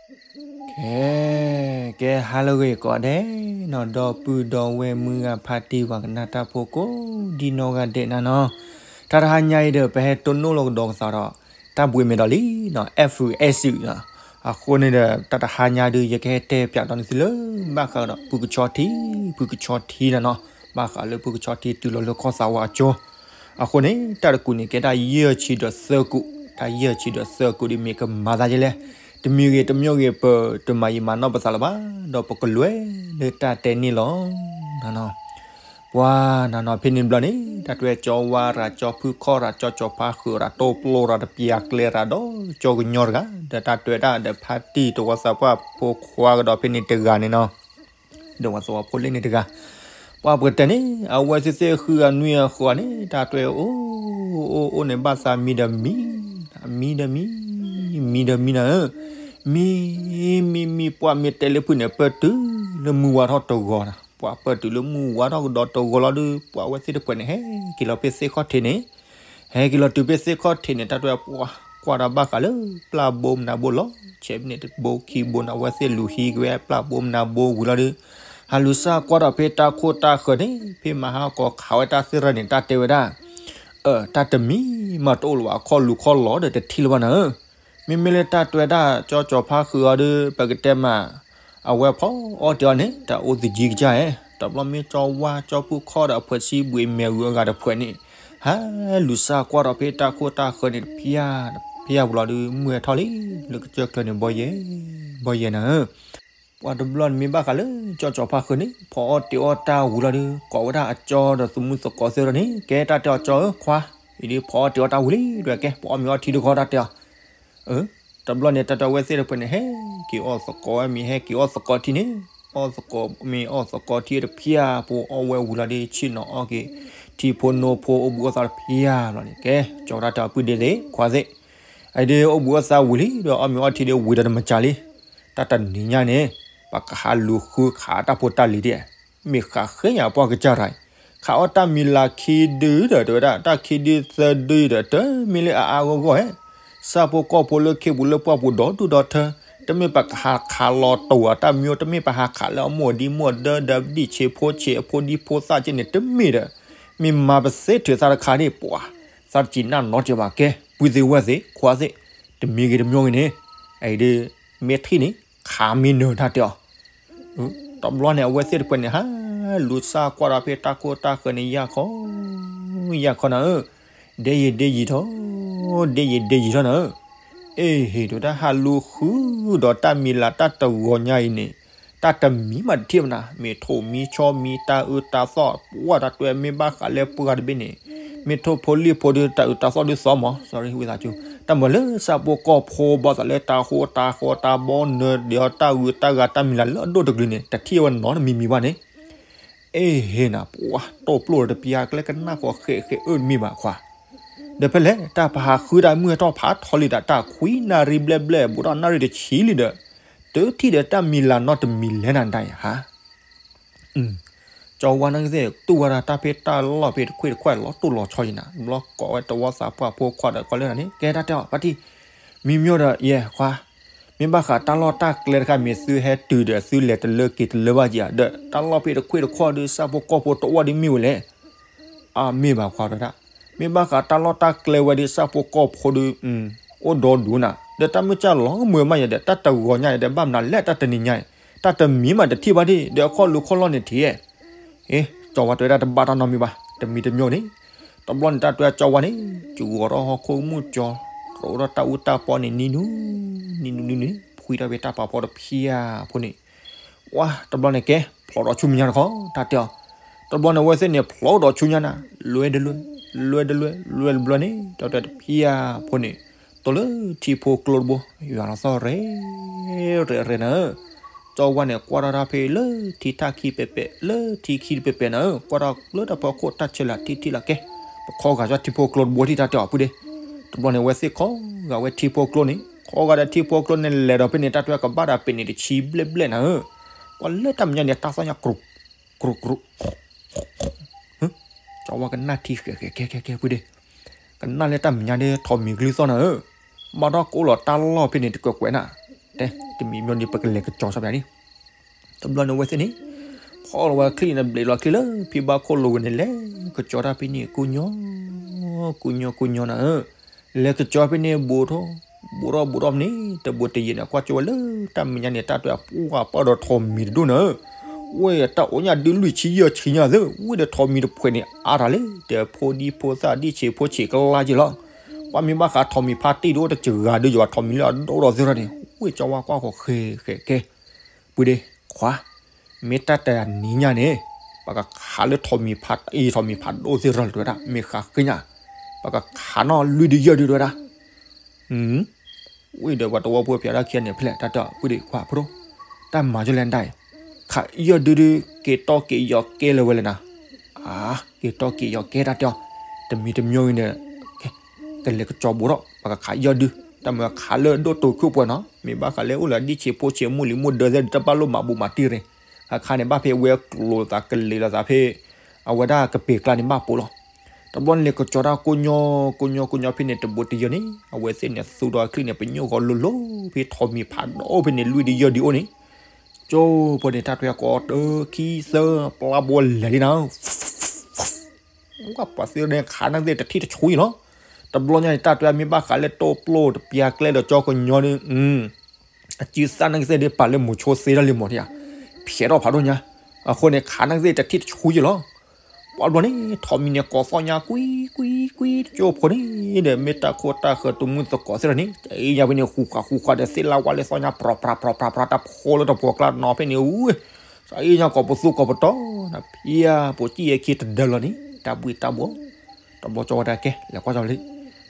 ကဲ, ကဲဟါလၢအဂ့ၤကိးဂၤဒဲးနီၤ, ဒီပုၢ်ဒီဝဲၢ်မုၢ်ဂၤဖါတံၢ်ပှၤကနၣ်တၢ်ဖိကိးဒံနီၢ်ဂၤဒဲးနၤနီၤ, တၢ်တဟါညါအံၤဒီး ပဟဲတိၢ်နီၣ်လီၤကဒီးကသးဒီး တၢ်ဘှံးမဲာ်ဒီးလံနီၤ, F S နီၤ, အဃိန့ၣ်ဒီး တၢ်တဟါညါဒုး ယကဟဲတဲပၠးဒီးန့ၢ်သုလၢ ဘၣ်ဃးဒီး ဖုကဆီထံ, ဖုကဆီထံနၤနီၤ, ဘၣ်ဃးလၢဖုကဆီထံတုၤလီၤလၢကီၢ်သးဝးအကၠိ အဃိန့ၣ် တၢ်တကူးန့ၣ် ကဲတၢ်ယဲၢ်ဆံဒီးသၢကူး, တၢ်ယဲၢ်ဆံဒီးသၢကူးဒ်မ့ၢ်ကမၤသးယဲလဲၣ်, တမံၤဂ့ၤတမံၤဂ့ၤ ပတမၤယံာ်မၤနီၢ်ပသးလၢၤဘၣ်, ဒီးပကလဲၤလၢတၢ်တဲန့ၣ်လီၤ. နနီၤ, ပှၤနနီၤ ဖဲန့ၣ်တဘျီန့ၣ် တၢ်တွဲကၠီဝါရၤ ကၠီဖုခီၣ်ရၤ ကၠီကၠီဖါဃုာ်ရၤ တိၢ်ပျိရၤ တပျၢ်ကျဲရၤဒီး ကၠီကညီတဂၤ ဒီးတၢ်တွဲဒၣ်ဒီးဖါတံၢ်တဝီသးပှၢ်ဖိခွါကဒီးဖဲန့ၣ်တဂၤန့ၣ်နီၤ ဒီးဝဲသဝီဖိလ့ၣ်န့ၣ်တဂၤ, ပှၤပကတဲန့ၣ် အဝဲသ့ၣ်သ့ၣ်ဃုဂၤနွံဂၤဃိးဂၤန့ၣ် တၢ်တွဲအိၣ်, အိၣ်အိၣ်န့ၣ် ဘၣ်သးမံဒီးမံ, မံဒီးမံ, မံဒီးမံနၤဧၢ, မံ, မံမံ ပှၤမ့ၢ်တဲလၢဖုန့ၣ် ပၢၢ်တုၤလၢမုၢ်ဝါထီၣ်တဂီၤနၤ, ပှၤပၢၢ်တုၤလၢမုၢ်ဝါထီၣ်ကဒီးတဂီၤလီၤဒီး ပှၤအဝဲသ့ၣ်တဖှဲးန့ၣ် ဟဲက့ၤလီၤဖဲသ့ၣ်ခီၣ်ထံးန့ၣ် ဟဲက့ၤလီၤတုၤဖဲသ့ၣ်ခီၣ်ထံးန့ၣ် တၢ်တွဲပှၤကွၢ်ဒီးဘၣ်ဃးလၢ ပျၢ်ဘိမနၤဘိလီၤ, ဆဲးဖဲန့ၣ်တဘိခံဘိန့ၣ် အဝဲသ့ၣ်လူၤဟံးက့ၤဝဲပျၢ်ဘိမနၤဘိဝံၤလီၤဒီး ဟးလူၤစၢ်ကွၢ်ဒီးဖဲတၢ်ခိၣ်တၢ်ဃၢၤန့ၣ် ဖဲမဟါကီးခးဝဲတၢ်သ့ၣ်ရၢန့ၣ် တၢ်တဲဝဲဒၣ်, အၢ တၢ်တမံၤမးတအိၣ်လၢၤဘၣ် ခီၣ်လူၤခီၣ်လီၤဒီးတထံၣ်လၢၤဘၣ်နၤဧၢ, မ့မ့ၢ်လၢတၢ်တွဲဒၣ်ကၠီကၠီဖါဃုာ်အီၤဒီး ပကတဲမး အဝဲဖီအီၣ်တ့ၢ်အီၤန့ၣ် တၢ်အိၣ်သယံကစၢ်ဧါ, တဘျီမ့ၢ်ကၠီဝါကၠီဖုခီၣ်ဒီးအဖှဲးဆံဘှံးမဲာ်ဂုၤအဂၤတဖှဲးန့ၣ် ဟးလူၤစၢ်ကွၢ်ဒီးဖဲတၢ်ခိၣ်တၢ်ဃၢၤန့ၣ် တဖၠၣ်တဖၠၣ်ဝံၤလီၤဒီး မုၢ်ဟဲထီၣ်လံ လၢကစၢၢ်ကျၢၤန့ၣ် ဘီယဲၢ်, ဘီယဲၢ်နၤဧၢ ပှၤတဘျီန့ၣ်မ့ၢ်ဘၣ်ဃးလၢကၠီကၠီဖါဃုာ်န့ၣ် ဖီအီၣ်တ့ၢ်အီၣ်တၢ်ဝံၤလီၤဒီး ကိးဝဲဒၣ်အကၠီဒီးသမူသကိးသ့ၣ်ဒီးန့ၣ် ကဲတၢ်တဲအီၤကၠီဧၢခွါ, အံၤဒ်ဖီအီၣ်တ့ၢ်အီၣ်တၢ်ဝံၤလံ ဒွဲၣ်ကဲ ပအီၣ်မ့ၤအီထံတခီတၢ်တဲအီၤ တဘျီန့ၣ် တၢ်တဲအဝဲသ့ၣ်တဖှဲးန့ၣ် ဟဲက့ၤအီၣ်သကိးဝဲမ့ၤ ဟဲက့ၤအီၣ်သကိးထံန့ၣ်, အီၣ်သကိးမ့ၤအီၣ်သကိးထံတဖၠၣ်ဖိ အီၣ်ဝဲဝံၤလီၤဒီး ဆ့ၣ်နီၤအီၣ်က့ၤ ထံဖိနိဖိအိၣ်ဘှံးအိၣ်သါတဖၠၣ်ဘျီန့ၣ် ကဲ ကၠီဝဲဒၣ်တဲအီၤ ပုၢ်ဒ့သ့ၣ် ခွါသ့ၣ်, အံၤဒ်အိၣ်ဘှံးအိၣ်သါဝံၤလံဒီး အီၣ်မ့ၤအီထံဒီးဝံၤဒီးတမၤစၢၤလံ, တၢ်တနံၤညါန့ၣ် ပကဟးလူၤဃုခးတၢ်ဖိတၢ်လံၤဒ် မ့ၢ်ဃးဃ့ညါပှၢ်ကစၢ်ရၤအံၤ, ခးအီၣ်တၢ်မံၤလၤခံဒုဒီး တဲဝဲဒၣ် တၢ်ခံဒုသၢဒုဒီး တမ့ၢ်လၢအအါအါဂီၢ်ဂီၢ်ဧါ, ဆၣ်ဖိကီၢ်ဖိလၢခ့ပူၤလၢပှၢ်ပူၤဒီဒူၣ်ဒီထၢ, တမ့ၢ်ပကဟးခးလီၤတိာ်အတၢ်မံၤ တမ့ၢ်ပဟးခးလၢအမိၢ်အဒံမိၢ်အဒၢဒီး ဒံၣ်ဆံးဖိဆံးအဖိဒံဖိသၣ်က့န့ၣ် တမ့ၢ်ဒီး, မ့ၢ်မၤပသ့ထုးသးတခါန့ၣ် ပှၤ သးတစံးနၢ်နီတစဲးဘၣ် ကဲ ပုၢ်သ့ၣ်ဝဲၢ်သ့ၣ် ခွါသ့ၣ်, တမံၤဂ့ၤတမံၤဂ့ၤန့ၣ်, အံၤဒ် မ့ၢ်ထံၣ်န့ၣ် ခးမ့ၢ်နၢၤတၢ်တဲအီၤ တဘျီန့ၣ် အဝဲသ့ၣ်တဖှဲးန့ၣ် ဟးလူၤစၢ်ကွၢ်ဒီးဖဲတၢ်ခိၣ်တၢ်ဃၢၤန့ၣ် ယၢ်ခီ, ယၢ်ခီနၤဧၢ, ဒဲယံာ်ဒဲယံာ်ထီၣ်, ဒဲယံာ်ဒဲယံာ်ထီၣ်နၤဧၢ, အ့ၣ် ဟ့ၣ် တဲဝဲဒၣ်ဟးလူၤဃုဒီးတၢ်မံၤလၤတၢ်တဂီၤညါအံၤန့ၣ်, တၢ်တမံၤမးတထံၣ်ဘၣ်နၤ, မ့ၢ်ထိၣ်မံဆီမံ တၢ်အၢတၢ်သီၣ် ပှၢ်တၢ်တွဲမ့ၢ်ဘၣ်ဃးလၢပှၢ်တဘ့ၣ်န့ၣ်, မ့ၢ်ထိၣ်ဖိလံၣ်ဖိဒီး တၢ်အၢတၢ်သီၣ်ဒုးသီမး sorry ဝံသးစူၤ, တၢ်မၤလၢဆၣ်ဖိကီၢ်ဖိဘၣ်သးလၢတၢ်ဃိတၢ်ဃီတၢ်ဘီနၢၤဒီးတၢ်ဂုၤတၢ်ဂၤတၢ်မံၤလၤလၢအဒိၣ်တကလုာ်န့ၣ် တထံၣ်ဝဲနီတမံၤမံၤဘၣ်န့ၣ်, အ့ၣ် ဟ့ၣ် နၤ ပှၤတိၢ်ပျိၢ်တပျၢ်ကျဲကနၣ်ဃီဃဲးဃဲးအၢတမံၤဘၣ်ခွါ, ဒီးဖဲလဲၣ် တၢ်ပဟးဃုတၢ်မုၢ်ဟဲထီၣ်ဖးထီလံဒီး တၢ်ခွံနၣ်ရံၣ်ဘျဲၣ်ဘျဲၣ် ဘူးထီၣ်နၣ်ရံၣ်တဆံလံဒီး, တထံၣ်ဒီးတၢ်မံၤလၤနီတမံၤလဲၣ်နၤဒၣ်ယဟါ ကၠီဝါနၢ်ကသ့ၣ် တူၢ်ဝဲဒၣ်တၢ်ဖဲတၢ်လီၢ်ဖဲတခွ့ၣ်တခွဲၣ်လီၤတိၢ်လီၤဆီယံၤနၤ ဘျီကိးဝဲတဝီသးပှၢ်ဖိခွါဒီးကီလၢနၤန့ၣ် ကဲတၢ်တဲအီၤ ဖါတံၢ်, မံမီၢ်ဒီးယဲၢ်ခွါ, မ့ၢ်ဘၣ်ဃးတၢ်လီၢ်တၢ်ကျဲတခါ မ့ၢ်သုဟဲတုၤဒီးသုလဲၤတလၢက့ၤတလၢဘၣ်က့ၤဧါ ဒီးတၢ်လီၢ်ဖဲတခွ့ၣ်တခွဲၣ်ဒီး ဆၣ်ဖိကီၢ်ဖိတအိၣ်ဒ်မ့ၢ်ဝဲလဲၣ် အမ့ၢ်ဘၣ်ခွါတဲဒၣ်, မ့ၢ်ဘၣ်ဃးတၢ်လီၢ်တၢ်ကျဲဝဲဒီး ဆၣ်ဖိကီၢ်ဖိဒီး အိၣ်ဒီဒူၣ်နၤ ဒီးတၢ်မုၢ်ကၢ်လီၤမုာ်မးယဲဒီး တၢ်တဂီၤညါအံၤဒီး ဘၣ်မနုၤလဲၣ်တၢ်တနံၤညါအံၤ တၢ်တမံၤမးတထံၣ်ဘၣ်ဒံး ဒီးအခီၣ်လူၤခီၣ်လီၢ်န့ၣ်ထံၣ်, အ့ ကၠီဝါတဲဝဲဒၣ်တဘၣ်တၢ်နီတမံၤဘၣ် တမံၤတမံၤန့ၣ်, တဘျီန့ၣ် တၢ်တဲကၠီဝါန့ၣ် ကဂီၤထီၣ်ဟီၣ်ခိၣ်မုၢ်ကၠီ, ရိးထီၣ်တၢ်အူတၢ်ပီန့ၣ် နံၤနူၤ, နံၤနူၤနံၤနူၤန့ၣ် ဖှံထီၣ်ဖဲတၢ်ပာ်ဖီတဖၠၣ်ဖိန့ၣ် ဝါ တဘျီန့ၣ်ကဲ ဖျိးဒီးဆူမဲာ်ညါတခီ တၢ်တဲအီၤ, တဘျီန့ၣ် အဝဲသ့ၣ်န့ၣ် ဖျိးဒီးဆူညါနၤ လွဲတလွဲ, လွဲတလွဲ လွဲတဘျီန့ၣ် တၢ်တဲတဖၠၣ်ဖိန့ၣ် တိၢ်လၢထံဖိကျိတဘိ ယွၤလီၤသီၣ်ရဲၣ် ရဲၣ်ရဲၣ်နၤဧၢ, ကၠီဝါန့ၣ် ကွၢ်ထီၣ်တၢ်ဖဲလၢထံထၣ်ခံပဲာ်ပဲာ် လၢထံခံတပဲာ်ပဲာ်နၤဧၢ, ကွၢ်ထီၣ်လၢတၢ်ဖီခိၣ်တၢ်ဆၢလၢ်ထံထံၣ်လၢကဲ, ပခီဂာ်ကၠီထံဖိကျိတဘိထံၣ်တၢ်တဲအီၤဖုဒ့, တဘျီန့ၣ် အဝဲသ့ၣ်ခီဂာ်ဝဲထံဖိကျိန့ၣ် ခီဂာ်ဒီးထံဖိကျိန့ၣ် လဲၤဒီးဖဲန့ၣ် တၢ်တဲကဘၣ်ဒီးပဲာ်န့ၣ်တဆံဘျဲၣ်ဘျဲၣ်နၤဧၢ, ကွၢ်လၢတၢ်မဲာ်ညါန့ၣ် တၢ်သီၣ်ညါ ကြူးကြူး ကၠီဝါကနၣ်ထံဃဲးဃဲးကဲကဲကဲဖုဒ့, ကနၣ်လၢတၢ်မဲာ်ညါဒ်ထီးမံၤကလုၢ်သီၣ်နၤဧၢ, ဘၣ်ထီၣ်ကအိၣ်လီၤတၢ်လီၢ်ဖဲန့ၣ်တကွဲးကွဲးနၤ, တဲ တမံၤမ့ၢ်န့ၣ် ပကလဲၤကစီၤဆၢပၠးန့ၣ်, တဘျီန့ၣ်အဝဲသ့ၣ်န့ၣ် ဖီၣ်လီၤဝဲချံၣ်န့ၣ် ဘျ့းလီၤချံၣ်လၢဖံဘၣ်ခိၣ်လိၤဝဲန့ၣ် လဲၤကစီၤတၢ်ဖဲန့ၣ် ကိညီ ကိညီ ကိညီနၤဧၢ, လဲၤကစီၤဖဲန့ၣ် ဘူးထီၣ် ဘူးထီၣ်ဘူးထီၣ်ဖဲန့ၣ် တဘူးတယံာ်န့ၣ် ကွၢ်ကၠိဝဲလၢတၢ်မဲာ်ညါန့ၣ် တၢ်တဲအပှၢ်ပၢၢ်ဒီးထိးမံၤတဒိၣ်နၤဧၢ, ဝဲတၢ်အိၣ်ညၣ်ဒုလွံၢ်ဆံယဲၢ်ဆံညါသ့ၣ် ဝဲဒီးထိးမံၤတဖှဲးန့ၣ် အါတၢ်လၢ တဖိဒံဖိသၣ်ဒံဆံးဖိဆံးကလါက့လီၤ. ပှၤမ့ၢ်ဘၣ်ဃးထိးမံၤဖါတံၢ်တအိၣ်တစှၤဒုယွၤထိးမံၤလၢအဒိၣ်ဒီးသ့ၣ်ထီၣ်န့ၣ် ဝဲကၠီဝါကွၢ်ဃီၤဃဲၤဃဲၤကဲ ပုၢ်ဒ့ခွါ, မ့ၢ်တၢ်တနံၤညါန့ၣ် ပကခးလၢထိးမံၤဖးအံၤထိးမံၤဖးဒိၣ်သ့ၣ်ရၢ်လၢၤဝဲဒၣ် မ့ၢ်ဃးဃ့ညါ, ပကခးနီၣ်လွံၢ်ဒုယဲၢ်ဒုတဝဲဒၣ်, ဝံၤဒီးပှၤတဝီဖိပၠးတၢ်ခံဂၤန့ၣ်ဖဲလဲၣ် တၢ်တဲအီၤ ပုၢ်ဒ့ခွါဖိဒိၣ်, တၢ်မၤယိလဲၣ်ဒၣ်အံၤ, ခးယဲၢ်ဒုဒု က့ၤတီက့ၤယီၤကဲလၢၤဝဲလဲၣ်နၤ, အါ, က့ၤတီက့ၤယီၤကဲတၢ်တဲအီၤ, တမံၤတမံၤအံၤန့ၣ် ကလဲၤကစီၤဘူးထီၣ် ပကခးယဲၢ်ဒု, တၢ်မၤခးလၢဒိၣ်တုာ်ခိၣ်ပှဲၤနီၤ မ့ၢ်ဘၣ်ဃးလၢအိၣ်လၢဒံဆံးဖိဆံးမိၢ်လံၤမိၢ်ဒၢသ့ၣ်ဒီး တဘၣ်လိၣ်မၤဘူးမၤတံၢ်ရ့ၣ်, ခါခါန့ၣ် ဘၣ်ဖဲဝဲကျိၤလိာ်သးကလံၤလိာ်သးဖဲ အဝဲဒၣ်ကပ့ၤကျါန့ၣ်ဘၣ်ပိာ်လီၤ. တဘျီန့ၣ်လဲၤကစီၤတၢ်ကိညီ ကိညီ ကိညီဖဲန့ၣ် တဘူးတယံာ်န့ၣ် အဝဲသ့ၣ်န့ၣ်သူဒီးချံၣ်န့ၣ် ပညိၣ်ဂီၤလိၤလိၤ ဖဲထိးမံၤဖးဒိၣ်ဖဲန့ၣ် လွံၢ်ဒုယဲၢ်ဒုအိၣ်န့ၣ် ကၠိဖိန့ၣ် တၢ်ထွဲကိးတၢ်ခံသၢ ပျၢ်ဘိလဲၤလံနၤ, ပှၤသ့ၣ်န့ၣ် ခးနၢ်သ့ၣ်တထံၣ်တဆူအံၤလီၤ. တဘျီညါန့ၣ် တၢ်ထွဲမ့ၢ်ဘၣ်ဃးလၢတိၢ်ပျိၢ်တပျၢ်ကျဲဒီးကၠီကညီန့ၣ် အစုသၣ်နၢ်သ့ၣ်ဒ်ပာ်လၢမိၤဆိသ့ထီၣ်လံမီၤထံဧါ, ဖျဲးထီၣ်ဖးဒိၣ်ညါ, အဃိန့ၣ် ခးနၢ်သ့ၣ်တထံၣ်တဆူယံလီၤ. ပှၤတဘျီန့ၣ် ထိးမံၤန့ၣ် ကိးသီၣ်ညါကွံ ကွံ ကွံ တကၠိဖိန့ၣ်ဒီး မ့ၢ်တၢ်ခိၣ်တၢ်ဃၢၤတမုၢ်သကိးသ့ၣ်ထီၣ်န့ၣ် တအံၤညါဖဲန့ၣ် ဃူဃာ်ဃူဃာ်ဒီး သ့ၣ်လၢဝါလၢသီၣ်ညါ ပြီၤပြၤ ပြီၤပြၤ ပြီၤပြၤ တၢ်ဖိလၢတပှီၤကျါနီၤဖဲန့ၣ် အူ တအံၤညါကိးပသူကိးပတီၢ် နဖံယါ ပိာ်ကံၣ်ယဲခံတဒၢလီၤန့ၣ် တၢ်ဘှံးတၢ်ဘှီး တဘျီကၠီဝဲဒၣ်ကဲ လဲၤကွၢ်ကၠီလံ.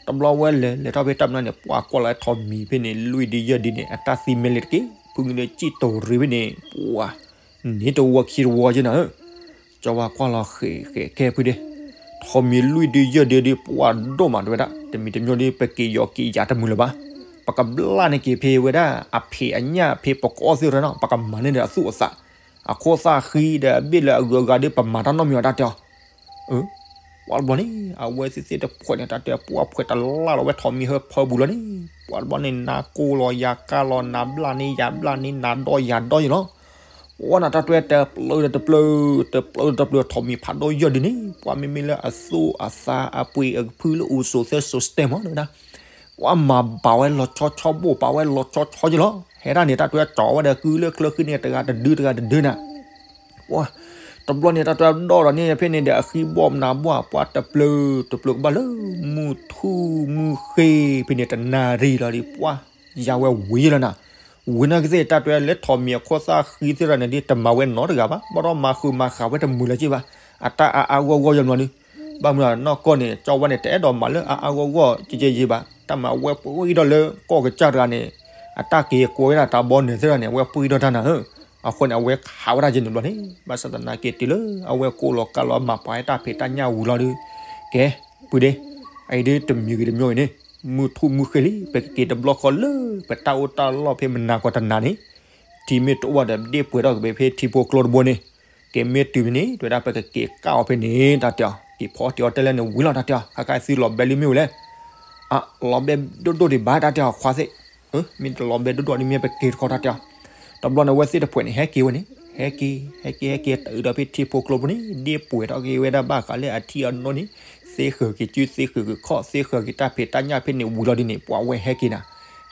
တဘျီဝဲလဲၤ လဲၤထီၣ်ဖဲတၢ်မနုၤန့ၣ် ပှၤကွၢ်လီၤဝဲထိးမံၤဖဲန့ၣ် လွံၢ်ဒုယဲၢ်ဒုန့ၣ် အတၢ်သံမဲလ့တက့ၢ် ဖုန့ၣ်စံၣ်တိၤရံဖဲန့ၣ် ပှၤ န့ၣ်တဝီခံတဝီယဲနၤဧၢ, ကၠီဝဲကွၢ်လီၤဃဲၤဃဲၤကဲဖုဒ့, ထိးမံၤလွံၢ်ဒုယဲၢ်ဒုဒု ပှၤဒိၣ်မးတဝဲဒၣ် တမံၤတမံၤဒု ပက့ၤယီၤက့ၤယၤတမုာ်လၢၤဘၣ်, ပကဘျၣ်န့ၢ်က့ၤဖဲဝဲဒၣ် အဖံးအညၣ်ဖဲပကအီၣ်သ့ၣ်ရၢနီၤ ပကမၤန့ၢ်ဒီးအသူၣ်အသး, အခိၣ်သၣ်ဃံဒီးအဘ့ၣ်လၢအဂုၤအဂၤဒု ပမၤတၢ်နီတမံၤအီၤတၢ်တဲအီၤ ပှၤတဘျီန့ၣ် အဝဲသ့ၣ်သ့ၣ်တဖှဲးန့ၣ် တၢ်တဲပှၢ်ဖှဲးတလၢ်လီၤဝဲထိးမံၤဟၢဖၢပူၤလီၤန့ၣ် ပှၤတဘျီန့ၣ် နၤကိၢ်လီၤယၤကၢ်လီၤ နၤဘျၣ်န့ၢ်ယၤဘျၣ်န့ၢ် နၤဒီးယၤဒီးယံလီၤ. ပှၤန့ၣ်တၢ်တဲတပျၢၤဒီးတပျၢၤ တပျၢၤဒီးတပျၢၤ ထိးမံၤဖးဒိၣ်ယဲၢ်ဒုန့ၣ် ပှၤမ့မ့ၢ်လၢအသူၣ်အသးအပှ့ၤအဖုလၢအိၣ်စိၤသဲစိၤစတဲမီၤန့ၣ်ဝဲဒၣ် ပှၤမၤဘၣ်ဝဲလီၤဆီဆီဘိၣ်ဘၣ်ဝဲလီၤဆီဆီယံလီၤ. ဟဲဒၣ်န့ၣ် တၢ်တဲကၠီဝဲဒီးကုလၢချၢဃံန့ၣ် တဂၤတဒုတဂၤတဒုနၤ ပှၤ တဘျီန့ၣ် တၢ်တဲဒီဒီးန့ၣ် ဖဲန့ၣ်ဒီး အဃံဘီၣ်မနၤဘီၣ် ပှၤတပျၢၤ တပျၢၤကဘၣ်လၢ မုၢ်ထူၣ်မုၢ်ဃ့ ဖဲန့ၣ်တနၣ်ရံၣ်လီၤဒီး ပှၤ ယၤဝဲဝံၤလီၤနၤ. ဝံၤနာ်က့သ့ၣ် တၢ်တဲလၢထိးမံၤအခိၣ်သၣ်ဃံသ့ၣ်ရၣ်န့ၣ်ဒ် တမၤဝဲနီတဂၤဘၣ် ဘၣ်ဒီးမၤဃုာ်မၤဃာ်ဝဲတမုာ်လၢၤက့ဘၣ် အတၢ်အါအါဂီၢ်ဂီၢ်ယံမီၤဒု ဘၣ်မနုၤနီၢ်ကီၢ်န့ၣ် ကၠီဝဲန့ၣ်တအဲၣ်ဒိးမၤလၢအါအါဂီၢ်ဂီၢ်ကဲကဲယံဘၣ် တၢ်မၤအဝဲပှ့ၤဒီးလၢကီၢ်ကစၢ်တဂၤန့ၣ် အတၢ်က့ၤကွဲဝဲဒၣ်တၢ်ဘီန့ၣ်သ့ၣ်ရၣ်န့ၣ် အဝဲပှ့ၤဒီးတၢ်နၤဧၢ အဃိန့ၣ် အဝဲခးဝဲဒၣ်ယဲန့ၣ်ဘျီန့ၣ် ဘၣ်ဆၣ်သနာ်က့တုၤလၢအဝဲကိးလီၤကါလီၤမၤပှၤတၢ်ဖံးတၢ်ညၣ်ဝံၤလီၤဒု ကဲ ပုၢ်ဒ့ အအံၤဒုတမံၤဂ့ၤတမံၤဂ့ၤန့ၣ် မုၢ်ထူၣ်မုၢ်ဃ့လံ ပကက့ၤတဘျီဃီလၢပတၢ်အိၣ်တၢ်လီၢ်ဖဲမနၤကီၢ်တနၤန့ၣ် ထံမ့ၢ်တအိၣ်ဘၣ်ဒီး ဒ့ၣ်ပှဲၤထီၣ်က့ၤဖဲထံဖိကျိတဘိန့ၣ် ကဲမ့ၢ်တုၤမ့ၢ်န့ၣ် တဝဲဒၣ်ပကက့ၤကၣ်အီၤဖဲန့ၣ် တၢ်တဲအီၤ က့ၤဖီအီၣ်တ့ၤအီၣ်တၢ်လဲၣ်န့ၣ်ဝံၤလီၤ တၢ်တဲအီၤ ခါခါသုလီၤဘဲလံမ့ၢ်ဝဲလဲၣ် အလီၤဘဲဒိၣ်ဒိၣ်ဒံးဘၣ် တၢ်တဲအီၤ ခွါသ့ၣ် မ့ၢ်တလီၤဘဲဒိၣ်ဒိၣ်ဒံးမ့ၢ်ပက့ၤတခီ တၢ်တဲအီၤ တဘျီန့ၣ် အဝဲသ့ၣ်တဖှဲးန့ၣ် ဟဲက့ၤဝဲန့ၣ် ဟဲက့ၤ ဟဲက့ၤ ဟဲက့ၤ တုၤဒီးဖဲထံဖိကျိဖိန့ၣ် ဒ့ၣ်ပှဲၤထီၣ်က့ၤဝဲဒၣ်ဘၣ်ဃးလၢအထံအနိန့ၣ် သ့ဃၢၤက့ၤစု သ့ဃၢၤက့ၤခီၣ် သ့ဃၢၤက့ၤတၢ်ဖံးတၢ်ညၣ်ဖဲန့ၣ်ဝံၤလီၤဒ်န့ၣ် ပှၤဝဲဟဲက့ၤနၤ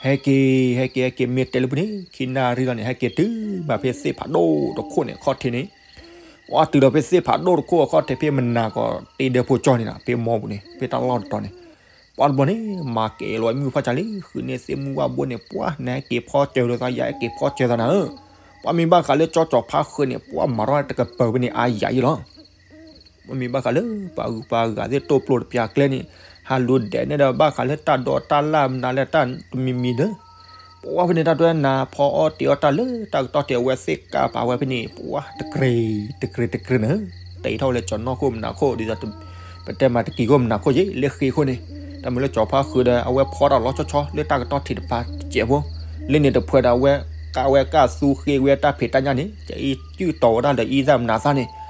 ဟဲက့ၤ ဟဲက့ၤ ဟဲက့ၤ မ့ၢ်တဲလၢပူၤန့ၣ် ခံနၣ်ရံၣ်လီၤန့ၣ် ဟဲက့ၤတုၤဘၣ်ဖဲသ့ၣ်ဖးဒိၣ်တခိၣ်န့ၣ် အခီၣ်ထံးန့ၣ် ပှၤတုၤဒီးဖဲသ့ၣ်ဖးဒိၣ်တခိၣ်အခီၣ်ထံး ဖဲမနၤကီၢ်တ့ဒၢဖိကၠီန့ၣ်နီၤ ဖဲမီပူၤန့ၣ် ဖဲတၢ်လီၢ်တတီၤန့ၣ် ပှၤတဘျီန့ၣ် မၤကဲၤလီၤမုၢ်ဖးစၢ်လံ ဃုန့ၢ်သ့ၣ်မုၢ်ဝၣ်ဘိန့ၣ် ပှၤနဟဲက့ၤဖီစၢၤလိာ်သး ယၤဟဲက့ၤဖီစၢၤသးနၤဧၢ ပှၤမ့ၢ်ဘၣ်ဃးလၢကၠီကၠီၤဖါဃုာ်န့ၣ် ပှၤမၤထီၣ်တကပၤဖဲန့ၣ် အါယၤယံလီၤ ပမ့ၢ်ဘၣ်ဃးလၢပှၤဂုၤပှၤဂၤသ့ၣ်တိၢ်ပျိၢ်တပျၢ်ကျဲန့ၣ် ဟးလူၤဒဲးန့ၢ်ဒီးဘၣ်ဃးလၢတၢ်ဒိးတၢ်လၢ်မနုၤလၢတၢ်တမံၤမံၤဒီး ပဝဲဖဲန့ၣ်တၢ်တဲနၤဖီအီၣ်တ့ၤအီၣ်တၢ်လၢတၢ်ကတီၢ်ထံးအဝဲသ့ၣ်ကၢ်ပာ်ဝဲဖဲန့ၣ် ပှၤတကြ့ တကြ့တကြ့နၤ တ့ထီၣ်ဝဲလၢကၠီၤနီၢ်ခိၣ်မနၤခိၣ်ဒ်သိး ပတဲမးတကံၤခိၣ်မနၤခိၣ်ယ့ၣ် လၢဃ့ခိၣ်န့ၣ် တၢ်မ့ၢ်လၢကၠီၤဖါဃုာ်ဒီး အဝဲဖီတၢ်လီၤဆီဆီလၢတၢ်ကတီၢ်ထံးတပၤတစဲးဖိ လၢန့ၣ်တဖှဲးဒီးအဝဲ ကၢ်ဝဲကၢ်သူဃ့ဝဲတၢ်ဖံးတၢ်ညၣ်န့ၣ် ကအံၤစုၣ်တီၤဝဲဒၣ်လၢအံသၣ်မနၤသၣ်န့ၣ် ပှ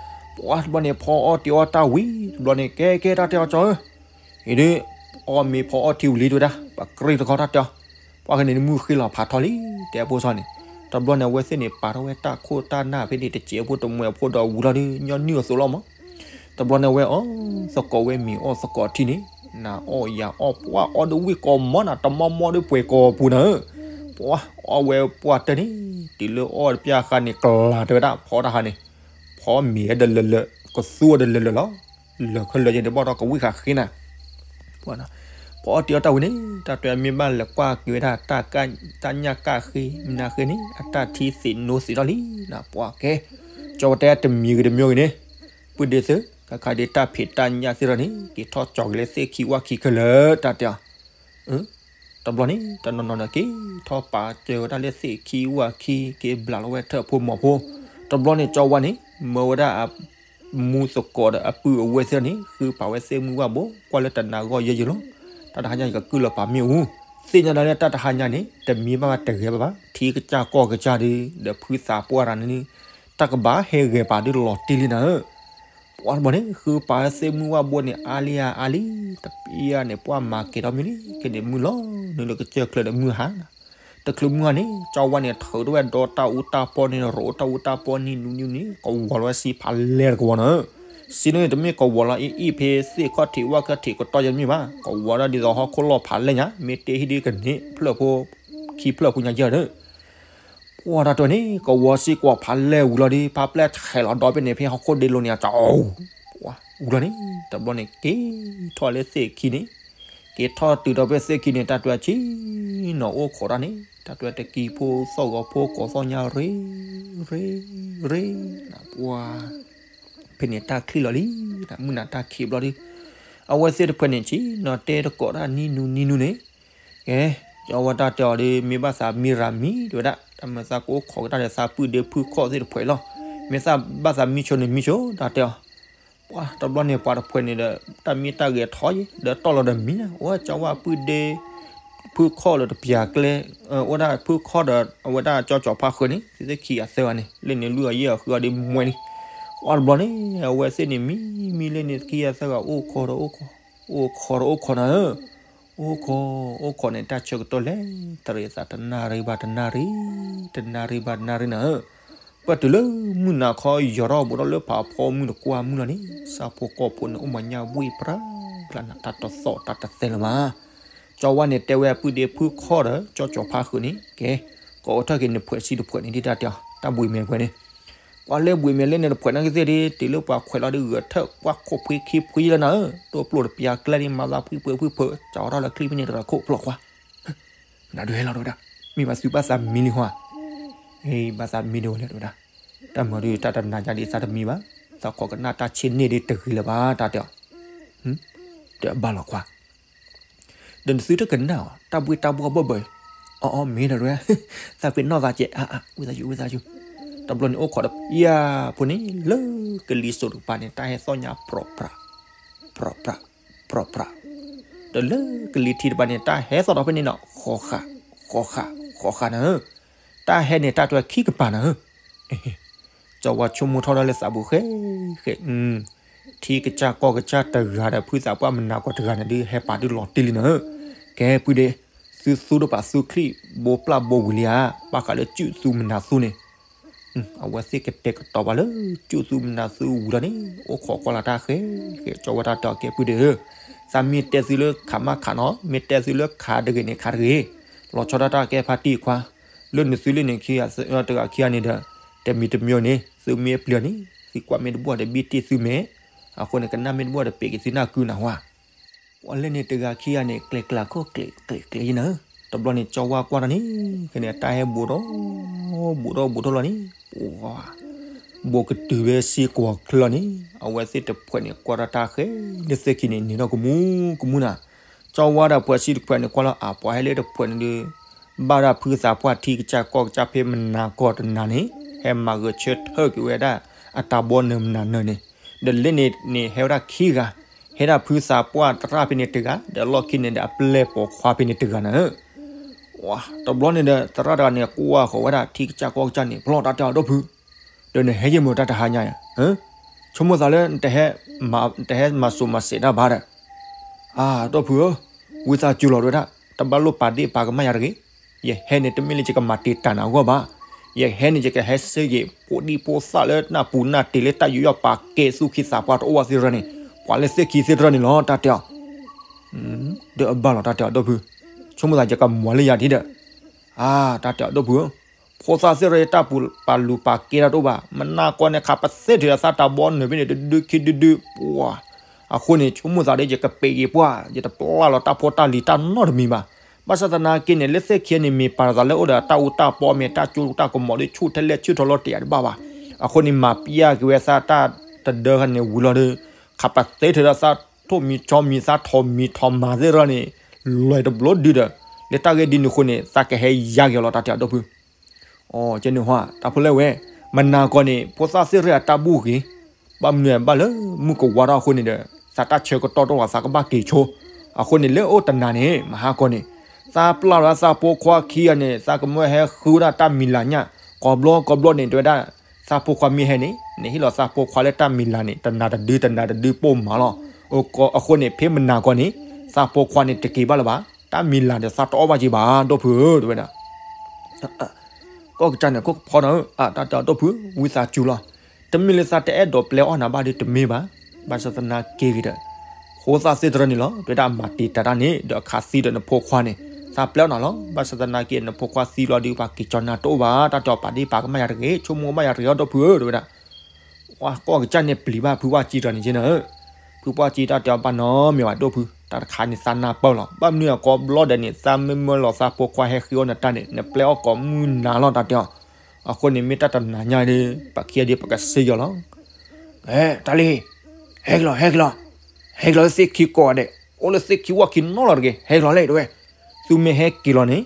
ၤတဘျီန့ၣ်ဖီအီၣ်တ့ၤအီၣ်တၢ်ဝံၤ တဘျီန့ၣ် ကဲကဲတၢ်တဲအီၤကၠီဧၢ အံၤဒုး အီၣ်မ့ၤဖီအီၣ်ထံဝံၤလံတဝဲဒၣ် ပကြ့တခီတၢ်တဲအီၤ ပှၤကန့ၣ်မုၢ်ဃ့လီၤဖးထီလံ တဲအဖိစီန့ၣ်, တဘျီန့ၣ် အဝဲသ့ၣ်န့ၣ် ပာ်ထီၣ်ဝဲတၢ်ခိၣ်တၢ်နၢ်ဖဲန့ၣ် တစဲးဖိတမှဲးဖိဒီးဝံၤလီၤဒီး ညီနုၢ်အသိးလီၤမး. တဘျီန့ၣ် အဝဲအီၣ်သကိးဝဲမ့ၤအီၣ်သကိးထံန့ၣ်, နၤအီၣ်ယၤအီၣ် ပှၤအီၣ်ဒီးဝံၣ်ကိးမီနၤ တမီမီဒီးပှဲၤကိးပူၤနၤဧၢ, ပှၤအီၣ်ဝဲပှၢ်တၢၢ်န့ၣ် တုၤလၢအီၣ်တပျၢ်ဃါန့ၣ် ကလၤတဲဝဲဒၣ် ဖီတၢ်ဟါန့ၣ်, ဖီမ့ၤဒီးလၢာ်လၢာ် ကသူဒီးလၢာ်လၢာ်လီၤ. လၢာ်ခဲလၢာ်ယဲန့ၣ် ဘၣ်ဒီးကဝံၣ်ဃာ်ဃ့နၤ ပှၤအီၣ်တ့ၢ်အီၣ်တၢ်ဝံၤန့ၣ် တၢ်တဲမ့ၢ်ဘၣ်လဲၤကွၢ်က့ၤဝဲဒၣ် တၢ်ညၣ်ကၣ်ဃ့ မနုၤဃ့န့ၣ် အတၢ်ထံသံးနိသံးထီၣ်လံနၤ ပှၤကဲ, ကၠီဝဲတဲတမံၤဂ့ၤတမံၤဂ့ၤန့ၣ်, ပုၢ်ဒ့သု, ကခါဒ့တၢ်ဖံးတၢ်ညၣ်သ့ၣ်ထီၣ်န့ၣ် က့ၤထီၣ်ကၠီၤက့ၤလၢသ့ၣ်ခံဝၣ်ခံခဲလၢာ် တၢ်တဲအီၤ တဘျီန့ၣ် တနီၤနီၤဒီးက့ၤထီၣ်ပာ်စၢၤဝဲဒၣ်လၢသ့ၣ်ခံဝၣ်ခံ က့ၤဘျးလီၤဝဲထၢၣ်ဖိမီၤဖိ, တဘျီန့ၣ် ကၠီဝါန့ၣ် မၢဝဲဒၣ်အ မူသကိးဒီးအပုၢ်အဝဲၢ်သ့ၣ်န့ၣ် ဃုပာ်ဝဲသ့ၣ်မုၢ်ဝၣ်ဘိ ကွၢ်လၢတနၤဂီၢ်ယဲၢ်ယဲၢ်လီၤ. တၢ်တဟါညါယကကုၢ်လီၤပာ်မ့ၣ်အူ, သ့ၣ်ညါဒီးလၢတၢ်တဟါညါန့ၣ် တမံၤဘၣ်ဘၣ်တဂဲၤဘၣ်ဘၣ် ထံကစၢ်ကီၢ်ကစၢ်ဒီး ဒီးဖုသးပှၢ်တဂၤန့ၣ် တၢ်ကဘၣ်ဟဲဂဲၤပာ်ဒုးလီၤတံၢ်လံနၤဧၢ ပှၤတဘျီန့ၣ် ဃုပာ်ဝဲသ့ၣ်မုၢ်ဝၣ်ဘိန့ၣ် အါလံအါအါလံ, တပျၢ်န့ၣ် ပှၤမၤကဲၤထီၣ်မ့ၢ်လံ ကန့ၣ်မုၢ်လီၤ နုာ်လၢကစၢၢ်ချၢဒီးမုၢ်ဟါ တချုးမုၢ်ဟါန့ၣ် ကၠီဝါန့ၣ် ထုးထီၣ်ဝဲဒီတၢ်အူတၢ်ပီန့ၣ် ရိးတၢ်အူတၢ်ပီနံၤနူနံၤနံၤ ကဝီၤလီၤဝဲစံဖးလဲၢ်တကဝီၤနၤဧၢ, စံန့ၣ်တမ့ၢ်ကဝီၤလီၤအံၤအံၤဖဲသ့ၣ်ခီၣ်ထံးဝၣ်ခီၣ်ထံးကတီၢ်ယဲၢ်တမ့ၢ်ဘၣ်, ကဝီၤဒၣ်ဒ်သိးဟီၣ်ခိၣ်လီၢ်ဖးလဲၢ်ညါ မ့ၢ်တ့ဟံၣ်ဒ်ကန့ၢ်ဖျၢၣ်ဖိ ခံဖျၢၣ်ဖိညါယဲၢ်ဒီး ပှၤတၢ်တၢၢ်န့ၣ် ကဝီၤစံကွၢ်ဖးလဲၢ်ဝံၤလီၤဒီး ဖးပျဲၢ်ဆဲးလီၤဒီးဖဲန့ၣ် ဖဲဟီၣ်ခိၣ်ဒ့လိၤန့ၣ် အကၠီ ဝံၤလီၤန့ၣ် တဘျီန့ၣ် က့ၤထီၣ်လၢသ့ၣ်ခံန့ၣ် က့ၤထီၣ်တုၤဒီးဖဲသ့ၣ်ခံန့ၣ် တၢ်တၢၢ်ဆံနီၤအိၣ်ခိးတၢ်န့ၣ် တၢ်တၢၢ်တကံဖိသီၣ်ဂီၤဖိကိးသီၣ်ညါရ့ ရ့ ရ့ နပှၤ ဖဲန့ၣ်တၢ်ချံၣ်လီၤလံ မုၢ်နၤတၢ်ခံးဘျီဒီး အဝဲသ့ၣ်တဖှဲးန့ၣ်ဆံနီၤတဲတကိးတၢ်နံၤနူနံၤနူန့ၣ် ကဲ ကၠီဝဲတၢ်တဲအီၤဒီး မ့ၢ်ဘၣ်သးမံရၤမံ တဲဝဲဒၣ် တၢ်မၤသးကအိၣ်ခိးက့ၤတၢ်ဒီးသးပုၢ်ဒ့ဖုခီၣ်သ့ၣ်တဖှဲးလီၤ, မ့ၢ်သးဘၣ်သးမံဆိန့ၣ်မံဆိ တၢ်တဲအီၤ ပှၤတဘျီန့ၣ် ပှၤတဖှဲးန့ၣ်ဒီး တၢ်မံတၢ်ဂဲၤထီၣ်ယဲ ဒီးတီၢ်လီၤဒီးမံ အိၣ်ကၠီဝဲပုၢ်ဒ့ ဖုခီၣ်ဒီးတပျၢ်ကျဲ အိၣ်ဒၣ်ဖုခီၣ်ဒီးအဝဲဒၣ်ကၠီကၠီဖါဃၢၤန့ၣ် သုသ့ၣ်ခံဂၤသၢဂၤန့ၣ် လၢန့ၣ်လွံၢ်ဂၤယဲၢ်ဂၤဃုဂၤဒီးမွဲန့ၣ် ပှၤတဘျီန့ၣ် အဝဲသ့ၣ်န့ၣ်မံမံလၢန့ၣ်ခံဂၤသၢဂၤအိၣ်ခိးဒီးအိၣ်ခိး အိၣ်ခိးဒီးအိၣ်ခိးနၤဧၢ အိၣ်ခိး အိၣ်ခိးန့ၣ် တၢ်ဆၢကတီၢ်လဲၤတရံးသးတနၣ်ရံၣ်ဘၣ်တနၣ်ရံၣ် တနၣ်ရံၣ်ဘၣ်တနၣ်ရံၣ်နၤဧၢ, ပတုၤလၢမုၢ်နၤခီယီၤထီၣ်ဘူးထီၣ်လၢဖးဖီမုၢ်တကွၢ်မုၢ်လီၤန့ၣ် ဆၣ်ဖိကီၢ်ဖိန့ၣ် အိၣ်မၤညၣ်ဘှ့ၣ်ပြၢ ကျါနၤတၢ်တသီၣ်တၢ်တသဲလၢၤဘၣ်. ကၠီဝါန့ၣ်တဲဝဲအပုၢ်ဒ့ဖုခီၣ်ဒီး ကၠီကၠီဖါဃုာ်န့ၣ် ကဲ ကိးအိၣ်ထီၣ်က့ၤနဖှဲးဆံတဖှဲးန့ၣ် ဒ်တၢ်တဲအီၤ တၢ်ဘှံးမဲာ်ဖှဲးန့ၣ် ပှၤလၢဘှံးမဲာ်လၢန့ၣ်တဖှဲးန့ၣ်ကသ့ၣ်ဒ် တုၤလၢပှၤခွဲးလီၤဒ်ဂၢၢ်ထၢၣ် ပှၤခိၣ်ဖှံခံဖှံလၢနၤဧၢ, တိၢ်ပျိၢ်တပျၢ်ကျဲဒ်မၤသးဖှံဖှံဖှံဖှံ ကၠီထီၣ်လၢချံဖဲန့ၣ်တရၢခိၣ်ဖျိၣ်ခွါ နဒုးဟဲလီၤတဝဲဒၣ်, မ့ၢ်ဘၣ်သုဘၣ်သးမံလံဟီဧါ, ဘၣ်သးမံတဝဲလဲၣ်တဝဲဒၣ်, တၢ်မၤဒုးတၢ်တနၤညါဒ်သးတမံဘၣ်, သးခိးကနၣ်တၢ်ဆ့န့ၢ်ဒ်တဂ့ၤလၢၤဘၣ် တၢ်တဲအီၤ, တဘၣ်လီၤခွါ ဒီးနသုတကနၣ်အီၤ တၢ်ဘှ့ၣ်တၢ်ဘှီၣ်ဘၢၣ်ဘၢၣ်, အီအီမ့ၢ်ဒီးတဝဲ, သးပ့ၤနီၣ်သးကဲး, ဝံသးစူၤ ဝံသးစူၤ, တဘျီန့ၣ်အိၣ်ခိးဒီး ယၤဖိန့ၣ် လၢကလံၤစိးတကပၤန့ၣ် တၢ်ဟဲသီၣ်ညါပြီၣ်ပြီၣ်, ပြီၣ်ပြီၣ်, ပြီၣ်ပြီၣ်, ဒီးလၢကလံၤထံးတကပၤန့ၣ် တၢ်ဟဲသီၣ်ဒီးဖဲန့ၣ်နီၤ ဃီဃာ်, ဃီဃာ်, ဃီဃာ်နၤဧၢ, တၢ်ဟဲန့ၣ်တၢ်တဝဲခံကပၤနၤဧၢ ကၠီဝါဆိကမိၣ်ထီၣ်ဒၣ်လၢသးပူၤဃဲဃဲ, ထံကစၢ်ကီၢ်ကစၢ်တဂၤဒီးဖုသးပှၢ်မနၤကီၢ်တဂၤန့ၣ်ဒုး ဟဲပာ်ဒုးလီၤတံၢ်လံနၤဧၢ, ကဲပုၢ်ဒ့, သုသူတပာ်သုချံၣ်ဘိပျၢ်ဘိဝံၤလံဧါ, ဘၣ်ဃးလၢစုၣ်သူမနၤသူန့ၣ် အဝဲသ့ၣ်ကတဲာ်ကတီၤပှၤလၢ စုၣ်သူမနၤသူဝံၤလီၤန့ၣ် အိၣ်ခိးကွၢ်လီၤတၢ်ဃဲဃဲ, ကၠီဝဲတၢ်တဲအီၤကဲပုၢ်ဒ့ဧၢ, သးမ့ၢ်တဲသုလၢခးမးခးနီၤ, မ့ၢ်တဲသုလၢခးတဂ့ၤန့ၣ်ခးတဂ့ၤ, လီၤဆီဒၣ်တၢ်ကဲဖါတံၢ်ခွါ လၢနသုလၢန့ၣ်ခံဂၤတဂၤခံဂၤန့ၣ်ဒီး တမံၤတမံၤန့ၣ် သုမ့ၢ်အပျၢၤန့ၣ် သုကွၢ်မ့ၢ်တဘူၣ်ဒီးဘံၣ်တ့ၢ်သုမဲာ်, အဃိန့ၣ် ကနၣ်မ့ၢ်တဘူၣ်ဒီးပ့းက့ၤသုနၢ်ကုနၢ်ဝါ, ပှၤလၢန့ၣ်တဂၤခံဂၤန့ၣ် ကျဲၤကျဲၤခိၣ်ကျဲၤကျဲၤယဲနၤ, တဘျီန့ၣ် ကၠီဝါကွၢ်တၢ်န့ၣ် ခဲန့ၣ် တၢ်ဟဲဘူးထီၣ် ဘူးထီၣ်ဘူးထီၣ်လီၤန့ၣ် ဘူးကတုၤဝဲစ့ကွီၤချၢလီၤန့ၣ် အဝဲသ့ၣ်တဖှဲးန့ၣ် ကွၢ်တၢ်တၢ်ဃဲ လၢသ့ၣ်ခံန့ၣ် န့ၣ်ထီၣ်ကမူကမူနၤ, ကၠီဝါဒီးဖှဲးဆံတဖှဲးန့ၣ် ကွၢ်လီၤအါ ပှၤဟဲလၢတဖှဲးန့ၣ်ဒီး ဘၣ်ဒၣ်ဖုသးပှၢ်ထံကစၢ်ကီၢ်ကစၢ်ဖဲမနၤကီၢ်တနၤန့ၣ် ဟဲမၤဂဲၤဆၢထၢၣ်က့ၤဝဲဒၣ် အတၢ်ဘီနၢၤမနၤနၢၤန့ၣ်, ဒီးလၢန့ၣ်န့ၣ် ဟဲဝဲဒၣ်ခံဂၤ, ဟဲဒၣ်ဖုသးပှၢ်သရၣ်ဖဲန့ၣ်တဂၤ, ဒီးလီၢ်ခံန့ၣ်ဒီးအပျဲၢ်ပိာ်ခွါဖဲန့ၣ်တဂၤနၤဧၢ, တဘျီန့ၣ်ဒီး သရၣ်တဂၤန့ၣ် ကွၢ်ဃီၤဝဲဒၣ်ထံကစၢ်ကီၢ်ကစၢ်န့ၣ် ပလီၢ်တၢ်တဲအီၤဒီဖု, ဒီးနဟဲယဲၢ်မုာ်တၢ်တဟါညါဧါ, ဆိကမိၣ်သးလၢ နတဟဲမၤစိးမၤစဲးတၢ်ဘၣ်ဒီး, အၢ ဒီဖုဧၢ, ဝံသးစူၤလီၤတဝဲဒၣ်, တဘၣ်လိၣ်ပာ်ဒ့ၣ်ပာ်ကမၣ်ယၤတဂ့ၤ ယဟဲန့ၣ် တမ့ၢ်လၢယကမၤတံာ်တာ်နၤအဂီၢ်ဘၣ်. ယဟဲန့ၣ် ယကဟဲဆၢက့ၤ ဖိဒံဖိသၣ်လၢနၢ်ပူၤနၢ်တ့ၤလၢတၢ်ယူးယီၣ်ပာ်ကဲ သူၣ်က့သးပှၢ်တအိၣ်ဘၣ်သ့ၣ်တဖၣ်န့ၣ်, ပှၤလၢသ့ၣ်ခံသ့ၣ်တဖၣ်န့ၣ်လီၤ တၢ်တဲအီၤ. ဒီးအဘၣ်လီၤ တၢ်တဲအီၤ ဒီပုၢ်, ဆိကမိၣ်သးယကမၤလၢယၤဒ်ဒီး, အါ တၢ်တဲအီၤ ဒီပုၢ်ဧၢ, ဖိသၣ်သ့ၣ်တဖၣ် ယတၢ်ပူၤပာ်လူၤပာ်ကဲတၢ်တအိၣ်ဘၣ်. မနၤကီၢ်န့ၣ် ခးပသ့ထုးဒီးသးတၢ်ဘီနုာ်ဖဲန့ၣ် တဒုခံဒုဒု ပှၤ အဃိန့ၣ် ဆိကမိၣ်သးဒီး ယကပံးက့ၤပှၢ် ယတပျၢ်လီၤတၢ်ဖိတၢ်လံၤတၢ်နီတမံၤဘၣ်. ဘၣ်ဆၣ်သနာ်က့န့ၣ် လၢသ့ၣ်ခံန့ၣ် မ့ၢ်ပာ်လီၤသးလၢအိၣ်ဒီးတၢ်အူတၢ်ပီ မ့ၢ်တၢ်ကၠိတၢ်ကမီၤဒီး ဆူၣ်ထဲလဲၣ်ဆူၣ်ထီၣ်လီၤတယၤတဘၣ်ဘၣ်. အဃိန့ၣ် မၤပျၢ်က့ၤဝဲသးတၢ်တဒၢန့ၣ်ဝံၤလီၤဒီး ခးပသ့ထုးဒီးသးထိၣ်မံဆီမံ သးထိၣ်မံထိၣ်မၤသ့ၣ်တဖၣ်န့ၣ် လွဲၢ်တဘျီဒုဒီး လၢတၢ်ဂ့ၢ်ဒ်န့ၣ်အဃိန့ၣ် သးကဟဲယါက့ၤအီၤလီၤ တၢ်တဲအီၤ ဒီပုၢ်. အကဲန့ၣ်ဟါ တၢ်ဖိလဲၣ်ဝဲ, မနၤကီၢ်န့ၣ် ဖိသၣ်သ့ၣ်တဖၣ်အတၢ်ဘူၣ်ဂ့ၤ, ဘၣ်မနုၤဘၣ်လၢမုၢ်ကဝါထီၣ်အဃိန့ၣ်ဒီး သးတၢ်ဆၢကတီၢ်တအိၣ်ဘၣ် သးကဘၣ်က့ၤဆိ. အဃိန့ၣ် လၢအိၣ်တနၤန့ၣ် မဟါကီၢ်န့ၣ် သးပျၢ်လီၤသးဖိခွါခံဂၤန့ၣ် သးကမၢဟဲဃုဝဲဒၣ်တၢ်မံၤလၤညၣ် ကိးဘျီကိးဘျီန့ၣ် တဲဝဲဒၣ် သးဖိခွါမ့ၢ်ဟဲန့ၣ် နဟ့ၣ်လီၤသးဖိခွါလၢတၢ်မံၤလၤန့ၣ် တနၤတဒု တနၤတဒုပိာ်မၤလီၤ. အဃိန့ၣ် ဖဲမနၤကီၢ်န့ၣ် သးဖိခွါန့ၣ်တက့ၤဘၣ်လၢၤဘၣ်, တၢ်မံၤလၤဒီးသးတအီၣ်ဘၣ်က့ၤဘၣ် ဒီပုၢ်ဧၢ တဲဝဲဒၣ်. ကီၢ်ကစၢ်န့ၣ် ခိၣ်ဖီနီၤဧၢ, အတၢ်တဲအီၤ ဒီပုၢ် ဝံသးစူၤလီၤ. တမ့ၢ်လၢသးတအဲၣ်ဒိးပျဲအီၣ်နၤဘၣ်ဒီးတမ့ၢ်ဘၣ်. ဘၣ်ဆၣ်သနာ်က့ဂ့ၤဒီး ဖိသၣ်သ့ၣ်တဖၣ်န့ၣ်လီၤ တဲဝဲဒၣ် မၤတံာ်တာ်တၢ်န့ၣ် ဒီးအခးသံဒီးနဖိခွါန့ၣ် သးပျဲအီၣ်နၤလီၤ. ဘၣ်ဆၣ်သနာ်က့ နဖိခွါသံလီၤဒီး ပှၤက့ၤကၠီနၤတအိၣ်ဘၣ်, တၢ်တဲအီၤ ပာ်ဒ့ၣ်ပာ်ကမၣ်ယၤတဂ့ၤ, ဆိကမိၣ်ကမၣ်ယၤတဂ့ၤအီၤ ဒီပုၢ်ဧၢ တဲဝဲဒၣ်. ဝါ ကီၢ်ကစၢ်န့ၣ်ပျံၤဘၣ် ဖုပှၢ်ကၠံတဂၤန့ၣ်က့နီၤဧၢ. ဖုပှၢ်ကၠံတၢ်တဲအီၤ ဘၣ်နီတမံၤဘၣ် ဒီပုၢ်, တၢ်တခါန့ၣ်သးနၢ်ပၢၢ်လီၤ. ဘၣ်မနုၤအကိးဘျီဒဲးန့ၣ် သးမ့ၢ်မၢလီၤသးဖိခွါဟဲဃ့အီၣ်နၤတၢ်န့ၣ် နပျဲအီၣ်ကိးမုၢ်နၤလီၤ တၢ်တဲအီၤ. အဃိန့ၣ် မ့ၢ်တၢ်တနၤညါဒီး ပှၤခံဂၤဒီး ပကစ့ယီၤလီၤ. တၢ်လံ, ဟဲက့ၤလီၤ ဟဲက့ၤလီၤ, ဟဲက့ၤလီၤလၢသ့ၣ်ခံကိးဂၤဒဲး, အိၣ်လၢသ့ၣ်ခံဝၣ်ခံနီလီၤတဂ့ၤ, ဟဲက့ၤလီၤလဲၣ် တဲဝဲ. သုမ့ၢ်ဟဲက့ၤလီၤန့ၣ်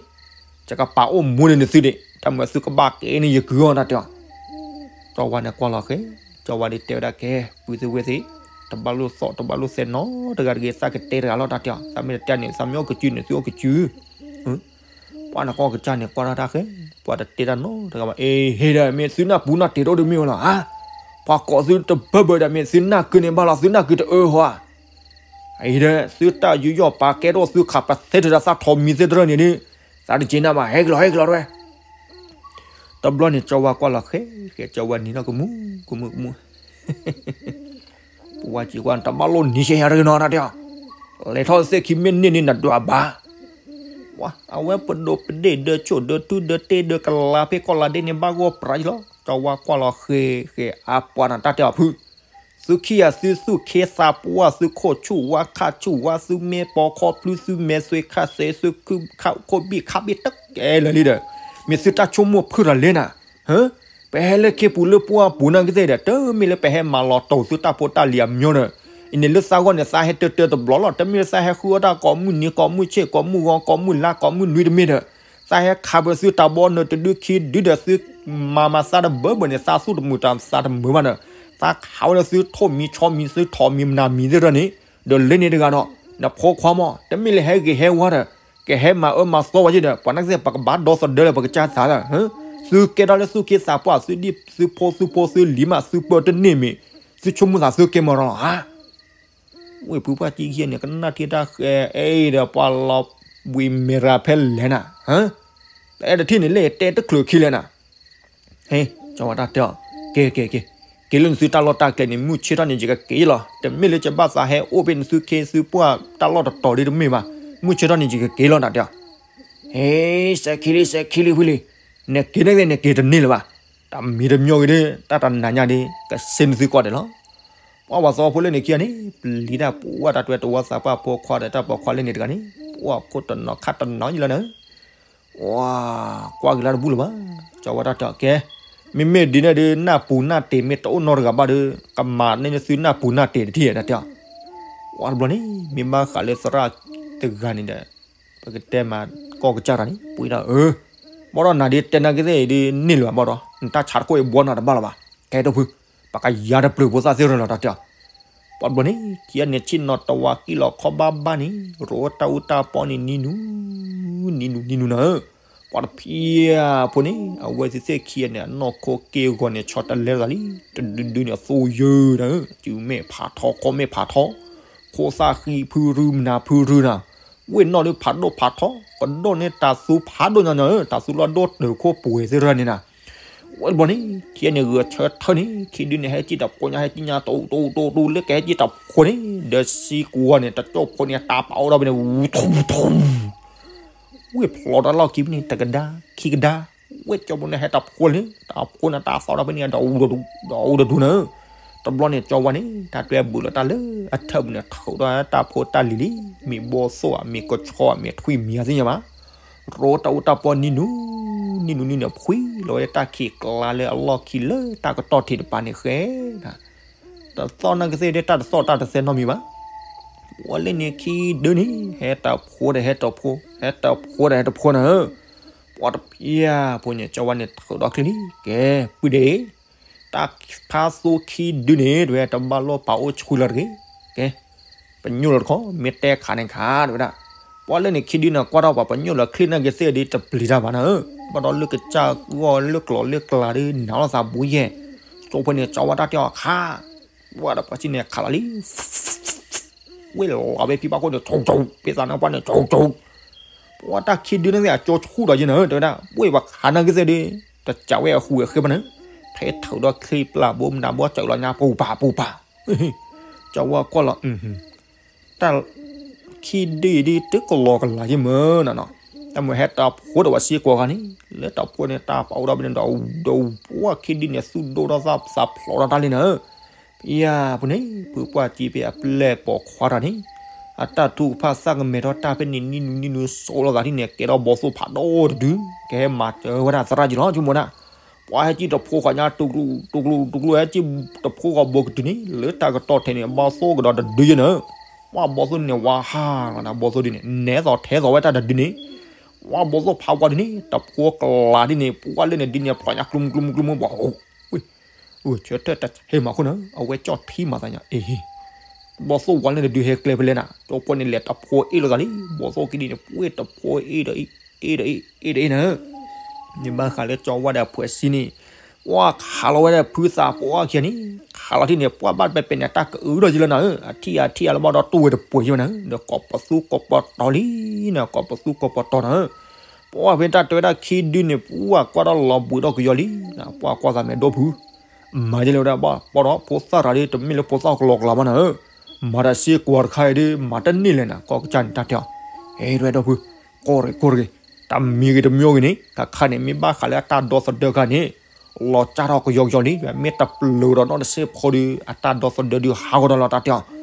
ယကပာ်အိၣ်မူန့ၢ်နသုဒံး, တၢ်မၤသုကဘၣ်က့ၤန့ၢ်ယကုၢ်အီၤ တၢ်တဲအီၤ. ကၠီဝါန့ၣ်ကွၢ်လီၤဃဲၤ, ကၠီဝါဒီးတဲဝဲဒၣ် ကဲ ပုၢ်သ့ၣ်ဝဲၢ်သ့ၣ်, တဘၣ်လိၣ်သီၣ်တဘၣ်လိၣ်သဲးနီတဂၤတဂ့ၤ, သးကတဲတဂၤလီၤ တၢ်တဲအီၤ. သးမ့ၢ်တတဲန့ၣ် သးမ့ၢ်အိၣ်ကစုန့ၣ် သုအိၣ်ကစု ပှၤနကီၢ်ကစၢ်န့ၣ် ကွၢ်ထီၣ်တၢ်ဃဲၤ, ပှၤတတဲတၢ်နီတဂၤဘၣ်. အ့ ဟ့ၣ်ဒီး မ့ၢ်သုနၢ်ပူၤနၢ်တ့ၤတအိၣ်ဒီးမ့ၢ်ဝဲလီၤဧါ. ပှၤကိးသုတဘၢဘၢဒီး မ့ၢ်သုနၢ်ကုန့ၣ်ဘၣ်လီၤ, သုနၢ်ကုတအၢဟီဧါ. အံၤဒီး သုတၢ်ယူးယီၣ်ပာ်ကဲတအိၣ် သုခးပသ့ထုးဒီးသးထိၣ်မံသ့ၣ်တဖၣ်န့ၣ်ဒီး သးတက့ၤနၤဘၣ်, ဟဲက့ၤလီၤ ဟဲက့ၤလီၤ တဲဝဲ. တဘျီန့ၣ် ကၠီဝါကွၢ်လီၤဃဲၤဃဲၤ ကၠီဝါနံၤထီၣ်ကမူၣ်ကမူၣ်ကမူၣ် ပှၤကၠံကွၢ် တဘၣ်လိၣ်နံၤဆဲးယၤတဂ့ၤနီၤ တၢ်တဲအီၤ. လဲၤထီၣ်သ့ၣ်ခံမ့ၢ်န့ၢ်န့ၣ် နဒွးဘၣ်. ဝါ အဝဲပဒိးပဒ့ၣ်ဒၢးဆိၣ်ဒၢးထူဒၢးတ့ၢ်ဒၢးကလၤဖဲကီၢ်လၤဒ့န့ၣ် ဘၣ်ဂီၢ်ပြးယလီၤ. ကၠီဝါကွၢ်လီၤဃဲၤဃဲၤ အါပှၤနတၢ်တဲအီၤဖု သုခံဂၤသုသူၣ်ခ့သးပှၢ် သုခိၣ်ဆူၣ်ဝါခါဆူၣ်ဝါ သုမဲာ်ပိာ်ခီဖျိ သုမဲာ်သွဲခါသဲး သုခိၣ်ဘံၣ်ခါဘ့ၣ် တကဲလၢာ်လံဒီး မ့ၢ်သုတၢ်ဆိကမိၣ်ဖုတၢ်လဲၣ်နၤ. ပဟဲလၢခ့ပူၤလၢပှၢ်ပူၤနာ်က့သ့ၣ်ဒီး တမ့ၢ်လၢပဟဲမၤလီၤတိာ်သုတၢ်ဖိတၢ်လံၤအမညီဒီး အံၤန့ၣ်လၢသးဂီၢ်န့ၣ် သးဟဲတၢတၢတဘျီလီၤ. တမ့ၢ်လၢသးဟဲဃုအီၣ်တၢ်ကိးမုၢ်နံၤကိးမုၢ်ဆ့ၣ်ကိးမုၢ်ဂီၤကိးမုၢ်လါကိးမုၢ်နွံတမ့ၢ်ဒီး သးဟဲခးပသုတၢ်ဘီနုာ်တဒုခံဒုဒီး သုမၤမၤသးတဘၢဘၢန့ၣ် သးသူၣ်တမုာ်တသးတမုာ်ဘၣ်ဒီး သးခးဝဲလၢသုထိၣ်မံဆီမံ သုထိၣ်မံမနၤမံသ့ၣ်တဖၣ်န့ၣ် ဒီးလၢန့ၣ်တဂၤဒီး နဖိခွါမး တမ့ၢ်လၢဟဲဂ့ၤဟဲဝါဒီး ကဟဲမၤအၢမၤသီဝဲက့ဒီး ပှၤနာ်က့သ့ၣ် ပကဘၣ်ဒီသဒၢလၢပကစၢ်သးလၢ သုကဲထီၣ်လၢသူၣ်က့သးပှၢ် သုဒ်သုဖိသုဖိသုလံၤမး သုပၢတန့ၢ်မ့ၢ် သုဆိကမိၣ်သးသုကဲမၤရီလီၤဧါ. ဝ့ၢ်ဖုပှၢ်ကံခံဂၤန့ၣ် ကနၣ်ထံတၢ်ဃဲၤ အဲၣ်ဒီးပှၤလီၤဘှံးမဲရၤဖဲလဲၣ်နၤ, ပအဲၣ်တထံၣ်န့ၣ် လၢတဲတချုးခံလဲၣ်နၤ. ဟ့ ကၠီဝါတၢ်တဲအီၤ က့ၤက့ၤက့ၤ က့ၤလၢနသုတၢ်လီၢ်တၢ်ကျဲန့ၣ် မုၢ်ဆ့ၣ်ထီၣ်န့ၣ် ယကက့ၤလီၤ. တမ့ၢ်လၢယဘၣ်သးဟဲအိၣ်ဖဲနသုခ့သုပှၢ်တၢ်လီၢ်တတီၤဒ်တမ့ၢ်ဘၣ်. မုၢ်ဆ့ၣ်ထီၣ်န့ၣ် ယကက့ၤလီၤ တၢ်တဲအီၤ. ဟ့ စဲးခံလံ စဲးခံလံဖုလံ, နက့ၤန့ၣ် နက့ၤတန့ၢ်လၢၤဘၣ်. တၢ်မံၤတမံၤဂ့ၤဒီး တၢ်တနၤညါဒီး ကစ့နသုကိးဒဲးလီၤ. ပှၤဝဲသီဖိလၢန့ၣ်ခံဂၤန့ၣ် ပျံၤတၢ်ပှၤတၢ်တွဲတဝီသးပှၢ်ဖိခွါဒီးတၢ်ပိာ်ခွါလၢန့ၣ်တဂၤန့ၣ် ပှၤခိၣ်တနီၤခါတနီၤယလီၤနၤ. ဝါ ကွၢ်က့ၤလၢတဘူၣ်လၢၤဘၣ်. ကၠီဝါတၢ်တဲအီၤ ကဲ မ့မ့ၢ်ဒ်န့ၣ်ဒီး နၢ်ပူၤနၢ်တ့ၤမ့ၢ်တအိၣ်နီတဂၤဘၣ်ဒီး ကမၤန့ၢ်သုနၢ်ပူၤနၢ်တ့ၤတထံၣ် တၢ်တဲအီၤ. ဝါတဘျီန့ၣ် မ့ၢ်ဘၣ်ဃးလၢသရၣ်တဂၤန့ၣ်ဒီး ပကတဲမးကီၢ်ကစၢ်တၢ်န့ၣ် ပှ့ၤဒၣ်အၢ ဘၣ်ဒီးနၤဒ်တဲနာ်က့သ့ၣ်အံၤဒ်န့ၢ်လၢၤဘၣ်ဒီး နတၢ်ဆါတခိၣ်အံၤဘှီနၤတဘၣ်လၢၤဘၣ်. ကဲ ဒီပုၢ် ပကယါတပျုာ်ဖိသၣ်သ့ၣ်ရၢလီၤ တၢ်တဲအီၤ. ပှၤတဘျီန့ၣ် ခံဂၤန့ၣ်ဆ့ၣ်နီၤတဝါကံၣ်လီၤခီဘၣ်ဘၣ်န့ၣ် ရိတၢ်အူတၢ်ပီန့ၣ် နံၤနူ နံၤနူ နံၤနူနၤဧၢ. ပှၤတဖံးဖိန့ၣ် အဝဲသ့ၣ်သ့ၣ်ခံဂၤန့ၣ် အနီၢ်ခိက့ၢ်ဂီၤန့ၣ် ဆီတလဲသးလံ တဒုဒုန့ၣ် အသိယၢနၤဧၢ စုမဲာ်ဖးထီ ခီၣ်မဲာ်ဖးထီ ခိၣ်သၣ်ဃံဖုရုမနၤဖုရုနၤ ဝ့ၢ်နီၣ်ဒုးဖးဒိၣ်ဖးထီ, ကဒိၣ်န့ၢ်တၤသူဖးဒိၣ်ညီညီဧၢ, တၤသူလီၤဒိၣ်တုာ်ခိၣ်ပှဲၤသ့ၣ်ရၢန့ၣ်နၤ. ဝဲတဘျီန့ၣ် ခံဂၤန့ၣ်ဂဲၤဆၢထၢၣ်န့ၣ်, ခံဒုန့ၣ် ဟဲစံၣ်တဖိညါ ဟဲစံၣ်ညါ တူတူတူတူ လၢကဟဲစံၣ်တဖိန့ၣ် ဒီးစံကွီၤန့ၣ် တကၠိဖိန့ၣ် တၢ်ပာ်အိၣ်ဒီးဖဲန့ၣ် ဝူထူထူ ဝ့ၢ်ဖျိးတၢ်လီၢ်ခံဖဲန့ၣ် တကဒါ, ခံကဒါ, ဝ့ၢ်ကၠီဖိန့ၣ် ဟဲတဖိလံ, တဖိန့ၣ် တၢ်သီၣ်ဒီးဖဲန့ၣ် ဒီးအူဒီးဒူန့ၣ်. တဘျီန့ၣ် ကၠီဝါန့ၣ် တၢ်တွဲဘူးလီၤတၢ်လၢအထၢၣ်ပူၤန့ၣ် ထုးဒီးတၢ်ဖိတၢ်လံၤလံ, မ့ၢ်ဘီၣ်သိၣ်ဧါ, မ့ၢ်ကဆီဧါ, မ့ၢ်ထွံၣ်မံၤဧါသ့ၣ်ညါဘၣ်. ရိတၢ်အူတၢ်ပီနံၤနူၤ, နံၤနူၤနံၤန့ၣ် ဖှံလီၤဝဲတၢ်ခံးကျါလၢအလီၢ်ခံလၢတၢ်ကတီၢ်ထံးတပၤန့ၣ်ဃဲ တသီၣ်နာ်က့သ့ၣ်ဒ်တၢ်တသီၣ်တၢ်တသဲနီတမံၤဘၣ်. ပှၤလၢန့ၣ်ခံဒုန့ၣ် ဟဲတဖိဒီးဟဲတဖိ, ဟဲတဖိဒီးဟဲတဖိနၤဧၢ. ပှၤတဖျၢၣ်ဖိန့ၣ် ကၠီဝါန့ၣ်ထုးဒီးချံလံ, ကဲ, ပုၢ်ဒ့ၣ်, တၢ်ဖါသူခံဒုန့ၣ် တဲဝဲ တဘၣ်လိၣ်ပာ်အိၣ်ဆှံလၢၤတဂ့ၤ, ကဲ ပညိၣ်လီၤတခီ, မ့ၢ်တဲခးန့ၣ်ခး တဲဝဲဒၣ်. ပှၤလၢန့ၣ်ခံဒုန့ၣ် ကွၢ်ထီၣ်ပှၤပညိၣ်လီၤချံနာ်က့သ့ၣ်ဒ်တပျံၤတၢ်ဘၣ်နၤဧၢ, ဘၣ်ဒီးလၢကစၢ်ဂီၢ်လၢကျိၤလၢကျါဒ် နးလိာ်သးဘူးယဲၢ်, ကၠီဖိန့ၣ် ကၠီဝါတၢ်တဲအီၤခး ဝဲဒီးပှၤစံၣ်န့ၣ်ခးလီၤလံ, ဝ့ၢ်လီၤဝဲဖံဘၣ်ခိၣ်န့ၣ် ဆိဆိ, ဖံသးနါပှၢ်န့ၣ် ဆိဆိ, ပှၤတၢ်ခံဒုန့ၣ်သ့ၣ် အကၠိဆူၣ်ဒီးယဲၢ်နၤဧၢ, တဲဝဲဒၣ်, ဝ့ၢ်ပှၤခးနာ်က့သ့ၣ်ဒ် တစးဝဲအဟူးအဃ့ဘၣ်နၤ, ထဲထုးဒီးချံပျၢ်ဘိမနၤဘိစၢၤလီၤညါပူၤပာ်ပူၤပာ်, ကၠီဝါကွၢ်လီၤ တၢ်ခံဒုအံၤဒ်တကလီကလးယဲၢ်မၢ်နၤနီၤ, တၢ်မ့ၢ်ဟဲတဖိဒီးပှၤစံၢ်ကွီၤခါန့ၣ် လၢတဖိန့ၣ် တၢ်ပာ်အိၣ်ဒီးဖဲန့ၣ်ဒီး ဒီးပှၤခံဒုန့ၣ် သူၣ်ဒိၣ်ထီၣ်သးဖျိးထီၣ်တၢ်လံနၤဧၢ, ဖံယါဖိန့ၣ် ဖုပှၢ်ကံဖဲအပျဲၢ်ပိာ်ခွါတၢ်န့ၣ် အတၢ်ထုကဖၣ်သၣ်ကမဲာ်ထီၣ်တၢ်ဖဲန့ၣ် နံၤနူၤနံၤနူၤစိးလိာ်သးဒ်န့ၣ် ကဲထီၣ်ဘီသိၣ်ဖးဒိၣ်တဒု, ကဟဲမၤစၢၤဝဲဒၣ်သရၣ်ကံလီၤ ဆိကမိၣ်နၤ, ပှၤဟဲစံၣ်တဖိဃီညါ တူၤကျူၤတူၤကျူၤ ဟဲစံၣ်တဖိဃီဘိကတုၤန့ၣ် လၢတၢ်ကတီၢ်ထဲန့ၣ် ဘီသိၣ်ကဒီးတဒုယဲၢ်နၤဧၢ, ပှၤဘီသိၣ်န့ၣ် ဝါဟါလီၤနၤ ဘီသိၣ်ဒ်န့ၣ် နဲသိးထဲသိးဝဲတၢ်တဒုန့ၣ်, ပှၤဘီသိၣ်ဖးဝါဒ်န့ၣ် တဖိကလးဒ်န့ၣ် ပှၤလၢန့ၣ်ဒ်န့ၣ် ဖျိညါကျူမူကျူမူကျူမူ ဘီ ဆၢထၢၣ်တၢ်ဟဲမၤခိၣ်နၤဧၢ, အဝဲကၠီၣ်ထံမၤသးညါ အ့ၣ်, ဘီသိၣ်ဝါလၢန့ၣ်ဒုးဟဲကျဲဖဲလဲၣ်နၤ, ကၠီဖိန့ၣ်လဲၤတဖိအ့ၣ်လိာ်သးလံ, ဘီသိၣ်ကံဒ်န့ၣ် ပှ့ၤတဖိအ့ၣ်ဒီးအ့ၣ်, အ့ၣ်ဒီးအ့ၣ်, အ့ၣ်ဒီးအ့ၣ်နၤဧၢ, န့ၣ်ဘၣ်ဃးလၢကၠီဝါဒီးအဖှဲးစံန့ၣ်, ပှၤခးလီၤဝဲဒၣ်ဖုသးပှၢ်ခံဂၤန့ၣ်, ခးလီၤထံၣ်န့ၣ် ပှၤဘၣ်ပဲပဲန့ၣ် တၢ်ကအုထီၣ်ယဲၢ်လၢနၤဧၢ, အထံၣ်အထံၣ်အလၢဘၣ်ဒီးတူၢ်ဝဲတပှဲၤယဲၢ်နၤဧၢ, ဒီးကိးပသူကိးပတီၤလံနၤ, ကိးပသူကိးပတီၤနၤဧၢ ပှၤဖဲတၢ်တဲဝဲဒၣ်ခံဒုန့ၣ် ပှၤကွၢ်ထီၣ်လီၤဘှံးထီၣ်ကယီလံ, ပှၤကွၢ်သးမဲာ်ဒိၣ်ဖု, မၤယဲၢ်လၢဝဲဒၣ်ဘၣ် ပှၤဒီးဖိသၣ်တဂၤဒ် တမ့ၢ်လၢဖိသၣ်ကလီကလးဘၣ်နၤဧၢ, မၤတၢ်စ့ကွၢ်တခါအံၤဒ် မၤတန့ၢ်လဲၣ်နၤ, ကီၢ်ကစၢ်န့ၣ်တၢ်တဲအီၤ, ဟဲဒွဲၣ်ဒိၣ်ဖု, ကီၢ်ရ့ၣ်ကီၢ်ရ့ၣ်, တၢ်မံၤဂ့ၤတမံၤဂ့ၤန့ၣ် ခါခါန့ၣ် မ့ၢ်ဘၣ်ဃးလၢအတၢ်ဒီသဒၢခါန့ၣ် လီၤစၢ်ထီၣ်ကယီကယီလံ, မ့ၢ်တပျုၤဒီးနီၢ်တစ့ၢ်ဖိဒီး အတၢ်ဒီသဒၢဒုးဟးဂီၤဒီးလီၤတၢ်တဲအီၤ,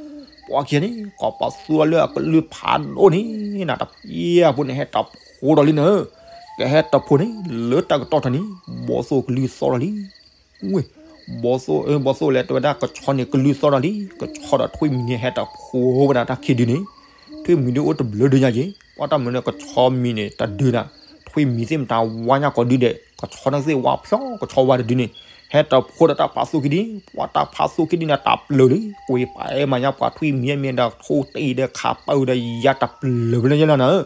ပှၤခံဂၤန့ၣ် ကိးပသူအီၤလၢအကလုၢ်ဖးဒိၣ်န့ၣ်နၤ, တဖျၢၣ်ဖိန့ၣ် ဟဲတဖိဒီးလံနၤဧၢ, ကဟဲတဖိန့ၣ် လၢတၢ်ကတီၢ်ထီၣ်န့ၣ် ဘီသိၣ်ကလုၢ်သီၣ်ဒီးလံ, ဝ့ၢ်, ဘီသိၣ်, ဘီသိၣ်လဲၤတဲဝဲဒၣ်ကဆီန့ၣ် ကလုၢ်သီၣ်ဒီးလံ, ကဆီဒီးထွံၣ်မံၤန့ၣ် ဟဲတဖိဝဲဒၣ်တၢ်ခံဒုန့ၣ်, ထွံၣ်မံၤဒုးအိၣ်တဘျုးဒုညါက့ၤ, ပှၤတၢ်မုာ်န့ၣ် ကဆီမံၤန့ၣ် တဒုနၤ, ထွံၣ်မံၤသ့ၣ်မတၤဝါညါကိးဒုဒဲး, ကဆီန့ၣ်သ့ၣ်ဝါဖျိ ကဆီဝါတဒုန့ၣ်, ဟဲတဖိဒီးတၢ်ဖါသူခံဒု, ပှၤတၢ်ဖါသူခံဒုန့ၣ် တၢ်ပျုၤလံ, ကွံာ်ပာ်အဲၣ်မၤညါပှၤထွံၣ်မံၤမ့ၢ်ဒီး ထိၣ်တ့ၢ်ဒီးခးပၢၢ်ဒီး ယါတပျုၤဖဲလဲၣ်ယဲၢ်လၢနၤဧၢ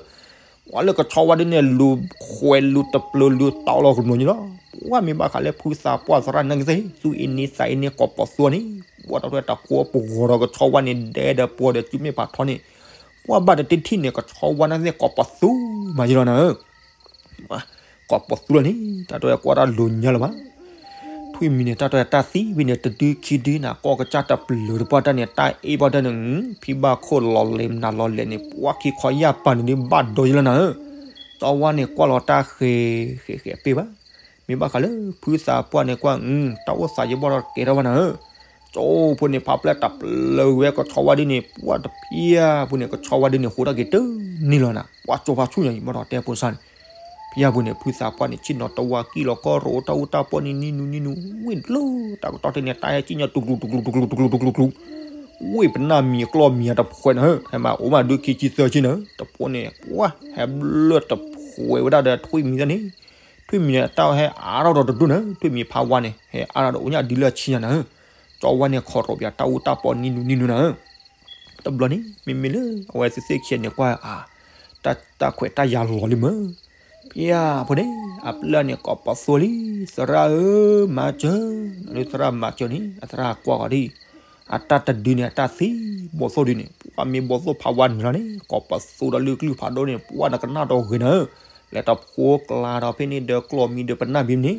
ပှၤလၢကဆီဝါဒ်န့ၣ် လူၤခွဲးလူၤတပျုၤလူၤတီလီၤကမျီၤညီလီၤ, ပှၤမ့ၢ်ဘၣ်ဃးလၢဖုသးပှၢ်သရၣ်နာ်က့သ့ၣ် သူၣ်အ့န့သးအ့န့ကိးပသူန့ၣ်, ပှၤတၢ်ထွဲတၢ်ဖိပဂီၤဒီးကဆီဝါန့ၣ် ဒဲဒီးပှၤဒီးစုမ့ၢ်ဖးထီန့ၣ်, ပှၤဘၣ်တထံၣ်ထံၣ်န့ၣ် ကဆီဝါနာ်က့သ့ၣ်ကိးပသူမၤယဲၢ်လီၤနၤဧၢ ကိးပသူလီၤန့ၣ် တၢ်တဝဲကွၢ်တၢ်လိၤညါလၢၤဘၣ်, ထွံၣ်မံၤန့ၣ် တၢ်တဝဲတၢ်သံဝံၤန့ၣ် တဒုခံဒုနၤ ကီၢ်ကစၢ်တပျုၤတပှၢ်တၢ်န့ၣ် တၢ်အ့ၣ်ဘၣ်တၢ်န့ၣ် ဖံဘၣ်ခိၣ်လီၤလဲၤမနုၤလီၤလဲၤန့ၣ် ပှၤခံခီယၢ်ပၤန့ၣ်ဒုးဘၣ်ဒိယဲၢ်လီၤနၤဧၢ, ကၠီဝါန့ၣ်ကွၢ်လီၤတၢ်ဃဲၤဃဲၤဃဲၤပ့ၢ်ဘၣ်, မ့ၢ်ဘၣ်ဃးလၢဖုသးပှၢ်န့ၣ်ကွၢ် တၢ်အိၣ်သးယဘီၣ်ဒီးကဲထီၣ်ဘၣ်နၤဧၢ, ကၠီဖိန့ၣ် ဖးပျဲၢ်တပျုၤဝဲကဆီဝါဒ်န့ၣ် ပှၤတဖံးဖိန့ၣ် ကဆီဝါဒ်န့ၣ် ဟူးထီၣ်က့ၤတန့ၢ်လီၤနၤ ပှၤကၠိဖးဆူၣ်ညါအံၤ ဘၣ်ဒီးတဲဖိစၢ်န့ၣ် ဖံယါပူၤန့ၣ် ဖုသးပှၢ်န့ၣ် ဆ့ၣ်နီၤတဝါကံၢ်လီၤကီၢ်ရိးတၢ်အူတၢ်ပီၢ်န့ၣ် နံၤနူၤနံၤနူၤ ဝ့ၢ်တလိၣ် တၢ်ကတီၢ်ထဲန့ၣ် တၢ်ဟဲစံၣ်ညီၣ် တူၤကျူၤ တူၤကျူၤ တူၤကျူၤ တူၤကျူၤ တူၤကျူၤ ဝ့ၢ်ပနၢ်မံၤအကျီၢ်မံၤအတဖှဲးနၤဧၢ, ဟဲမၤအိၣ်မးဒုးခံဆံသၢဆံနၤဧၢ, တဖိန့ၣ် ပှၤဟဲဘျၢၣ်တဖှဲးဝဲဒၣ်ဒီးထွံၣ်မံၤသ့ၣ်န့ၣ်, ထွံၣ်မံၤန့ၣ် တၢ်ဟဲအါထီၣ်ဒီးတဒူၣ်နၤဧၢ, ထွံၣ်မံၤဖးဝါန့ၣ် ဟဲအါထီၣ်ဒီးအိၣ်ညၣ်ဒုးလၢအဆံညါနၤဧၢ, ကၠီဝါန့ၣ် ခီၣ်ရိးပၠးတၢ်အူတၢ်ပီၢ်နံၤနူၤနံၤနူၤနၤဧၢ တဘျီန့ၣ် မ့မ့ၢ်လၢ အဝဲသ့ၣ်သ့ၣ်ခံဂၤန့ၣ်ကွၢ် အါ တၢ်ခွဲးတၢ်ယာ်လီၤလံမၢ်, ဖံယါဖိန့ၣ် အပျဲၢ်န့ၣ် ကိးပသူလံ, သရၣ်ဧၢ, မၤစၢၤ, လၢသရၣ်မၤစၢၤန့ၣ် အသရၣ်ကွၢ်ဂီၤဒ်အံၤ, အတၢ်တဒုန့ၣ် အတၢ်သံဘီၣ်သိၣ်ဒုန့ၣ် ပှၢ်မ့ၢ်ဘီၣ်သိၣ်ဖးဝါနုာ်လီၤန့ၣ် ကိးပသူဒီးလၢကျုၢ်ဖးဒိၣ်န့ၣ် ပှၢ်နကနၣ်ဒီးဂ့ၤနၤဧၢ, လဲၤတဖိကျါဒီးဖဲန့ၣ်ဒီးကျီၢ်မံဒီးပနၢ်ဘံန့ၣ်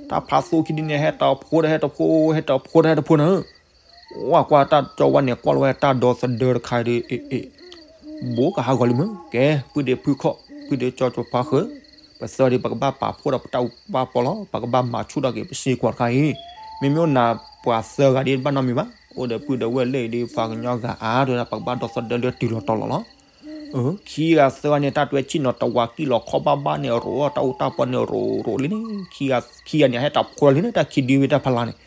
တၢ်ဖးသိၣ်ခံဒုန့ၣ် ဟဲတဖိဒီးဟဲတဖိ ဟဲတဖိဒီးဟဲတဖိနၤဧၢ, ပှၢ်ကွၢ်တၢ်ကၠီဝါန့ၣ် ကွၢ်လီၤဝဲတၢ်ဒီသဒၢတခါဒီး အ့ အ့ ဘိကဟးဂီၤလံမ့ၢ် ကဲ ပုၢ်ဒ့ဖုခီၣ် ပုၢ်ဒ့ကၠီကၠီဖါဃၢၤ, ပသၢဒ်ပကဘၣ်ပာ်ဖှိၣ်ဒီးပတၢ်အူပၢ်ပီလီၤ ပကဘၣ်မၤဆူၣ်ထီၣ်က့ၤပစ့ကွၢ်တခါအံၤ, မ့မ့ၢ်အိၣ်နၤပှၤသၢဂၤဒ်ဘၣ်နီတမံၤဘၣ်, အိၣ်ဒီးပုၢ်ဒီးဝဲၢ်လၢအံၤဒ်ပှၤကညီဂၤအါ တဲဝဲဒၣ် ပကဘၣ်ဒီသဒၢလၢတုၤလီၤတီၤလီၤလီၤ. ခံဂၤသၢဂၤန့ၣ် တၢ်တွဲဆံၣ်နီၤတဝၤကံၣ်လီၤခီၣ်ဘၣ်ဘၣ်န့ၣ် ရိးတၢ်အူတၢ်ပီန့ၣ် ရိးရိးလံန့ၣ်, ခံဂၤန့ၣ် ဟဲတၢ်ဖိလီၤလံန့ၣ် တၢ်ခံဒုဝဲတၢ်ဖးလၢ်န့ၣ်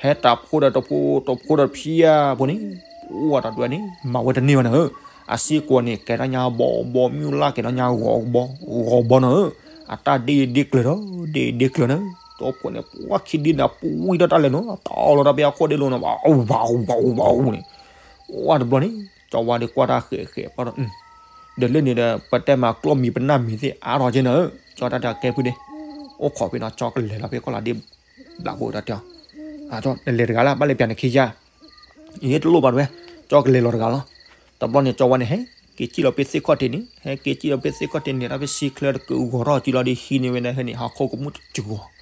ဟဲတၢ်ဖိဒီးတဖိ တဖိဒီးဖံယါဖိန့ၣ်, ပှၢ်တၢ်တွဲန့ၣ် မၤဝဲတန့ၢ်ဘၣ်နၤဧၢ, အစ့ကွၢ်န့ၣ် ကဲထီၣ်ညါဘီဘီ မ့ၢ်လၢကဲထီၣ်ညါဂီၤဘီ ဂီၤဘီနၤဧၢ, အတၢ်ဒ့ဒ့ကျၢၤဒီး ဒ့ဒ့ကျၢၤနၤဧၢ, တဖိန့ၣ် ပှၢ်ခံဒုန့ၣ် ပှံထီၣ်တၢ်လဲၤနီၤ တီလီၤတၢ်ဖဲအခိၣ်ဒ့လိၤန့ၣ် ဘၣ်အူဘၣ်အူဘၣ်အူန့ၣ်, ပှၢ်တဘျီန့ၣ် ကၠီဝါဒုးကွၢ်တၢ်ဃဲးဃဲးပှၢ်ဒီး ဒီးလၢန့ၣ်ဒီး ပတဲမၤကျီၢ်မံၤပနၢ်မံၤသ့ၣ်အါထီၣ်ကဲနၤဧၢ, ကၠီတၢ်တဲကဲဖုဒ့ အိၣ်ခိးဖဲနီၤ ကၠီကလဲၤလီၤဖဲကီၢ်လီၤဒ့ ဘျးဖိတၢ်တဲအီၤ, နလဲၤတဂၤလၢ် ဘၣ်လဲၤပျးနခံယါ, ယတလိၣ်ဘၣ်တဝဲ, ကၠီကလဲၤလီၤတဂၤလီၤ. တဘျီန့ၣ် ကၠီဝါန့ၣ် ဟဲက့ၤစံၣ်လီၤဖဲသ့ၣ်ခီၣ်ထံးန့ၣ် ဟဲက့ၤစံၣ်လီၤဖဲသ့ၣ်ခီၣ်ထံးန့ၣ် တၢ်ဖဲစံချၢတကဂီၤထီၣ်ကံလီၤဒီးဟံးန့ၢ်ဝဲဒၣ်ဟဲန့ၣ် ဟီၣ်ခိၣ်ကမူၣ်တစှီၤ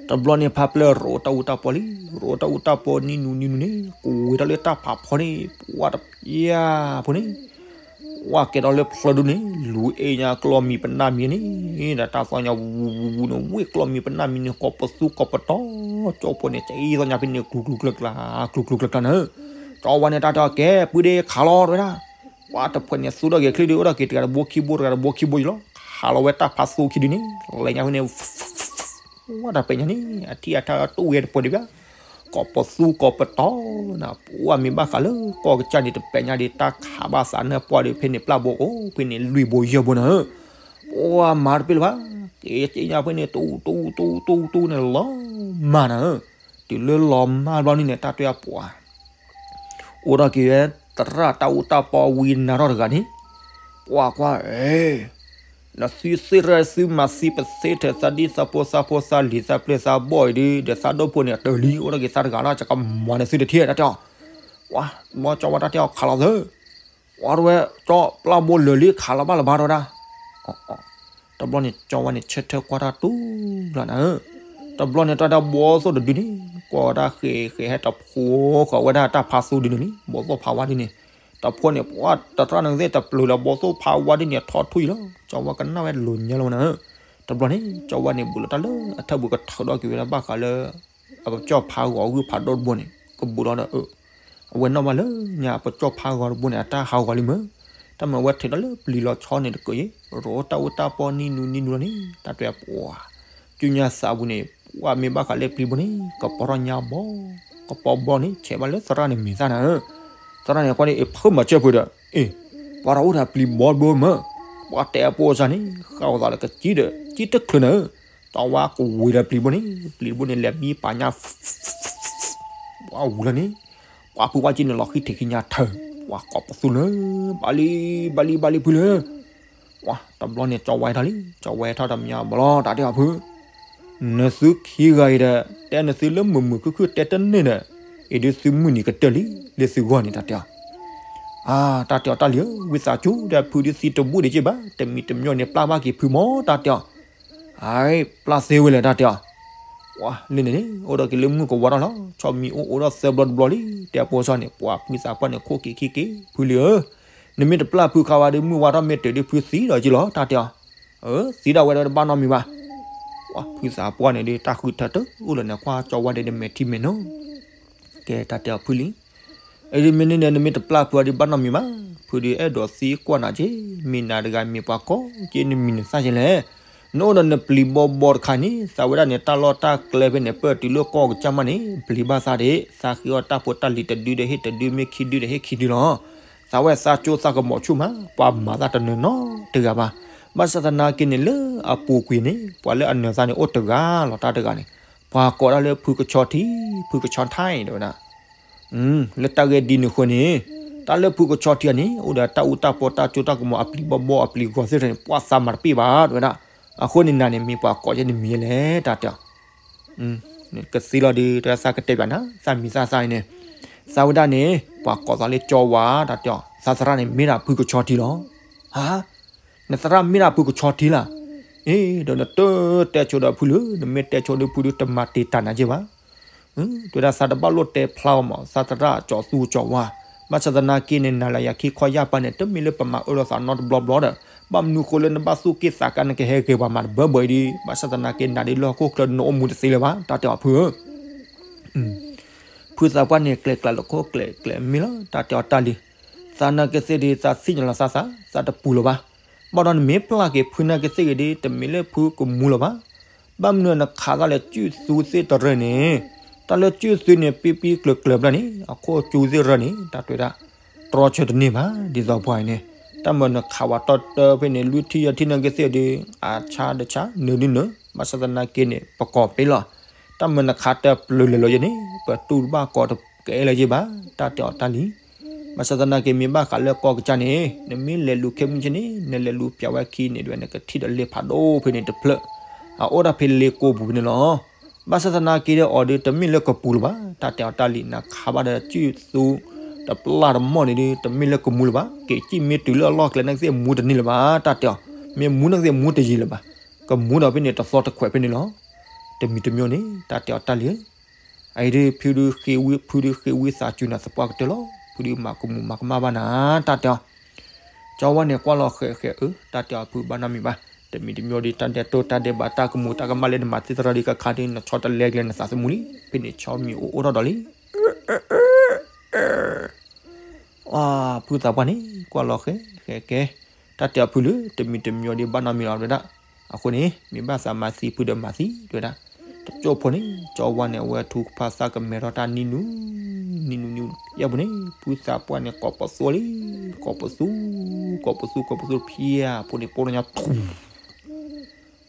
တဘျီန့ၣ် ဖးပျၢၢ်ရိးတၢ်အူတၢ်ပီလံ, ရိးတၢ်အူတၢ်ပီနံၤနူၤနံၤနူၤန့ၣ် ကဝ့ၤထီၣ်လၢတၢ်ဖးဖီန့ၣ် ပှၢ်တပျၢ်ဖိန့ၣ် ပှၢ်ကဲထီၣ်လၢဖျၢၣ်ဒူန့ၣ် လူၤအ့ၣ်ညါကျီၢ်မံၤပနၢ်မံၤန့ၣ် ဒီးတၢ်သီၣ်ညါဝူဝူဝူန့ၣ် ဝ့ၢ်ကျီၢ်မံၤပနၢ်မံၤန့ၣ် ကိးပသူကိးပတီၤ ကၠီဖိန့ၣ် ကသီၣ်ညါဖဲန့ၣ် ကျူၤကျူၤကျၢၤကျၢၤ ကျူၤကျူၤကျၢၤကျၢၤနၤဧၢ, ကၠီဝါန့ၣ် တၢ်တဲအီၤကဲ ပုၢ်ဒ့ခးလီၤတဝဲဒၣ် ပှၢ်တဖှဲးန့ၣ် သူဒီးက့ၤချံဒုး အိၣ်ဒီးက့ၤတဂၤတဘိခံဘိ တဂၤတဘိခံဘိယံၤလီၤ, ခးလီၤဝဲတၢ်ဖးသူခံဒုန့ၣ် လဲၤညါဖဲန့ၣ် ဝဲတၢ်ပဲာ်ညါန့ၣ် အထံၣ်အထါတူၢ်ဝဲတပှဲၤဒံးဘၣ်, ကိးပသူကိးပတီၤနၤ, ပှၢ်မ့ၢ်ဘၣ်ဃးလၢကီၢ်ကစၢ်န့ၣ် တပဲာ်ညါဒံး တၢ်ခးဘၣ်သးနၢ်ပှၢ်ဒီး ဖဲန့ၣ်ပျၢ်ဘိအိၣ် ဖဲန့ၣ်လွံၢ်ဘိယဲၢ်ဘိနၤဧၢ, ပှၢ်မၤတပ့ၢ်လၢၤဘၣ်, က့ၤက့ၤညါဖဲန့ၣ် တူတူတူတူတူန့ၣ် လီၤမၢ်နၤဧၢ, တုၤလၢလီၤမၢ်ဘျီန့ၣ်န့ၣ် တၢ်တဲအီၤပှၢ် အိၣ်ထီၣ်က့ၤဝဲ သရၣ်တၢ်အူတၢ်ပီဝံၤနၤထီၣ်တဂၤန့ၣ်, ပှၢ်ကွၢ်, နသုသ့ၣ်ရၢသုမၤသံပသ့ထဲးသးဒံသးဖိသးဖိသးလံၤသးပျဲၢ်သးဘီၣ်အံၤဒုး ဒီးသးဒိၣ်ဖိန့ၣ် တၢ်လံ အိၣ်ထီၣ်က့ၤသးတဂၤလီၤ ကကမၤနသုတထံၣ် တၢ်တဲအီၤ, ပှၢ် ဘီကၠီဝါတၢ်တဲအီၤခးလီၤသၢ ပှၢ်တဝဲ ကၠီပျၢ်ဘိလၢာ်လံခးလီၤဘၣ်လၢၤဘၣ်တဝဲဒၣ် တဘျီန့ၣ် ကၠီဝါန့ၣ် ဆၢထၢၣ်ကွၢ်တၢ်တူၢ်လီၤနၤဧၢ, တဘျီန့ၣ် တၢ်ဒၣ်ဘီသိၣ်တဒုန့ၣ် ကွၢ်ဝဲဒၣ်ဃဲးဃဲးဟဲတဖိဃီၤဝဲဒၣ်တၢ်ဖးသူဒုန့ၣ်လံ ဘီသိၣ်ဖးဝါဒုန့ၣ်, တဖိန့ၣ် ပှၢ်တရၣ်န့ၣ်သ့ၣ်တပျုၤလၢၤ ဘီသိၣ်ဖးဝါဒုန့ၣ် ထီၣ်ထူၣ်အံၤလီၤ ကၠီဝါကနၣ်ဝဲလိၤညါလီၤနၤဧၢ, တဘျီန့ၣ် ကၠီဝါန့ၣ် ဘူးလီၤတၢ်လၢအထၢၣ်ပူၤကထၢၣ်ဒီးက့ၤဝဲဒၣ်ဘၣ်ဃးလၢ အကစၢ်ဖးဂီၤဂုၢ်ဖးဒိၣ်တဘိန့ၣ် ကဘူးလီၤဒီး အဝဲနီၣ်ဘၣ်လၢညါအပကၠီၣ်ဖးဂီၤတဘိန့ၣ် အတၢ်ဟးဂီၤလံမၢ်, တၢ်မၤဝဲထုးထီၣ်လၢပျံၤလီၤဆီန့ၣ်တက့ၢ်အံၤ ရိးတၢ်အူတၢ်ပီနံၤနူၤနံၤနူၤလီၤန့ၣ် တၢ်တဲအီၤပှၢ်, ကၠူညါသးပူၤန့ၣ် ပှၢ်မ့ၢ်ဘၣ်ဃးလၢပျံၤဘိန့ၣ် ကပီၤထီၣ်ညါဘီ, ကပီၤဘီန့ၣ် ဆဲးဘၣ်လၢသရၣ်န့ၣ်မဲာ်သၣ်နၤဧၢ, သရၣ်န့ၣ်ကွၢ်န့ၣ် အဖၢမၤစၢၢ်ဖုဒီး အ့ၣ်, ပှၢ်တၢ်အိၣ်ဒီးပျံၤဘီတဘိမၢ်, ပှၢ်တဲအပိၢ်စၢ်န့ၣ် ဃၣ်ဝဲသးလၢကစံၣ်ဒီး စံၣ်တချုးနၤဧၢ, ကၠီဝါကဝ့ၤဒီးပျံၤဘိန့ၣ် ပျံၤဘိန့ၣ် လဲၤမံပာ်ညါ ပှၢ်ဝံၤလီၤန့ၣ် ပှၢ်ဖုဝါကံန့ၣ်လီၤဃံထံးခံညါထၢၣ် ပှၢ်ကိးပသူလၢ ဘၣ်လံ ဘၣ်လံ ဘၣ်လံဖုလၢ ပှၢ်တဘျီန့ၣ် ကၠီဝါထီၣ်လံ ကၠီဝါထီၣ်တမံၤဘၣ်လီၤ တၢ်တဲအီၤဖု, နသုခံဂၤအံၤဒီး တဲနသုလၢမုာ်မုာ်ခုၣ်ခုၣ်တဲတန့ၢ်ဒီး အံၤဒုးသုမုၢ်နံၤကတၢၢ်လံ လၢသုဂီၢ်န့ၣ် တၢ်တဲအီၤ အါ တၢ်တဲအီၤတၢ်လံၤဧၢ ဝံသးစူၤဒီးဖုဒုးသံတဘူၣ်ဒံးက့ၢ်ဘၣ် တမံၤတမံၤန့ၣ် ပျၢ်ဘၣ်က့ၤဖုမၢ် တၢ်တဲအီၤ အါ ပျၢ်သ့ဝဲလဲၣ် တၢ်တဲအီၤ ပှၢ်လၢန့ၣ်န့ၣ် အိၣ်ဒီးက့ၤလၢမုၢ်ကဝါထီၣ်လီၤ ဆီမံၤအိၣ်အိၣ်ဒီးသၢဘျီတဘျီလံ တဲအဖိဆီန့ၣ် ပှၢ်ဖုသးပှၢ်န့ၣ် ခိၣ်က့ၤခံက့ၤ ဖုလံၤဧၢ နမ့ၢ်တပျၢ်ဖုခါဝဲဒီး မုၢ်ဝါထီၣ်မ့ၢ်တုၤဒုးဖုသံဒီးက့ၢ်လီၤ တၢ်တဲအီၤ အၢ သံဒၣ်ဝဲဒီးတဘၣ်နီတမံၤဘၣ် ပှၢ်ဖုသးပှၢ်န့ၣ်ဒုး တၢ်ဃုထၢတအိၣ်လၢၤန့ၣ် ကွၢ်ကၠီဝါဒဲးဒီးမဲာ်ထံမဲာ်နိ ကဲတၢ်တဲအီၤဖုလံ အံၤဒ်မ့ၢ်န့ၣ်ဒီး နမ့ၢ်တပျၢ်ဖုအီၤဒုးဘၣ်နီတမံၤဘၣ် ဖုဒုးအဲၣ်ဒိးသံကွၢ်နၤက့ၤ မ့ၢ်နၤတဂၤမ့ၢ်ပှၤကိးက့ၤ နမံၤနသၣ်က့ၤလဲၣ် နအိၣ်ဒီးနပျံၤဘီဘီတခါန့ၣ် သးဝဲဒၣ်န့ၣ် တၢ်လီၢ်တၢ်ကျဲဖဲန့ၣ် ပၢၢ်တုၤလၢကီၢ်ကစၢ်မးန့ၣ် ပျံၤဘၣ်သးဒံး သးဃ့အီၣ်တၢ်ဖိတၢ်လံၤတဒုဒီးဟ့ၣ်တဒု မ့ၢ်ခံဒုဒီးဟ့ၣ်ခံဒုလီၤ သးဝဲသးကၠိသးကမီၤဆူၣ်မး ပှၤမၤသးတနၢၤနီတဂၤဘၣ် ဘၣ်ဆၣ်သနာ်က့န့ၣ် လၢအပူၤကွံာ်န့ၣ် ပှၤလၢအနၢၤသးန့ၣ်အိၣ်တဂၤလီၤတၢ်တဂၤန့ၣ် ပှၤကိးဒၣ်လၢဖုကဆီထံ ဖုကဆီထံတဲဝဲဒၣ် လၢတၢ်ဂ့ၢ်ဒ်န့ၣ်အဃိန့ၣ် တၢ်လၢဖုကဆီထံအန့ၣ် အိၣ်ဒီးတၢ်အူတၢ်ပီတၢ်ကၠိတၢ်ကမီၤအပျံၤဘီဘီအပျံၤဂီၤသ့ၣ်တဖၣ်န့ၣ် ပှၤသးမၤတပ့ၢ်ဘၣ်တဲဝဲဒၣ် အဃိန့ၣ်နၤန့ၣ်မ့ၢ်ပှၤကိးက့ၤနမံၤလဲၣ်တၢ်တဲအီၤ ကသံလီၤဒုး တၢ်သးကတဲဘၣ်နၤ သးမံၤသၣ်သးအံၤန့ၣ် သးဝဲဒၣ်န့ၣ် ပှၤကိးသးလၢကၠီဝါ တၢ်တဲအီၤ သးသရၣ်န့ၣ် မ့ၢ်ဒၣ်ဖုကဆီထံလီၤ. ဟါ, နသရၣ်မ့ၢ်ဒၣ်ဖုကဆီထံလၢ်. အ့ ဒီးနတတဲဆိဒီးဖုလၢ နမ့ၢ်တဲဆိဒီးဖုဒီး တမၤတ့ၢ်တၢ်နၤက့ဘၣ်. တဲဝဲဒၣ် သးတဘၣ်လိၣ်တဲဖျါအီၤမး သးသရၣ်ကၠီသူကၠီဝါ, ဘၣ်ဆၣ်သနာ်က့န့ၣ် နၤလၢယၤခံခီယၢ်ပၢ်န့ၣ် တမ့ၢ်လၢပမၤအၢဒီးသးနီတဘျီဘျီဒီး ဘၣ်မနုၤဃိလၢနဘၣ်သူၣ်က့ၣ်သးကါ နကဟဲဂဲၤပှၤမၤတဘၢဘၢအံၤဒီး ဘၣ်ဆၣ်သနာ်က့နၤဒ်လၢဟီၣ်ခိၣ်ချၢနအိၣ်မူတသ့လၢၤဘၣ် တၢ်တဲအီၤဖုဧၢ ဖုသးပှၢ်န့ၣ် ကျဲၤကျါလၢခိၣ်ကျဲၤကျဲၤမ့ၢ်လီၤ တၢ်တဲအီၤတၢ်လံၤ, သးနာ်က့သ့ၣ်ဒီး သးသ့ၣ်ညါလီၤသးသး သးတပူၤလၢၤဘၣ်. ဘၣ်ဒီးနမ့ၢ်ပျၢ်က့ၤဖုနာ်က့သ့ၣ်ဂ့ၤဒီး တမ့ၢ်လၢဖုကမူလၢၤဘၣ်. ဘၣ်မနုၤနခးတၢ်လၢစုၣ်သူသ့ၣ်တရၢန့ၣ်, တၢ်လၢစုၣ်သူန့ၣ် ပံပံကျၢၤကျၢၤဘျီန့ၣ် အခိၣ်ကၠူသ့ၣ်ရၢန့ၣ် တၢ်တဲဝဲဒၣ် တြီဆၢတန့ၢ်ဘၣ် ဒ်သိးပှၤအံၤန့ၣ်, တၢ်မၤနခးဝဲတီတၢဖဲန့ၣ် လွံၢ်ထံၣ်ယဲၢ်ထံၣ်နာ်က့သ့ၣ်ဒီး အဆါတဆါ နၢၤဒုနၢၤ, ဘၣ်ဆၣ်သနာ်က့န့ၣ် ပကိးပ့လီၤ. တၢ်မၤနခးတၢ်ပျၢၤလဲၤလီၤယဲန့ၣ် ပတူၢ်တဘၣ်ကီတကဲလၢၤယဲဘၣ် တၢ်တဲအီၤတၢ်လံ. ဘၣ်ဆၣ်သနာ်က့မ့ၢ်ဘၣ်ဃးလၢကီၢ်ကစၢ်န့ၣ် နမ့ၢ်လဲၤလူၤခဲမုၢ်ဆ့ၣ်န့ၣ် နလဲၤလူၤပျးဝဲခံန့ၣ် ဒ်ဝဲနကထံၣ်ဒီးလ့ဖးဒိၣ်ဖဲန့ၣ်တဖျၢၣ်, အအိၣ်ဒၣ်ဖဲလ့ကိပူၤဖဲန့ၣ်လီၤ. ဘၣ်ဆၣ်သနာ်က့ဒီးအီၤဒီး တမ့ၢ်လၢကပူၤလၢၤဘၣ် တၢ်တဲအီၤတၢ်လံၤ နခးဘၣ်ဒီးစုၣ်သူ တပျၢ်တမီၢ်န့ၣ်ဒီး တမ့ၢ်လၢကမူလၢၤဘၣ် က့ၤစံၣ်မ့ၢ်တုၤလၢအလီၢ်ကျဲနာ်က့သ့ၣ်မူတန့ၢ်လၢၤဘၣ် တၢ်တဲအီၤ, မ့ၢ်မူနာ်က့သ့ၣ်မူတယံၤလၢၤဘၣ်, ကမူဒီးဖဲန့ၣ်တသီတခွဲးဖဲန့ၣ်လီၤ. တမံၤတမံၤန့ၣ် တၢ်တဲအီၤတၢ်လံၤဧၢ အအံၤဒ်ဖုဒုဃ့ဝံ ဖုဒုဃ့ဝံသးစူၤနၤသပှၢ်ကတၢၢ်လီၤ, ဖုဒုမၤကမူၤမၤကမၣ်ဘၣ်နၤ တၢ်တဲအီၤ. ကၠီဝါန့ၣ်ကွၢ်လီၤဃဲးဃဲးအၢ တၢ်တဲအီၤဖုဘၣ်နီတမံၤဘၣ်, တမံၤတမံၤဒီး တၢ်ဒဲးတိၢ်တၢ်ဒဲးဘး တၢ်ကမူၤတၢ်ကမၣ်လၢနမၤသ့ၣ်သရၣ်ဒီးကခါဒီး နဆီတလဲကျဲနသးသမူလံ, ဖဲန့ၣ်ဆီမံၤအိၣ်အိၣ်ထီၣ်ဒီးလံ ဖုသးပှၢ်န့ၣ် ကွၢ်လီၤဃဲးဃဲးကဲ, တၢ်တဲအီၤဖုလၢ တမံၤတမံၤဒီးဘၣ်နီတမံၤလီၤ တဲဝဲဒၣ်. အဃိန့ၣ် မ့ၢ်ဘၣ်သးမၤသံဖုဒီးမၤသံ တဲဝဲဒၣ်. တကၠိၢ်ဖိန့ၣ် ကၠီဝါန့ၣ် အဝဲထူကဖၣ်သၣ်ကမဲထီၣ်တၢ်နံၣ်နူ နံၣ်နူ နံၣ်နူ ယဲၢ်ပူၤန့ၣ် ဖုသးပှၢ်န့ၣ် ကိးပသူလံ, ကိးပသူ, ကိးပသူ ကိးပသူဖၠၣ်ဖိန့ၣ် ပိၢ်ထီၣ်ညါထူ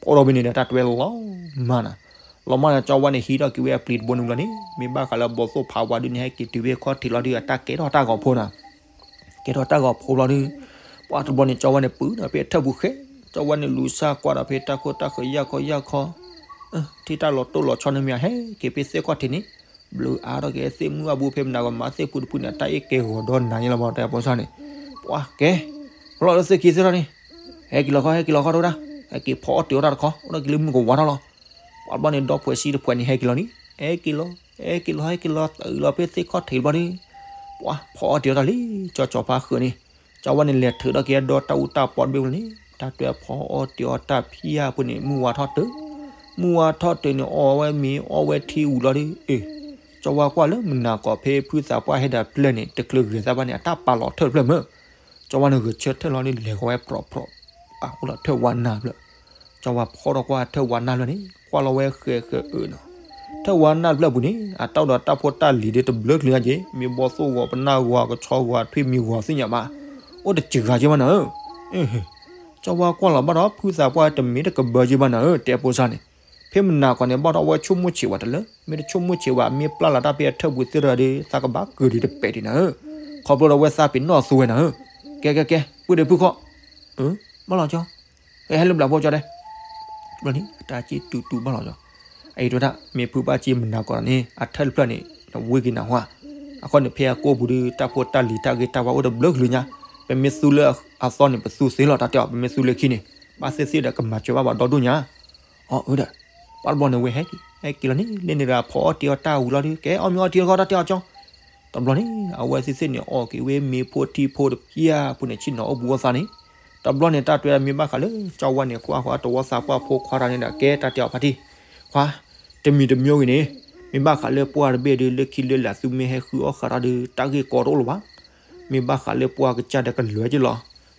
ပိၢ်ထီၣ်ဖဲန့ၣ်ဒီး တၢ်တွဲလီၤမၢ်နၤ, လီၤမၢ်န့ၣ် ကၠီဝါန့ၣ် ဟံးထီၣ်က့ၤဝဲအပျံၤတဘိန့ၣ်လီၤန့ၣ် မ့ၢ်ဘၣ်ဃးလၢဘီသိၣ်ဖးဝါဒုန့ၣ် ဟဲက့ၤတုၤဖဲခီၣ်ထံးလီၤဒီး အတၢ်ကဲထီၣ်တၢ်ဂီၤဖိနၤ, ကဲထီၣ်တၢ်ဂီၤဖိလီၤဒီး ပှၤတဘျီန့ၣ် ကၠီဝါန့ၣ် ပုၢ်ဒီးဖဲအထၢၣ်ပူၤဃဲ, ကၠီဝါန့ၣ် လူၤဆၣ်ကွၢ်ဒီးဖဲတၢ်ခိၣ်တၢ်ဃၢၤယၢ်ခီယၢ်ခီ ထံၣ်တၢ်လီၤတိၢ်လီၤဆီန့ၣ်မ့ၢ်ဧါ ဟဲက့ၤဖဲသ့ၣ်ခီၣ်ထံးန့ၣ် ဘျုးအါထီၣ်က့ၤသ့ၣ်မုၢ်အဘူး ဖဲမနၤကမၤသ့ၣ်ဖုတဖုန့ၣ် အတၢ်အ့ၣ်ကဲဂီၤဒီးနၤညါလီၤ ဘၣ်တဲဖိဆၣ်န့ၣ်, ပှၤကဲ, လီၤလၢသ့ၣ်ခံသ့ၣ်ထီၣ်န့ၣ်, ဟဲက့ၤလီၤခီ ဟဲက့ၤလီၤခီတဝဲဒၣ်, ဟဲက့ၤဖီအီၣ်တ့ၤအီၣ်တၢ်တခီ အိၣ်ဒီးက့ၤလၢမုၢ်ကဝါထီၣ်လီၤ. ပှၤဘျီန့ၣ် ဒီဖှဲးဆံတဖှဲးန့ၣ် ဟဲက့ၤလီၤန့ၣ်, ဟဲက့ၤလီၤ, ဟဲက့ၤလီၤ ဟဲက့ၤလီၤ တုၤလီၤဖဲသ့ၣ်ခီၣ်ထံးဘျီန့ၣ်, ပှၤဖီအီၣ်တ့ၤအီၣ်တၢ်လံ ကၠီကၠီဖါဃၢၤန့ၣ်, ကၠီဝါန့ၣ် လဲၤထုးထီၣ်က့ၤဒီတၢ်အူတၢ်ပီတဘ့ၣ်ဝဲန့ၣ်, တၢ်တွဲဖီအီၣ်တ့ၤအီၣ်တၢ်ဖၠၣ်ဖိန့ၣ် မုၢ်ဝါထီၣ်တုၤ, မုၢ်ဝါထီၣ်တုၤန့ၣ် အီၣ်ဝဲမ့ၤ အီၣ်ဝဲထံဝံၤလီၤဒီး အ့ၣ်, ကၠီဝါကွၢ်လၢမနၤကီးဖဲဖုသးပှၢ်ဟဲဒီးပျဲၢ်န့ၣ် တချုးဂဲၤသးဘၣ်န့ၣ် အတၢ်ပာ်လီၤထၢၣ်တဖျၢၣ်မ့ၢ်, ကၠီဝါန့ၣ် ဂဲၤဆၢထၢၣ်လီၤန့ၣ် လဲၤဃီၤဝဲပြီၣ်ပြီၣ်, အအိၣ်လီၤထၢၣ်ဝါနါဖျၢၣ်, ကၠီဝါဖီထီၣ်ကွၢ်ထၢၣ်ဝါနါဖျၢၣ်န့ၣ် ကွၢ်လီၤဝဲဃဲးဃဲးအၢနီၤ, ထၢၣ်ဝါနါတဖျၢၣ်ပူၤန့ၣ် အတၢ်အိၣ်ဒီးတၢ်ဖိတၢ်လံၤဒီးတဘျုးကလုာ်ညါက့ၤ, မ့ၢ်ဘီသိၣ်ဂီၤ ပနၢ်ဂီၤ ကဆီဂီၤ ထွံၣ်မံၤဂီၤသ့ၣ်ညါဘၣ်, အိၣ်တစှၤက့ၤဘၣ်နၤဧၢ, ကၠီဝါကွၢ်လီၤဘၣ်ဒီး ဖုသးပှၢ်တမ့ၢ်တကဘၢက့ၤဘၣ်နၤဧၢ တဲဖိဆၣ်န့ၣ်, ဖဲမနၤကီးန့ၣ် ဘၣ်ဒီးအဝဲဆိကမိၣ်ဆံးဝဲတလၢ, မ့ၢ်တဆိကမိၣ်ဆံးဝဲ မ့ၢ်ပျၢ်လီၤတၢ်ဖဲအထၢၣ်ပူၤသ့ၣ်တဖၣ်ဒီး သးကဘၣ်ကၢၤဒံးတပဲာ်ဒံးနၤဧၢ, ခီဖျိလၢအဝဲသးပ့ၤနီၣ်သူဝဲနၤဧၢ, ကဲကဲကဲ ပုၢ်ဒီးဖုခီၣ် ဘၣ်လီၤကၠီ, ဟဲလၢဘျးဖိကၠီဒဲး, ဘျီန့ၣ် အတၢ်က့ၤတူၢ်တူၢ်ဘၣ်လီၤကၠီ, အအံၤတဲဝဲဒၣ် မ့ၢ်ဖုဘၣ်က့ၤမနၤကီးန့ၣ် အထၢၣ်တဖျၢၣ်န့ၣ် နဝ့က့ၤနၢ်ဟူဧါ, အဃိန့ၣ် ဖဲအကိၢ်ပူၤဒီး တၢ်ဖိတၢ်လံၤတၢ်ဂ့ၤတၢ်ဝါအိၣ်တဘျုးကလုာ်ညါ, ပမ့ၢ်သူလၢအသီန့ၣ် ပသူသ့လီၤ တၢ်တဲအီၤ ပမ့ၢ်သူလၢခံန့ၣ် ဘၣ်သ့ၣ်သ့ၣ်ဒီးကမၤစၢၤဘၣ်ပှၤဒီဒိၣ်ညါ, အီၤအၢဒီး ပှၤတဘျီန့ၣ်ဝဲဟဲက့ၤ ဟဲက့ၤလီၤန့ၣ် လၢန့ၣ်ဒီးဖီအီၣ်တ့ၤအီၣ်တၢ်ဝံၤလီၤဒီး ကဲအီၣ်မ့ၤအီထံတခီ တၢ်တဲအီၤကၠီ တဘျီန့ၣ် အဝဲသ့ၣ်သ့ၣ်န့ၣ် အီၣ်က့ၤဝဲမ့ၤဖိထံဖိတဖၠၣ်ဖိန့ၣ် ဆ့ၣ်နီၤအိၣ်ဘူးအိၣ်သးန့ၣ်, တဘျီန့ၣ် တၢ်တဲမ့ၢ်ဘၣ်ဃးလၢ ကၠီဝါန့ၣ် ကွၢ်ဃီတဝီသးပှၢ်ဖိခွါတၢ်န့ၣ်ဒီး ကဲတၢ်တဲအီၤဖါတံၢ်, ခွါ, တမံၤတမံၤဂ့ၤန့ၣ် မ့ၢ်ဘၣ်ဃးလၢပှၢ်တဘ့ၣ်ဒီး လၢခံလၢလာ်သုမ့ၢ်ဟဲဃုအီၣ်ဃာ်တၢ်ဒီး တၢ်ဂ့ၢ်ကီတအိၣ်လၢၤဘၣ်. မ့ၢ်ဘၣ်ဃးလၢပှၢ်ကစၢ်ဒီးကလွဲက့ၤလီၤ.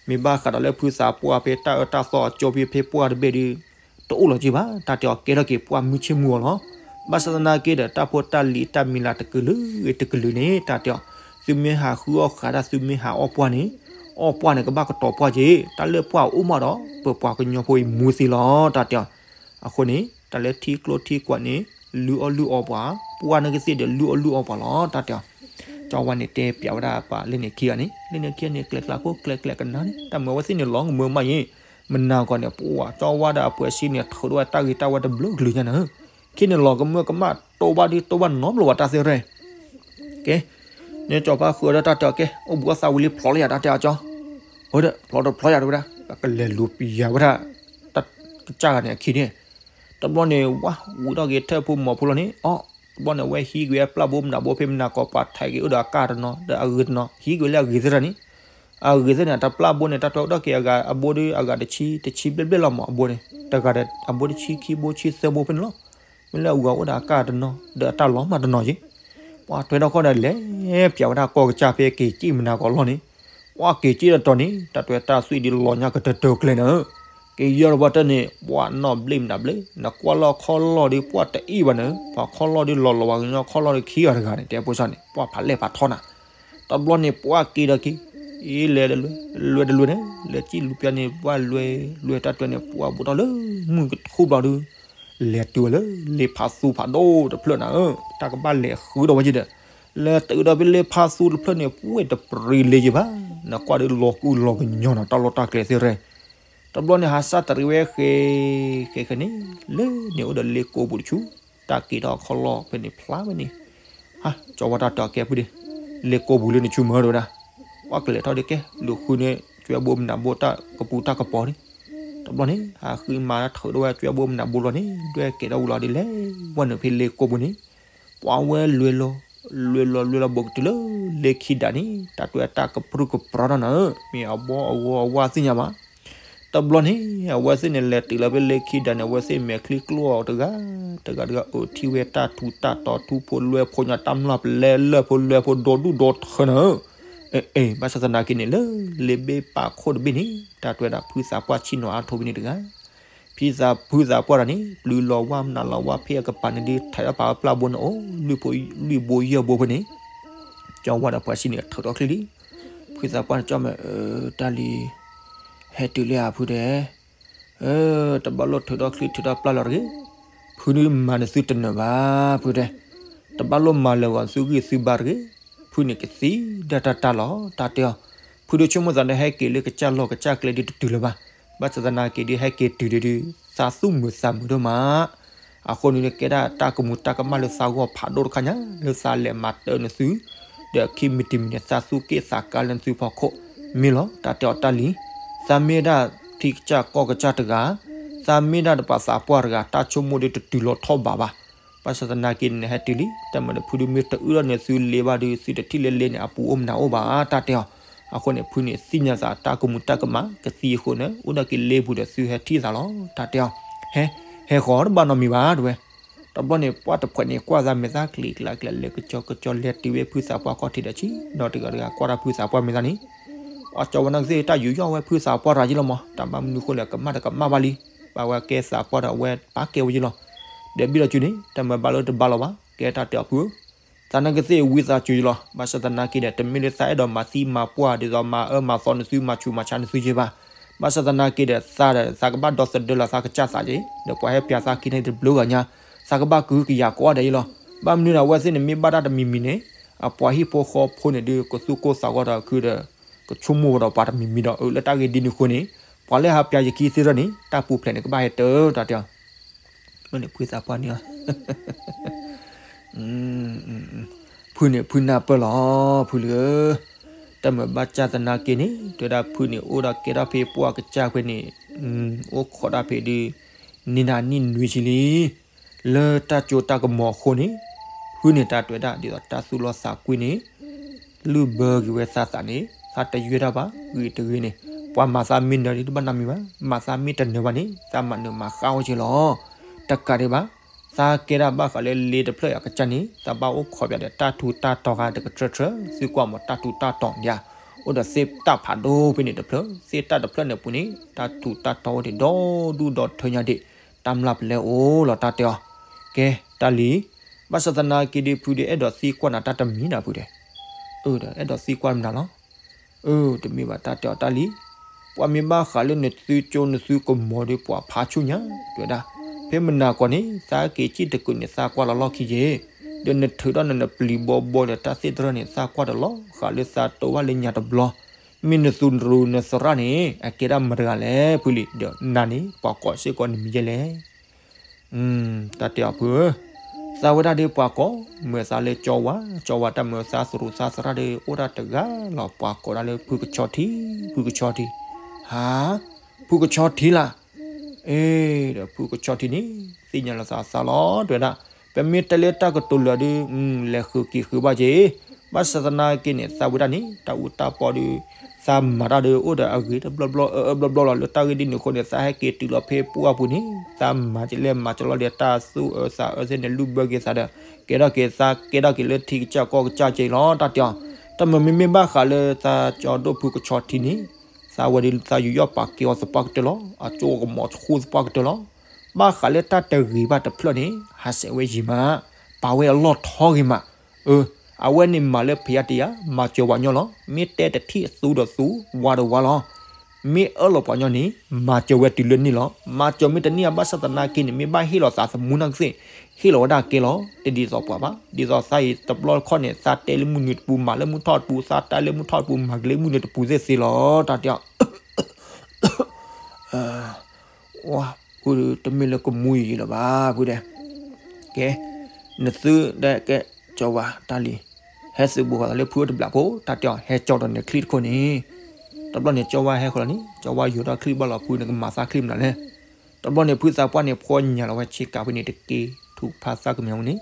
မ့ၢ်ဘၣ်ဃးဒီးလၢဖုသးပှၢ်ဖဲတၢ်အၢတၢ်သီအကၠိဖဲဖဲပှၢ်တဘ့ၣ်ဒီး တအိၣ်လီၤက့ၤဘၣ်. တၢ်တဲအီၤကဲထီၣ်က့ၤပှၢ်မုၢ်ဆ့ၣ်မုၢ်ဂီၤလီၤ. ဘၣ်ဆၣ်သနာ်က့ဒီး တၢ်ဖိတၢ်လံၤတၢ်မံၤလၤတကလုာ်တကလုာ်န့ၣ် တၢ်တဲအီၤ သုမ့ၢ်ဟးဃုအီၣ်ဃာ်တၢ် သုမ့ၢ်ဟးအီၣ်ပှၢ်န့ၣ် အီၣ်ပှၢ်န့ၣ် ကဘၣ်ကတီၤပှၢ်က့ၤ တၢ်လၢပှၢ်အိၣ်မးဒီး ပပှၤကညီဖိအံၤမူသ့လီၤ တၢ်တဲအီၤ. အဃိန့ၣ် တၢ်လၢထံကျိထံကွာ်န့ၣ် လုၢ်အီၣ်လုၢ်အီပှၤ, ပှၢ်န့ၣ်ကသ့ၣ်ဒီးလုၢ်အီၣ်လုၢ်အီပှၤလီၤ တၢ်တဲအီၤ. ကၠီဝါန့ၣ်တဲပျးဝဲဒၣ်ပှၤလၢန့ၣ်ခံဂၤန့ၣ် လၢန့ၣ်ခံဂၤန့ၣ် ကျဲကျါဖိကျဲကျဲကနါန့ၣ် တၢ်မၢဝဲသ့ၣ်န့ၣ်လီၤကမၢမးယ့ၣ်. မနၤကီၢ်န့ၣ် ပှၤကၠီဝါဒီးအပှဲၤစံန့ၣ် ထုးထီၣ်ဝဲတၢ်ဂ့ၤတၢ်ဝါတဘျုးကလုာ်ညါန့ၣ် ခံန့ၣ်လီၤကမၢကမၣ်တိၢ်ဘၣ်ဒုးတိၢ်ဘၣ်နီတဘျီဘၣ်တၢ်သ့ၣ်ရဲၣ် ကဲ န့ၣ်ကၠီၤပၢ်ဃုအီၤဒီးတၢ်တဲအီၤကဲ အိၣ်ဘှံးအိၣ်သါဝံၤလံဖျိးလၢယၤတၢ်တဲအီၤကၠီၤ, အၢ ဒီးဖျိးတဖျိးယၤတဲဝဲဒၣ်, ပကလဲၤလူၤပယၤဝဲဒၣ် တၢ်ကစၢ်ဂၤန့ၣ်အခံန့ၣ်, တဘျီန့ၣ် ဝါ ဝံၤထီၣ်က့ၤထၢၣ်ဖိမီၤဖိလီၤန့ၣ် အီ တဘျီန့ၣ် အဝဲဟံးကွံာ်ဝဲပျၢ်ဘိမနုၤဘိဖဲမနုၤကီး ပှၤထဲးက့ၤအိၣ်ဒီးအကၢ်တနီၤ ဒီးအဂ့ၤတနီၤ ဟံးကွံာ်လၢအဂ့ၤသ့ၣ်တဖၣ်န့ၣ်, အဂ့ၤသ့ၣ်န့ၣ် အတပျၢ်ဘိန့ၣ် တၢ်တဲအိၣ်ဒီးက့ၤအဂၤအဘိဒီး အဂၤတဆံ တဆံဘျဲၣ်ဘျဲၣ်လီၤမး အဘိန့ၣ် တဂၤဒီးအဘိတဆံခံဘိ ဆံသၢဘိဖဲန့ၣ်လီၤ. မ့ၢ်လၢအဂၤအိၣ်ဒီးအကၢ်တနီၤ ဒီးအတၢ်လီၤမးတနီၤက့ၤ, ပှၤထွဲထီၣ်ခီၣ်ဒီးလဲၤပျးဝဲဒၣ်ကီၢ်ကစၢ်ဖဲက့ၤကံၣ်မနၤကီးလီၢ်န့ၣ်, ပှၤက့ၤကံၣ်တတီၤန့ၣ် တၢ်တဲတၢ်သွံၣ်ဒုးလီၤညါကတၢၢ်တၢၢ်ကျဲန့ၣ်, က့ၤယီၢ်တဘျီတၢ်န့ၣ် ပှၤနီၣ်ဘျ့ၣ်မနုၤဘျ့ၣ် နကွၢ်လီၤခီၣ်လီၢ်ဒီး ပှၤတအံၣ်ဘၣ်န့ၣ် ပှၤခီၣ်လီၢ်ဒီးလီၤလီၤဝဲကညီခီၣ်လီၢ်ဒီးခံဂၤတဂၤန့ၣ် တဲဖိဆၣ်န့ၣ် ပှၤဖးလဲၢ်ဖးထီနၤ, တဘျီန့ၣ် ပှၤက့ၤဒီးက့ၤ အ့ လဲၤတလွဲ လွဲတလွဲန့ၣ် လဲၤကံၣ်လူၤပျၢ်န့ၣ် ပှၤလွဲ လွဲတၢ်တဲန့ၣ် ပှၤဘူးထီၣ်လၢမုၢ်ကထူၣ်ဘျီဒီး လဲၤတုၤဝဲလၢလ့ဖးသူဖးဒိၣ်တဖျၢၣ်နၤဧၢ, တၢ်ကဘၣ်လဲၤဃုဒီးဝဲက့ၤဒီး လဲၤတုၤဒီးဖဲလ့ဖးသူတဖျၢၣ်န့ၣ် ပှဲၤတပြံလ့ယဘၣ်, နကွၢ်ဒီးလီၤကူလီၤကညီနၤ တၢ်လီၢ်တၢ်ကျဲသ့ၣ်ရဲၣ်, တဘျီန့ၣ် ဟးစၢ်တရံးဝဲဃဲ ဃဲဃဲန့ၣ် လၢန့ၣ်အိၣ်ဒီးလ့ကိပူၤတဆူ တၢ်က့ၤထီၣ်ခီၣ်လီၢ်ဖဲန့ၣ်ဖျါဝဲန့ၣ်, ဟါ ကၠီၤဝါတၢ်တဲအီၤကဲဖုဒ့ လ့ကိပူၤလၢနဆူမၢတဝဲဒၣ်, ပှၤကလဲၤထီၣ်ဒုးကဲ လူၤဃုန့ၢ်ကွဲဘိမနုၤဘိတၢ်ကပူၤတၢ်ကပီၤန့ၣ်, တဘျီန့ၣ် ဟးဃံမၤတၢ်ထုးထီၣ်ဝဲကွဲဘိမနုၤဘိလီၤန့ၣ် ဒွဲၣ်ကဲထီၣ်ဝံၤလီၤဒ်လဲၣ်, ဝဲနုာ်ဖဲလ့ကိပူၤန့ၣ် ပှၤဝဲလွဲလီၤ လွဲလီၤ လွဲလီၤဘိးကတုၤလၢလ့ခံဒးန့ၣ် တၢ်တွဲတၢ်ကပြုၢ်ကပြီၤထီၣ်နၤဧၢ, မ့ၢ်အဘီအဂီၤအဝါသ့ၣ်ညါဘၣ်. တဘျီန့ၣ် အဝဲသ့ၣ်န့ၣ်လဲၤတုၤလီၤဖဲလ့ခံဒးန့ၣ် အဝဲသ့ၣ်မဲာ်ချံကျိအီၤတဂၤ တဂၤတဂၤ အိၣ်ထံၣ်ဝဲတၢ်ထူးတၢ်တီၤ ထူဖိလွဲဖိညါ တၢ်မျၢ်ပလဲလၢၢ်ဖိလွဲဖိဒီဒူၣ်ဒီထၢနၤဧၢ, အ့ ဘၣ်ဆၣ်သနာ်က့န့ၣ် လၢလ့ဘ့ၣ်ပာ်ခိၣ်တဘ့ၣ်န့ၣ် တၢ်တွဲဒၣ်ဖုသးပှၢ်ဆံၣ်နီၤအါထိးဖဲန့ၣ်တဂၤ ဖုသး ဖုသးပှၢ်တဂၤန့ၣ် ပျုၤလီၤဝၢ်မနုၤလီၤဝၢ်ဖဲအကပၤန့ၣ်ဒုး ထဲးထီၣ်ပာ်ဝဲပျၢ်ဘိန့ၣ်အိၣ် လွံၢ်ဘိယဲၢ်ဘိဖဲန့ၣ်, ကၠီၤဝါဒီးပှၤဆံးန့ၣ်ထုးထီၣ်ချံလံ. ဖုသးပှၢ်န့ၣ်ကၠီမ့ၢ် တၢ်လံၤ ဟဲတုၤလံဧါဖုတဲ, တဘၣ်လိၣ်ထုးထီၣ်ချံထုးထီၣ်ပျၢ်လီၤတဂ့ၤ, ဖုဒုးမၤနသုတနၢၤဘၣ်ဖုတဲ, တဘၣ်လိၣ်မၤလၢာ်ဂီၤသုဂံၢ်သုဘါတဂ့ၤ, ဖုန့ၣ်ကသံဒၣ်တၢ်တၢ်လီၤ တၢ်တဲအီၤ, ဖုဒုးဆိကမိၣ်သးဒီးဟဲက့ၤလၢကစၢ်လီၢ်ကစၢ်ကျဲဒုးတတုၤလၢၤဘၣ်, ဘၣ်ဆၣ်သနာ်က့ဒုးဟဲက့ၤတုၤဒုး သးသူၣ်မုာ်သးမုာ်ဒိၣ်မး အဃိန့ၣ် ကဲဒၣ်တၢ်ကမူၤတၢ်ကမၣ်လၢသးဂီၢ်ဖးဒိၣ်တခါညါ လၢသးလဲၤမၤတၢနသု, ဒီးခံမံၤတမံၤန့ၣ် သးသူၣ်က့ၣ်သးကါလၢနသုဖီခိၣ်, မ့ၢ်လီၤ တၢ်တဲအီၤတၢ်လံၤ, သးမ့ၢ်ဒၣ်ထံကစၢ်ကီၢ်ကစၢ်တဂၤ, သးမ့ၢ်ဒၣ်တပာ်သးပှၢ်တဂၤ တၢ်ဆိကမိၣ်ဒုးတတုၤလီၤထီၣ်ဘးဘၣ်. ဘၣ်ဆၣ်သနာ်က့န့ၣ် ဟဲတုၤလံ တၢ်မၤဒီးဖုဒုးမ့ၢ်တအုၣ်ထီၣ်န့ၢ်သုလ့ဘၣ်ဒီး သုတထံၣ်လၢလ့န့ၣ် အပူၤအိၣ်မနုၤအိၣ်ဘၣ် တၢ်တဲအီၤ, အဃိန့ၣ် ဖုန့ၣ်သ့ၣ်ညါသးတၢ်ကမူၤတၢ်ကမၣ် ကသံအဃိန့ၣ် အိၣ်ဒီးက့ၤလ့ပူၤဒီးသုဟဲထံၣ်သးလီၤ တၢ်တဲအီၤ, ဟဲ ဟဲဃီၤတဘၣ်နီတမံၤဘၣ် တဲဝဲ, တဘျီန့ၣ် ပှၢ်တဖှဲးန့ၣ် ကွၢ်သးမဲာ်သၣ်ကျံၤကျါကျါ လဲၤကစီၤကစီၤလဲၤတုၤဝဲဖုသးပှၢ်ခီၣ်ထံးဒီးဆံး ဒီးတဂၤတဂၤကွၢ်တၢ်ဖုသးပှၢ်မဲာ်သၣ်န့ၣ်, အကၠီဝဲနကသ့ၣ်တၢ်ယူးယီၣ်ဝဲဖုသးပှၢ်တဂၤယ့လီၤမး တၢ်ဘၣ်မနုၤဃိလဲၣ် ကမၣ်ဒီးကမၣ်ဘၣ်လံ, ဘၣ်ဝဲကဲသးပှၢ်ဒီးအဝဲပာ်ကဲဝဲယ့လီၤ, ဒီးဘံၣ်ဒီးစုန့ၣ် တၢ်မၤဘၣ်လၢတဘၣ်လီၤဘၣ် ကဲတၢ်တဲအီၤဖုဧၢ သးနကသ့ၣ်ဝံသးစူၤယလီၤ. ဘၣ်ဆၣ်သနာ်က့ဒီး တမ့ၢ်လၢသးအဲၣ်ဒိးမၤသံမၤပှၢ် ဒ်သိးမၤအၢမၤသီနသု မၤဆူးမၤဆါနသုယဲဘၣ်. ဘၣ်ဆၣ်သနာ်က့ဒီး သးဒီး သးကဘၣ်ဒီသဒၢလီၤသးကစၢ်သးက့ၤ ဒီးပှၤဟဲပျးသးခံန့ၣ်တဘျုးဂၤညါ သးကဘၣ်ကဟုကယာ်ကိးဂၤဒဲးယလီၤ. ဘၣ်မနုၤဒီး အဝဲသ့ၣ်န့ၣ်မ့ၢ်ဘၣ်တၢ်တမံၤမံၤန့ၣ် အပှၤဟံၣ်ဖိဃီဖိန့ၣ်ဒုး ကသူၣ်ကိၢ်သးဂီၤဒီးခုဒီး ကဆိကမိၣ်ဝဲဒီးပှၤတမံၤမံၤဒီး အၢ လၢတၢ်ဂ့ၢ်ဒ်န့ၣ်အဃိန့ၣ် ပှၤလၢဟးပျးယခံသ့ၣ်တဖၣ်န့ၣ် တၢ်ပူၤဖျဲးန့ၣ် ကဘၣ်ဟဲတၢၢ်တၢ်တဲအီၤ မ့ၢ်န့ၣ်ဖုသးပှၢ်န့ၣ်လီၤ. ဖုန့ၣ်ဖုနၢ်ပၢၢ်လီၤ ဖုလံဧၢ, တၢ်မၤဘၣ်ဆၣ်သနာ်က့န့ၣ် တဲဝဲဒၣ်ဖုန့ၣ် အိၣ်ဒီးကဲထီၣ်ဖဲပှၢ်ကစၢ်ဖဲန့ၣ် အိၣ်ခိးတၢ်ဖဲဒုး န့ၢ်နၤနံၣ်နွံဆံလံ. လၢတၢ်စိတၢ်ကမီၤအဃိန့ၣ် ဖုန့ၣ်တၢ်တဲဝဲဒၣ် ဒ်သိးတၢ်သူၣ်လီသးကွံန့ၣ် လုၢ်ဘၢက့ၤဝဲသးသးန့ၣ် သးတယွဲၢ်တၢ်ဘၣ် ဂ့ၤတဂ့ၤန့ၣ် ပှၤမၤသးမ့ၢ်နၢၤဒ်တဘၣ်နီတမံၤဘၣ်, မၤသးမ့ၢ်တနၢၤဘၣ်န့ၣ် သးမၤနၢၤမၤဃၣ်အိၣ်က့ၤလီၤ. တကးဒံးဘၣ် သးကဲဒၣ်ဘၣ်ဃးလၢလ့တဖျၢၣ်အကစၢ်န့ၣ် သးဘၣ်အိၣ်ခိးပၠးဒီးတၢ်ထူးတၢ်တီၤဂၤတကထၢထၢ သုကွၢ်မးတၢ်ထူးတၢ်တီၤဒ် အိၣ်ဒီးသ့ၣ်တၢ်ဖးဒိၣ်ဖဲန့ၣ်တဖျၢၣ် သ့ၣ်တၢ်တဖျၢၣ်န့ၣ်ပူၤန့ၣ် တၢ်ထူးတၢ်တီၤအိၣ်ဒံးဒီဒူၣ်ဒီထၢညါဒံး တၢ်မျၢ်ပလဲအိၣ်လီၤတၢ်တဲအီၤ. ကဲ တၢ်လံၤ ဘၣ်ဆၣ်သနာ်က့ဒီး ဖုဒုးအဲၣ်ဒိးသံကွၢ်နၤတၢ်တမံၤနၤဖုဒဲး. အၢ ဒီးအဲၣ်ဒိးသံကွၢ်မနုၤလီၤ. အၢ တမ့ၢ်ဘၣ်တၢ်တဲအီၤတၢ်လံၤ, ပှၤမ့ၢ်ဘၣ်ဃးလၢနသုကၠိနသုကမီၤဒီးပှၤဖးဆူၣ်ညါ တဲဝဲဒၣ်, ဖဲမနၤကီးန့ၣ် သးက့ၤစံၣ်တကုာ်န့ၣ် သးကွၢ်လီၤလီၢ်ခံက့ၤ, ဒီးနထုးထီၣ်နနပျံၤဘီဘီဒီးတၢ်သ့ၣ်တဖၣ်န့ၣ် သးကွၢ်ဒီးလီၤဃးလၢသးတိဝဲလၢညါတဘျီ, မ့ၢ်နသူၣ်နရူၢ်နသရၣ်န့ၣ် အကဲဒၣ်မတၤတဂၤလဲၣ်ဖုလံၤ, ဒီးနၤန့ၣ် ပှၤကိးစ့ၢ်ကီးနမံၤယဲလဲၣ်. တၢ်တဲအီၤဖုဧၢ, သ သးဝဲဒၣ်ဒီးပှၤကိးမုၢ်သးလၢကၠီဝါ, ကၠီဝါတၢ်မုၢ်သးသရူးသးသရၣ်ဒီး အိၣ်ဒၣ်တဂၤလီၤ. ပှၤကိးဒၣ်လၢဖုကဆီထံ, ဖုကဆီထံ, ဟါ, ဖုကဆီထံလၢ်, အ့ ဒီးဖုကဆီထံန့ၣ် သ့ၣ်ညါလီၤသးသးလီၤ တဲဝဲဒၣ်, ပမ့ၢ်တဲလၢတၢ်ကတိၤလၢာ်ဒီး လဲၤဃုာ်က့ၤဃုာ်ဘၣ်က့ၤ, ဘၣ်ဆၣ်သနာ်က့န့ၣ် သးဝဲဒၣ်န့ၣ် တၢ်အူတၢ်ပီဒီး သးမၤတၢ်ဒီး အိၣ်ဒီးအဂ့ၤတဘျီဘျီအၢအၢဘျီဘျီလီၤ. လၢတၢ်ဂ့ၢ်ဒ်န့ၣ်အဃိန့ၣ် သးဟဲက့ၤတုၤလီၤဖဲပှၢ်ပူၤန့ၣ် သးမၤကလဲၣ်မၤကလီဒီး တၢ်သူၣ်အၢသးအၢသ့ၣ်န့ၣ် လုၢ်ဘၢက့ၤသးဒီး ကဲထီၣ်က့ၤသး ကဲထီၣ်က့ၤလၢထံကစၢ်ကီၢ်ကစၢ်က့ၤလီၤ တၢ်တဲအီၤ. တၢ်မုၢ်မ့မ့ၢ်ဘၣ်ဃးလၢသးကၠီဒိၣ်ဖုကဆီထံန့ၣ် သးဝဲဒီးသးယူးယီၣ်ပာ်ကဲအီၤသပှၢ်ကတၢၢ်လီၤ. အကၠိကမီၤဆူသပှၢ်ကတၢၢ်လီၤ. ဘၣ်ဃးလၢတၢ်တဂ့ၤဘၣ်တဖျၢၣ်န့ၣ် ဟးဆှဲးဝဲယံာ်မး, ပာ်ဝဲအလီၢ်ထီဂ့ၤမး. အၢ, အဝဲန့ၣ်မၤလၢဖဲယါတယါ မၤစၢၤပှၤညီလီၤ. မ့ၢ်တဲတထံၣ်သူဒီးသူ, ဝါဒီးဝါလီၤ. မ့ၢ်အၢၣ်လီၤပှၤညီန့ၣ် မၤစၢၤဝဲတုၤလၢန့ၣ်လီၤ. မၤစၢၤမ့ၢ်တန့ၢ်အဘၣ်ဆၣ်သနာ်က့န့ၣ် မ့ၢ်ဘၣ်ဟ့ၣ်လီၤသးသမူနာ်ကသ့ၣ်, ဟ့ၣ်လီၤဝဲဒၣ်ကဲလီၤ. တဒ်သိးပှၤဘၣ်, ဒ်သိးသးအံၤတဘျီတခီၣ်န့ၣ် သးတဲလၢမုၢ်နုာ်တပူၤ မၤလၢမုၢ်ထီၣ်တပူၤ, သးတဲလၢမုၢ်ထီၣ်တပူၤ မၤက့ၤလၢမုၢ်နုာ်တပူၤသ့ၣ်သ့လီၤ တၢ်တဲအီၤ. ဝါ, ဖုတမ့ၢ်လၢကမူယံာ်လၢၤဘၣ် ဖုတဲ. ကဲ, နသုဒၣ်ကဲ, ကၠီဝါတၢ်လံ, ဟဲသုးဘူးဃီၤသးလၢဖုအိၣ်တဘျီဖိ တၢ်တဲအီၤ. ဟဲကၠီဒီးနချံၣ်တခိၣ်န့ၣ်, တဘျီန့ၣ် ကၠီဝါဟဲဃီၤလီၤန့ၣ် ကၠီဝါယူၤထီၣ်ချံၣ်ဘၣ်လီၤ ဖုန့ၣ်ကမၤသးချံၣ်မနုၤလဲၣ်. တဘျီန့ၣ် ဖုသးပှၢ်န့ၣ် ဖီညါလီၤဝဲဆ့ကၤဖဲန့ၣ်တက့ၢ် ထူၣ်ဖျါသးကမဲာ်မူန့ၣ်,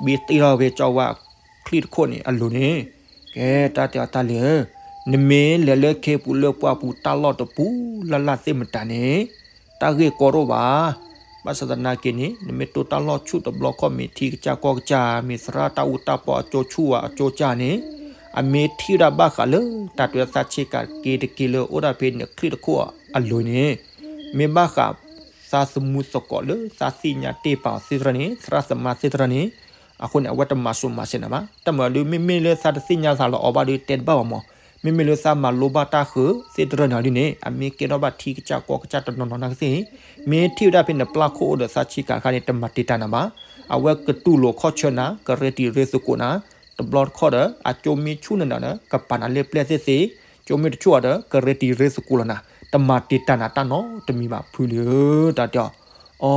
ဘ့တ့ထီၣ်ဖဲကၠီဝါချံၣ်တခိၣ်န့ၣ်အလိၤန့ၣ်, ကဲတၢ်တဲအီၤ တၢ်လံဧၢ, နမ့ၢ်လဲၤလၢခ့ပူၤလၢပှၢ်ပူၤတၢ်လီၢ်တပူၤလၢ်လၢ်သ့ၣ်မတၤန့ၣ်, တၢ်ဂ့ၢ်ကီတအိၣ်ဘၣ်. ဘၣ်ဆၣ်သနာ်က့န့ၣ် နမ့ၢ်တိၢ်တၢ်လီၢ်ဆူၣ်တဘျီခီၣ် မ့ၢ်ထံကစၢ်ကီၢ်ကစၢ် မ့ၢ်သရၣ်တၢ်အူတၢ်ပီအကၠိဆူၣ်ဝဲအကၠိကၢ်န့ၣ်, အမ့ၢ်ထံၣ်ဝဲဒၣ်ဘၣ်ဃးလၢ တၢ်တဲသးဆ့ကၤတက့ၢ်တက့ၢ်လၢအိၣ်ဒၣ်ဖဲန့ၣ်ချံၣ်တခိၣ်အလိၤန့ၣ်, မ့ၢ်ဘၣ်ဃး သးသမူသကိးလၢသးသ့ၣ်ညါတ့ၢ်ပာ်အီၤသ့ၣ်တဖၣ်န့ၣ် သရၣ်သမါသ့ၣ်တဖၣ်န့ၣ်, အဃိန့ၣ် အဝဲတမၤစိၤမၤစဲးနၤဘၣ်. တၢ်မၤဒုး မ့မ့ၢ်လၢသးတသ့ၣ်ညါသးလီၤအီၤဘၣ်ဒီး တဲတဘၣ်ဘၣ်မး, မ့မ့ၢ်လၢသးမၤလိဘၣ်တၢ်ဃုာ်သ့ၣ်တဖၣ်န့ၣ်ဒ်န့ၣ် အမ့ၢ်ကဲထီၣ်ဘၣ်ထံကစၢ်ကီၢ်ကစၢ်တနီၤနီၤနာ်ကသ့ၣ်, မ့ၢ်ထံၣ်ဝဲဒၣ်ဖဲနပျၢ်ခိၣ်အိၣ်ဒီးသးဆ့ကၤတခါန့ၣ် တမၤတံာ်တာ်နၤဘၣ်. အဝဲကတူၢ်လိာ်ခီၣ်ဆၢနၤ ကရ့တံၤရ့သကိးနၤ, တဘျီတခီၣ်ဒီး အကၠိမ့ၢ်ဆူၣ်နၤနၤဒီး ကပာ်နၤလၢပျဲၢ်သ့ၣ်သ့, ကၠိမ့ၢ်တဆူၣ်အီၤဒီး ကရ့တံၤရ့သကိးလီၤနၤ, တမၤတံာ်တာ်နၤတၢ်နီတမံၤဘၣ်ဖုလံဧၢ တၢ်တဲအီၤ. အီ,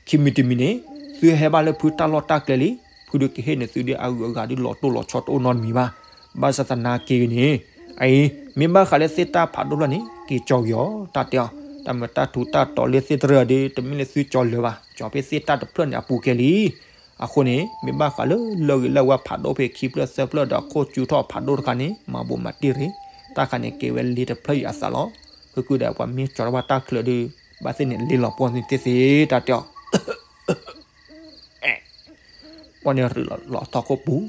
ခံမံၤတမံၤန့ၣ် သုဟဲဘၣ်လၢဖုတၢ်လီၢ်တၢ်ကျဲလံ, ဖုဒုးကဟ့ၣ်န့ၢ်သုဒုးအဂုၤအဂၤဒုးလီၤတိၢ်လီၤဆီတအိၣ်နီတမံၤဘၣ်. ဘၣ်ဆၣ်သနာ်က့ဂ့ၤန့ၣ်, အအံၤ မ့ၢ်ဘၣ်ဃးလၢသ့ၣ်တၢ်ဖးဒိၣ်ဖျၢၣ်န့ၣ် က့ၤကၠီက့ၤအီၤ တၢ်တဲအီၤ. တၢ်မၤတၢ်ထူးတၢ်တီၤလၢသ့ၣ်တဖၣ်ဒီး တမ့ၢ်လၢသုကၠီလၢၤဘၣ်, ကၠီဖဲသ့ၣ်တၢ်တဖျၢၣ်န့ၣ်အပူၤကဲလံ. အဃိန့ၣ် မ့ၢ်ဘၣ်ဃးလၢလၢဂ့ၤလၢဝါဖးဒိၣ်ဖဲခံဖျၢၣ်သၢဖျၢၣ်ဒီးအခိၣ်ကူထီၣ်ဖးဒိၣ်တခါန့ၣ် မၤဘိးမၤတ့ၢ်ရ့ၣ်, တၢ်ခါန့ၣ်ကဲဝဲလ့တဖျၢၣ်အံၤအသးလီၤ. ဃုကုဒီးပှၤမ့ၢ်ကၠီထီၣ်ဘၣ်တၢ်ချၢဒီး ဘၣ်သ့ၣ်န့ၣ်လ့လီၤပှီၢ်သ့ၣ်သ့ၣ် တၢ်တဲအီၤ. ပှၤန့ၣ်ရ့ၣ်လီၤထီၣ်ခိၣ်ပူၤ,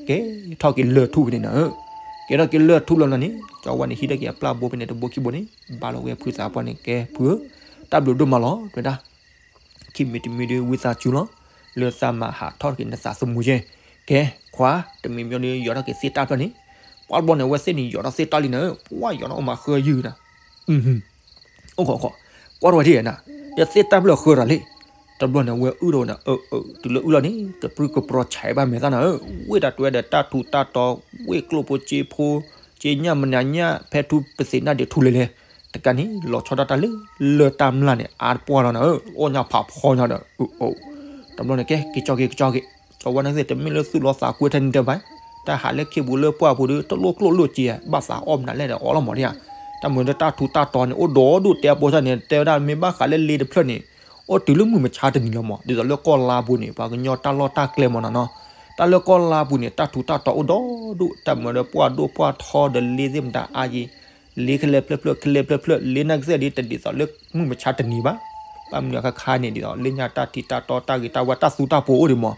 ကဲထီၣ်က့ၤလၢၢ်ထူၣ်ဖဲန့ၣ်နၤ, ကဲထီၣ်က့ၤလၢၢ်ထူၣ်လီၤနၤန့ၣ် ကၠီဝါန့ၣ်ဟံးထီၣ်က့ၤအပျၢ်ဘိဖဲန့ၣ်တဘိခံဘိန့ၣ် ဘၣ်လီၤဝဲဖုသးပှၢ်န့ၣ် ကဲဖု, တၢ်ဘျုးဒိၣ်မးလီၤ တဲဝဲဒၣ်. ခံမံၤတမံၤဒီးဝံသးစူၤလီၤ, လၢသးမၤဟးထီၣ်က့ၤနသးသမူယဲၢ်, ကဲခွါ တမံၤမံၤဒီးယီၤထီၣ်က့ၤသ့ၣ်တၢ်ဖျၢၣ်န့ၣ်, ပှၤတဘျီန့ၣ် အဝဲသ့ၣ်န့ၣ်ယီၤထီၣ်သ့ၣ်တၢ်လံနၤ, ပှၤယီၤထီၣ်အိၣ်မးဃၢယုၢ်နၤ အိၣ်ခိးခိး, ကွၢ်ထီၣ်ဝဲထံၣ်နၤ, ဒီးသ့ၣ်တၢ်ဖျၢၣ်ဃၢတၢ်လံ. တဘျီန့ၣ် အဝဲအုၣ်ထီၣ်ဝဲနၤ, အၢ အၢ တုၤလၢအုၣ်လီၤန့ၣ် ကပြုၢ်ကပြီၤဆဲးဘၣ်မဲာ်သၣ်နၤဧၢ, ဝ့ၢ်တၢ်တွဲဒီးတၢ်ထူးတၢ်တီၤ, ဝ့ၢ်ကျိၣ်ဖိစ့ဖိ, စ့ညၣ်မနၤညၣ် ဖဲထူပသ့ၣ်နၢ်ဒံးထူလဲၤလဲၤ, တကးန့ၣ် လီၤဆီဒၣ်တၢ်လၢ လၢၢ်တၢ်မျၢ်န့ၣ် အါတပှၢ်လီၤနၤဧၢ, အီၣ်ညၣ်ဖးဖီညါဒီး အၢ အၢ တဘျီန့ၣ် ကဲ က့ၤကၠီက့ၤ က့ၤကၠီက့ၤ, ကၠီဝဲနၤသ့ၣ် တမ့ၢ်လၢသူၣ်လီၤသးကွံထဲန့ၣ်တဘၣ်, တၢ်ဟးလၢခ့ပူၤလၢပှၢ်ပူၤဒီး တလိၣ်ကျိၣ်လိၣ်စ့, ဘၣ်သးအီၣ်မနုၤလဲၣ်ဒီးအီၣ်လီၤမးဒံးဧါ. တၢ်မုၢ်ဒီးတၢ်ထူးတၢ်တီၤန့ၣ် အိၣ်ဒီးဒူၣ်တဲအပိစၢ်န့ၣ် တဲဝဲဒၣ်မ့ၢ်ဘၣ်ဃးလၢလ့တဖျၢၣ်န့ၣ် အိၣ်တုၤလၢမုၢ်မဆါတနံၤလီၤမး, ဒ်သိးလၢကီၢ်လါပူၤန့ၣ် ပှၤကညီတၢ်လီၢ်တၢ်ကျဲမးနီၤနီၤ, တၢ်လၢကီၢ်လါပူၤန့ၣ် တၢ်ထူးတၢ်တီၤအိၣ်ဒီးဒူၣ်, တၢ်မုၢ်ဒီးပှၢ်ဒိၣ်ပှၢ်ထီဒီးလ့သ့ၣ်မတၤအါယံၤ လ့ခဲလၢာ်ဖျၢၣ်ဖျၢၣ် ခဲလၢာ်ဖျၢၣ်ဖျၢၣ် လ့နၢ်ကစၢ်ဒ်တဒ်သိးလၢမုၢ်မဆါတနံၤဘၣ်. ဘၣ်မနုၤအခါခါန့ၣ် ဒ်သိးလၢညါတၢ်ထံးတၢ်တီၤ တၢ်ဂ့ၤတၢ်ဝါ တၢ်သူတၢ်ပှီၤအိၣ်ဒံးမး,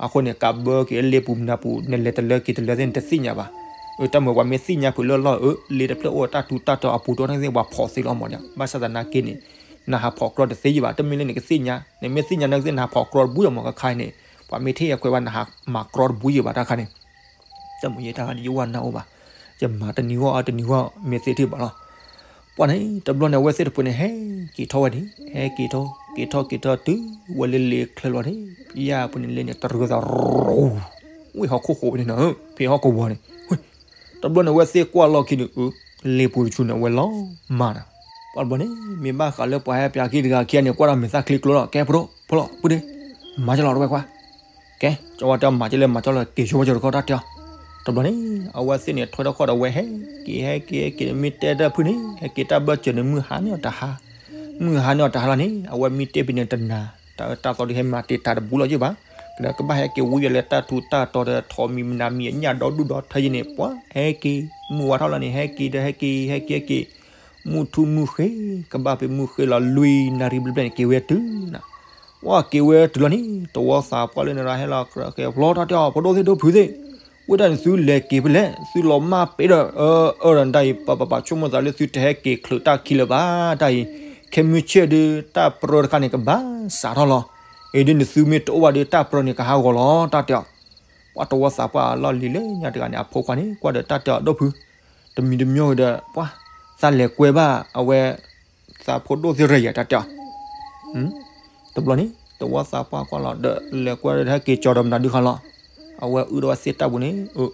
အဃိန့ၣ် ကးဘၢက့ၤလၢလ့ပူၤမနုၤပူၤ နလဲၤတလၢက့ၤတလၢသ့ၣ်န့ၣ် တသ့ၣ်ညါဘၣ်. အၢ တၢ်မုၢ်ပှၤမ့ၢ်သ့ၣ်ညါဖုးလၢလီၢ်အၢ လ့တဖျၢၣ်အိၣ်တၢ်ထူးတၢ်တီၤအပူၤတအိၣ်နာ်က့သ့ၣ် ပှၤဖီၣ်သ့လီၤမးဒံး, ဘၣ်ဆၣ်သနာ်က့န့ၣ် နဟးဖီၣ်ကြီတသ့ယံၤဘၣ်, တမ့ၢ်လၢနကသ့ၣ်ညါ, နမ့ၢ်သ့ၣ်ညါနာ်က့သ့ၣ် နဟးဖီၣ်ကြီတဘူၣ်ယံၤမး ခါခါအံၤန့ၣ်, ပှၤမ့ၢ်ထံၣ်ယဲခွဲးဘၣ် နဟးမၤကြီတဘူၣ်ယံၤဘၣ်တၢ်ခါန့ၣ် တၢ်မုၢ်ယဲတၢ်ခါဒ်ယဝဲနၢ်အိၣ်ဘၣ်, ယမၤတနံၤဂီၢ်အတနံၤဂီၢ် မ့ၢ်သ့ၣ်ထံၣ်ဘၣ်လီၤ. ပှၤန့ၣ် တဘျီန့ၣ် အဝဲသ့ၣ်တဖုန့ၣ် ဟဲက့ၤထီၣ်ဝဲန့ၣ်, ဟဲက့ၤထီၣ် က့ၤထီၣ်က့ၤထီၣ်တုၤဝဲလၢလ့ချၢလီၤန့ၣ်, ယါပူၤန့ၣ်လ့န့ၣ် တရၢသး ဝ့ၢ်ဟီၣ်ခိၣ်ဃိးဖဲန့ၣ်နၤ, ဖဲဟီၣ်ကဝီၤန့ၣ်, တဘျီန့ၣ် အဝဲသ့ၣ်ကွၢ်လီၢ်ခံန့ၣ် အၢ လ့ပူၤတဆူန့ၣ် အဝဲလီၤမၢ်နၤ. ပှၤတဘျီန့ၣ် မ့ၢ်ဘၣ်ဃးလၢပှၤဟဲပၠးခံတဂၤခံဂၤန့ၣ် ကွၢ်ဒီးမဲာ်သၣ်ချ့ကျိလီၤ, ကဲဖိဒိၣ် ဖိလီၤ ပုၢ်ဒ့ မၤကလီၤတဝဲခွါ, ကဲ ကၠီဝါတဲအီၤ မၤကလဲၣ်မၤကၠီလၢ က့ၤဆိဝဲကၠီတခီတၢ်တဲအီၤ. တဘျီန့ၣ် အဝဲသ့ၣ်န့ၣ် ထွဲထီၣ်ခီၣ်ဒီးဝဲဟဲက့ၤ ဟဲက့ၤ ဟဲက့ၤ မ့ၢ်တဲတၢ်ဖုန့ၣ် ဟဲက့ၤတၢ်ဘၢၣ်စၢၤန့ၣ် မုၢ်ဟါန့ၢ်အီၤတဟါ, မုၢ်ဟါန့ၢ်အီၤတဟါလီၤန့ၣ် အဝဲမ့ၢ်တဲဖဲန့ၣ်တနၤ, တၢ်အၢတၢ်သီဒုးဟဲမၤတ့ၢ်တၢ်တဘူးလီၤယ့ၣ်ဘၣ်, ကဒီးကဘၣ်ဟဲက့ၤဝံၤယဲလၢတၢ်ထူးတၢ်တီၤဒီး ထိးမံၤမနၤမံၤအညၣ်ဒီဒူၣ်ဒီထၢယ့ၣ်န့ၣ် ပှၤဟဲက့ၤ မုၢ်ဝါထီၣ်လီၤန့ၣ် ဟဲက့ၤဒီးဟဲက့ၤ ဟဲက့ၤ ဟဲက့ၤ မုၢ်ထူၣ်မုၢ်ဃ့ ကဘၣ်ဖဲမုၢ်ဃ့လီၤ လွံၢ်နၣ်ရံၣ်ဘျဲၣ်ဘျဲၣ်န့ၣ် က့ၤဝဲတုၤနၤ, ပှၤက့ၤဝဲတုၤလီၤန့ၣ် တဝီသးပှၢ်လၢနရၣ်ဟဲလီၤကြၢးက့ၤဖျီတၢ်တဲအီၤ ဖိဒိၣ်သ့ၣ်ဒိၣ်ဖုသ့ၣ်, ဝဲဒၣ်န့ၣ်သုလဲၤက့ၤဖဲလဲၣ် သုလီၤမၢ်ပ့ၤဒီး အၢ အၢ ဒီးတၢ်အံၤ ပပပာ်ဆိကမိၣ်သးလၢသုတဟဲက့ၤချုးတၢ်ခံလၢၤဘၣ် တၢ်အံၤ, ခဲမုၢ်ဆ့ၣ်ဒုး တၢ်ပြၢတခါန့ၣ် ကဘၣ်စးထီၣ်လီၤ, အံၤဒုးန့ၣ်သုမ့ၢ်တအိၣ်ဘၣ်ဒီး တၢ်ပြၢန့ၣ်ကဟးဂီၤလီၤ တၢ်တဲအီၤ. ပှၤတဝီသးပှၢ်လီၢ်လံၤလၢညါတဂၤန့ၣ် အဖိခွါန့ၣ် ကွၢ်ဒီးတၢ်တဲအီၤ ဒိၣ်ဖု, တမံၤတမံၤဒီး ပှၤ သးလဲၤကွဲဘၣ်အဝဲ သးဖိဒိၣ်သ့ၣ်ရၢယဲ တၢ်တဲအီၤ တဘျီန့ၣ် တဝီသးပှၢ်ကွၢ်လီၤဒီး လဲၤကွဲဒီးဟဲက့ၤကၠီဒီးမနုၤဒုးခါလီၤ, အဝဲအုၣ်ဒီးဝဲသ့ၣ်တၢ်ပူၤန့ၣ် အၢ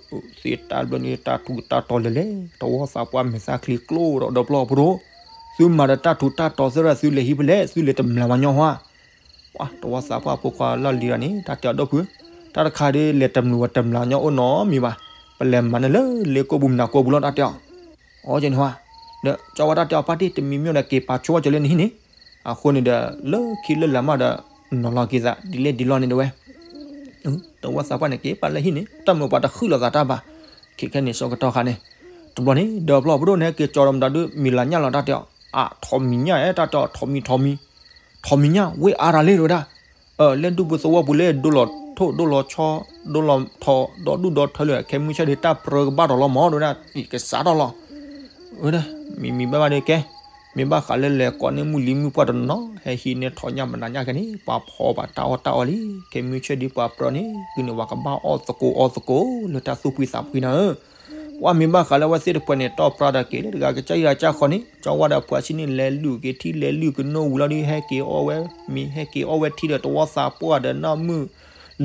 သ့ၣ်တၢ်ဘျီန့ၣ် တၢ်ထူးတၢ်တီၤလဲၤလဲၤ တဝီသးပှၢ်မဲာ်သၣ်ချံကျိဒီးဒီဖျၢၣ်ဖိဒိၣ်, သုမၤဒီးတၢ်ထူးတၢ်တီၤသ့ၣ်ရၢ သုလဲၤဟံၣ်ဖဲလဲၣ် သုလဲၤတမျၢ်မးညီဟါ, ပှၤတဝီသးပှၢ်ဖိခွါလီၢ်လံၤဒီးန့ၣ် တၢ်တဲအီၤ ဒိၣ်ဖု, တၢ်တခါဒုးလဲၤတမျၢ်ဝဲတမျၢ်ညီအိၣ်နီတမံၤဘၣ်, ပလဲၤမၤန့ၢ်လၢလ့ကိၣ်ပူၤမနၤကိၣ်ပူၤလီၤ တၢ်တဲအီၤ အီကန့ၣ်ဟါ, ဒီးကၠီဝါတၢ်တဲအီၤ ပၢ်တံၢ် တမံၤမံၤဒီးက့ၤပာ်ဆိဝဲကၠီလၢနဟံၣ်န့ၣ်, အဃိန့ၣ်ဒီး လၢခံလၢလာ်မးဒီး နီၤလီၤက့ၤသး ဒ်လဲၣ်ဒ်လဲၣ်န့ၣ်ဒီးဝဲ, တဝီသးပှၢ်န့ၣ် က့ၤပာ်လၢဟံၣ်န့ၣ် တၢ်မုၢ်ပှၤတဃုလိာ်သးတၢ်ဘၣ်, ခဲခဲန့ၣ် ဆၢကတီၢ်ခါန့ၣ်, တဘျီန့ၣ် ဒီဖျၢၣ်ဖိဒိၣ်န့ၣ် ဟဲက့ၤကၠီဒီးမတၤဒုး မံၤလၢ်ညၣ်လီၤ တၢ်တဲအီၤ, အါ ထိးမံၤညၣ် တၢ်တဲအီၤ ထိးမံၤ ထိးမံၤ, ထိးမံၤညၣ် ဝ့ၢ်အါတၢ်လံ တဲဝဲဒၣ် လၢဒူပူၤသဝီပူၤလၢ ဒိလီၤထိၣ်ဒိလီၤဆီ ဒိလီၤထီး ဒီဒူၣ်ဒီထၢလၢ ခဲမုၢ်ဆ့ၣ်ဒုး တၢ်ပြၢကဘၣ်ဒီးလီၤမး တဲဝဲဒၣ် အံၤကစးထီၣ်လီၤ, ဝဲဒၣ် မံၤမံၤဘၣ်ဘၣ်ဒီးကဲ, မ့ၢ်ဘၣ်ဃးလၢလဲၤကိးန့ၢ်မုၢ်လံမုၢ်ပှၢ်တနီၤ ဟဲဟံးန့ၢ်ထိးညၣ်မနၤညၣ်ခဲန့ၣ် ပှၤဖီဘၣ်တၢ်အီၣ်တၢ်အီလံ, ခဲမုၢ်ဆ့ၣ်ဒုးပှၤပြၢန့ၣ် ဒုးန့ၣ် ပှၤကဘၣ်အီၣ်သကိးအီသကိး လၢတၢ်သူၣ်ဖှံသးဖှံနၤဧၢ ပှၤမ့ၢ်ဘၣ်ဃးလၢအဝဲသ့ၣ်တဖၣ်န့ၣ် တီၢ်ပြၢဒီးက့ၤလၢတဂၤကစၢ်ယွၤကစၢ်ဃီန့ၣ် ကၠီဝါဒီးပှၤဆံးန့ၣ် လဲၤလုၢ်က့ၤထံလဲၤလုၢ်ကနိဝံၤလီၤဒုး ဟဲက့ၤအီၣ်ဝဲမ့ၤ ဟဲက့ၤအီၣ်ဝဲထံဒီးတဝီသးပှၢ်ဒီးနီၢ်မုၢ်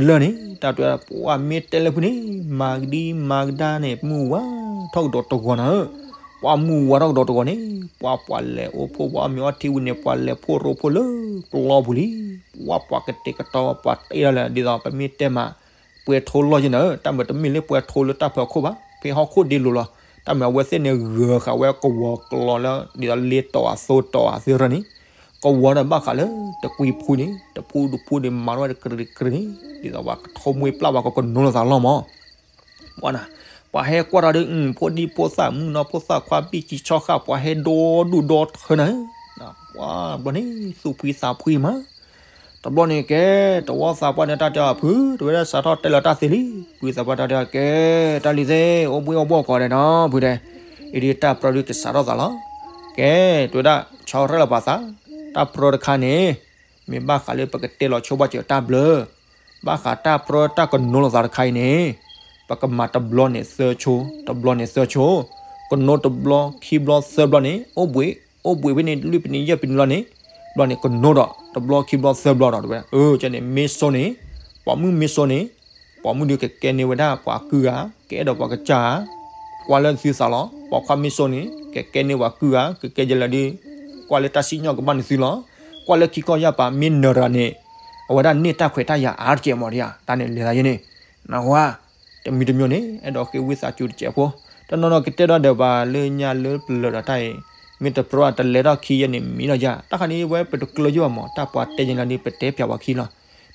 လၢန့ၣ် တၢ်တဲပှၤမ့ၢ်တဲလၢဖုန့ၣ် မၤကဒံမၤကဒါန့ၣ် မုၢ်ဝါထီၣ်ကဒီးတဂီၤနၤဧၢ, ပှၤမုၢ်ဝါထီၣ်ကဒီးတဂီၤန့ၣ် ပှၤပှၤလဲၤအိၣ်ဖှိၣ်ပှၤအီၣ်မ့ၤအီထံဝံၤန့ၣ် ပှၤလဲၤဖှိၣ်ရိဖှိၣ်လၢကျီပူၤလံ, ပှၤပှၤကတဲာ်ကတီၤပှၤတဲဒၣ်လၢ ဒ်သိးပမ့ၢ်တဲမး ပှဲၤထိလီၢ်ယဲနၤဧၢ, တၢ်မၤတမ့ၢ်လၢပှဲၤထိလၢတၢ်ဖၢခိၣ်ဘၣ်, ဖဲဟီၣ်ခိၣ်ဒ့လိၤလီၤ, တၢ်မၤအဝဲသ့ၣ်န့ၣ် ဂၢၤဃာ်ဝဲကဝီၤကျီလၢ ဒ်သိးလ့တီၤအသိတီၤအသ့ၣ်ရၢန့ၣ်, ကဝီၤဒီးဘၣ်ဃးလၢ တကွံဖူန့ၣ် တဖူတဖူန့ၣ် မၤထီၣ်ဝဲတကြံးတကြံးန့ၣ် ဒ်သိးပှၤကထိမှ့ပျၢ်ပှၤကကနိလိာ်သးလီၤမး ပှၤနၤ, ပှၤဟဲကွၢ်တၢ်ဒီး ဖိဒံဖိသၣ်မုၣ်ကနီၤဖိသၣ်ခွါဘံၣ်ကံဆီဃာ် ပှၤဟဲဒီဒူၣ်ဒီထၢနၤဧၢ, ပှၤဘျီန့ၣ် သူၣ်ဖှံသးဖှံမး, တဘျီန့ၣ်ကဲ, တဝီသးပှၢ်န့ၣ် တၢ်တဲအီၤဖု, တဝဲဒၣ်စးထီၣ်တဲလီၤတၢ်သ့လံ, ဖုသးပှၢ်တၢ်တဲအီၤကဲ, တၢ်လံၤသ့ၣ် အိၣ်ဘှံးအိၣ်ဘှီၣ်ကီးဒီးနီၤ ဖုတဲ, အံၤဒ်တၢ်ပြၢဒုးကစးထီၣ်သးလီၤ, ကဲ, တဝဲဒၣ် ဆီရဲၣ်လီၤပှၤသး, တၢ်ပြၢတခါန့ၣ် မ့ၢ်ဘၣ်ဃးလၢပကတဲလီၤဆိဘၣ်စၢၤတၢ်ဘျၢ ဘၣ်ဃးတၢ်ပြၢတၢ်ကနိလိာ်သးတခါအံၤန့ၣ်, ပကမၤတဘျီန့ၣ်သၢဆိ, တဘျီန့ၣ်သၢဆိ, ကနိတဘျီခံဘျီသၢဘျီန့ၣ် အိၣ်ဘှံး, အိၣ်ဘှံးဖဲန့ၣ် လွံၢ်ပနံးယဲၢ်ပနံးလီၤန့ၣ်, ဘျီန့ၣ်ကနိဒီး တဘျီခံဘျီသၢဘျီဒီး တဝဲ, အၢ ကဲန့ၣ် မ့ၢ်စိန့ၣ်, ပိာ်မုၣ်မ့ၢ်စိန့ၣ်, ပိာ်မုၣ်ဒုးကကဲန့ၢ်ဝဲဒၣ်ပှၤကုၢ်ဂၤ, ကအဲၣ်ဒိးပှၤကစၢ်ဧါ, ကွၢ်လၢသုသးလီၤ, ပိာ်ခွါမ့ၢ်စိန့ၣ် ကကဲန့ၢ်ပှၤကုၢ်ဂၤ, ကကဲယဲလၢဒုး, ကွၢ်လၢတၢ်စံၣ်ညီၣ်ကဘၣ်န့ၣ်သုလီၤ, ကွၢ်လၢခံကီၢ်ယၢ်ပၤ မ့ၢ်နရၤန့ၣ်, အဝဲဒၣ်န့ၢ်တၢ်ခွဲးတၢ်ယာ်အါတကဲးမးဒံးဧါ, တၢ်န့ၣ်လဲၤသးယဲန့ၣ်, နၢ်ဟူဧါ, တမံၤတမံၤန့ၣ် အဲၣ်ဒိးဃ့ဝံသးစူၤတစဲးဖိ, တနီၤနီၤကတဲထီၣ်ဒီးပှၤလၢညါလၢပလၢာ်ဒီးတၢ်အံၤ, မ့ၢ်တပြၢတလဲၤထီၣ်ခံယဲန့ၣ်မံၤလီၤယၤ, တၢ်ခါန့ၣ်ဝဲပတကျၢၤယိၣ်ဘၣ်မး, တၢ်ပှၤတဲယဲလီၤဒုး ပတဲပၠးပှၤခံလီၤ,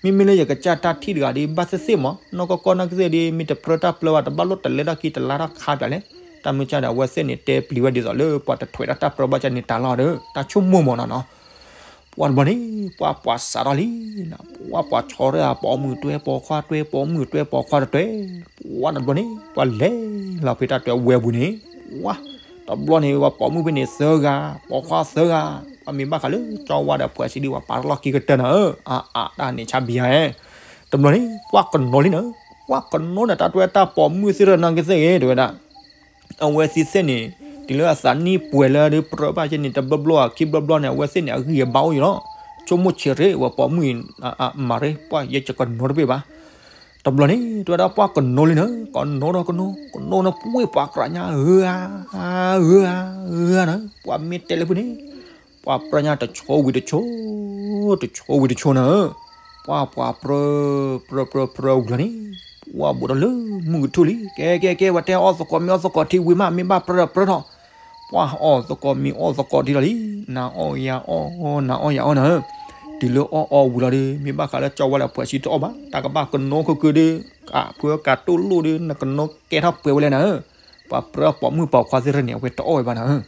မ့မ့ၢ်လၢယကစၢ်တၢ်ထံၣ်တဂၤဒုး ဘၣ်သ့ၣ်သ့ၣ်မး, နီၢ်ကီၢ်ကီၢ်နီၢ်ကသ့ၣ်ဒုး မ့ၢ်တပြၢတၢ်ပျၢဘၣ် တဘၣ်လိၣ်တလဲၤထီၣ်ခံတလါထီၣ်ခါပၠးလဲၣ်, တၢ်မုၢ်ဆါဒီးအဝဲသ့ၣ်န့ၣ် တဲပျံၤဝဲဒ်သိးလၢပှၤတထွဲးတၢ်တၢ်ပြၢဘၣ်ကန့ၣ်တၢ်လီၤဒီး တၢ်ဆိကမိၣ်မးနီၤနီၤ ပှၤတဘျီန့ၣ် ပှၤပှၤစးထီၣ်လံ, ပှၤပှၤဆီရဲၣ်ဧါ ပိာ်မုၣ်တွဲပိာ်ခွါတွဲ ပိာ်မုၣ်တွဲပိာ်ခွါတတွဲ, ပှၤတဘျီန့ၣ် ပှၤလဲၤလီၤဖဲတၢ်တွဲဝဲပူၤန့ၣ်, ပှၤ တဘျီန့ၣ် ပှၤပိာ်မုၣ်ဖဲန့ၣ်သၢဂၤ, ပိာ်ခွါသၢဂၤ, ပှၤမ့ၢ်ဘၣ်ဃးလၢကၠီဝါဒီးပှၤစံးဒုး ပှၤပာ်တလီၢ်ခံကတၢၢ်နၤဧၢ, အါအါတၢ်န့ၣ်ဆါဘံယါ, တဘျီန့ၣ် ပှၤကနိလံနၤ, ပှၤကနိန့ၣ် တၢ်တွဲတၢ်ပိာ်မုၣ်သ့ၣ်တဖၣ်နာ်က့သ့ၣ်ဂ့ၤ တဲဝဲဒၣ် အဝဲသ့ၣ်သ့ၣ်န့ၣ် တုၤလၢအသးနံၣ်ပှဲၤလၢဒုးပြၢဘၣ်ကဲန့ၣ် တဘျီဘျီဧါ ခံဘျီဘျီန့ၣ် အဝဲသ့ၣ်န့ၣ် အဂံၢ်အဘါအိၣ်ယံၤလီၤ, ဆိကမိၣ်ဆံးရ့ ဝဲပိာ်မုၣ်အံၤ မၤရ့ ပှၤယဲကနိတဘ့ၣ်ဘၣ်. တဘျီန့ၣ် တဲဝဲဒၣ်ပှၤကနိလံနၤ, ကနိဒီးကနိ, ကနိန့ၣ် ပှ့ၢ်ပှၤကြၢးညါ ဧၢဧါ, ဧၢဧါ, ဧၢဧါနၤ, ပှၤမ့ၢ်တဲလၢဖုန့ၣ် ပှၤပြၢညါတဆိဝံၤတဆိ, တဆိဝံၤတဆိနၤဧၢ, ပှၤပှၤပြၢ ပြၢပြၢပြၢဝံၤလီၤန့ၣ်, ပှၤဘူးထီၣ်လၢမုၢ်ကထူၣ်လံ, ကဲကဲကဲ ဝဲတဲအီၣ်သကိးမ့ၤအီၣ်သကိးထံဝံၤမး မ့ၢ်ဘၣ်ပြၢဒီးပြၢထီၣ်, ပှၤအီၣ်သကိးမ့ၤအီၣ်သကိးထံလီၤလံ, နၤအီၣ်ယၤအီၣ် နၤအီၣ်ယၤအီၣ်နၤဧၢ, တုၤလၢအီၣ်အီဝံၤလီၤဒီး မ့ၢ်ဘၣ်ဃးလၢကၠီဝါလၢအပှဲၤဆံတအီၣ်ဘၣ် တၢ်ကဘၣ်ကနိခုၣ်ခုၣ်ဒီး, အဖုကးတိၢ်လိၣ်ဒီး နကနိကဲထီၣ်ပှဲၤဝဲလဲၣ်နၤဧၢ, ပှၤပြၢပိာ်မုၣ်ပိာ်ခွါသ့ၣ်တဖၣ်န့ၣ် အဝဲတအီၣ်ဝဲဘၣ်နၤဧၢ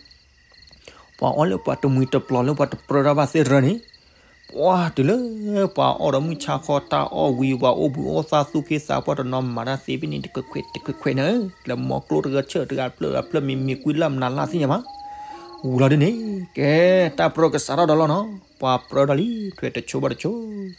ပှၤအီၣ်လၢပှၤတမှံၤတပျီၤလၢပှၤတပြၢတၢ်ဘၣ်သ့ၣ်တဖၣ်န့ၣ်, ပှၤတုၤလၢပှၤအီၣ်ဒီးမုၢ်ဆါခီတၢ်အီၣ်ဝံၤ ပှၤအိၣ်ဘှံးအိၣ်သါသူၣ်က့သးပှၢ်တနီၤမၤတၢ်သ့ဖဲန့ၣ် တခွဲးခွဲးတခွဲးခွဲးနၤဧၢ, လၢမီကျိတဂၤဆၢၣ်တဂၤဖျၢၣ်ဂၤဖျၢၣ်မံၤမံၤကွံလၢ်မနုၤလၢ်သ့ၣ်ညါဘၣ်, ဝံၤလီၤဒ်န့ၣ် ကဲ တၢ်ပြၢကစးထီၣ်ဒီးလီၤနီၤ, ပှၤပြၢထီၣ်လံ ထွဲတဆိဘၣ်တဆိ,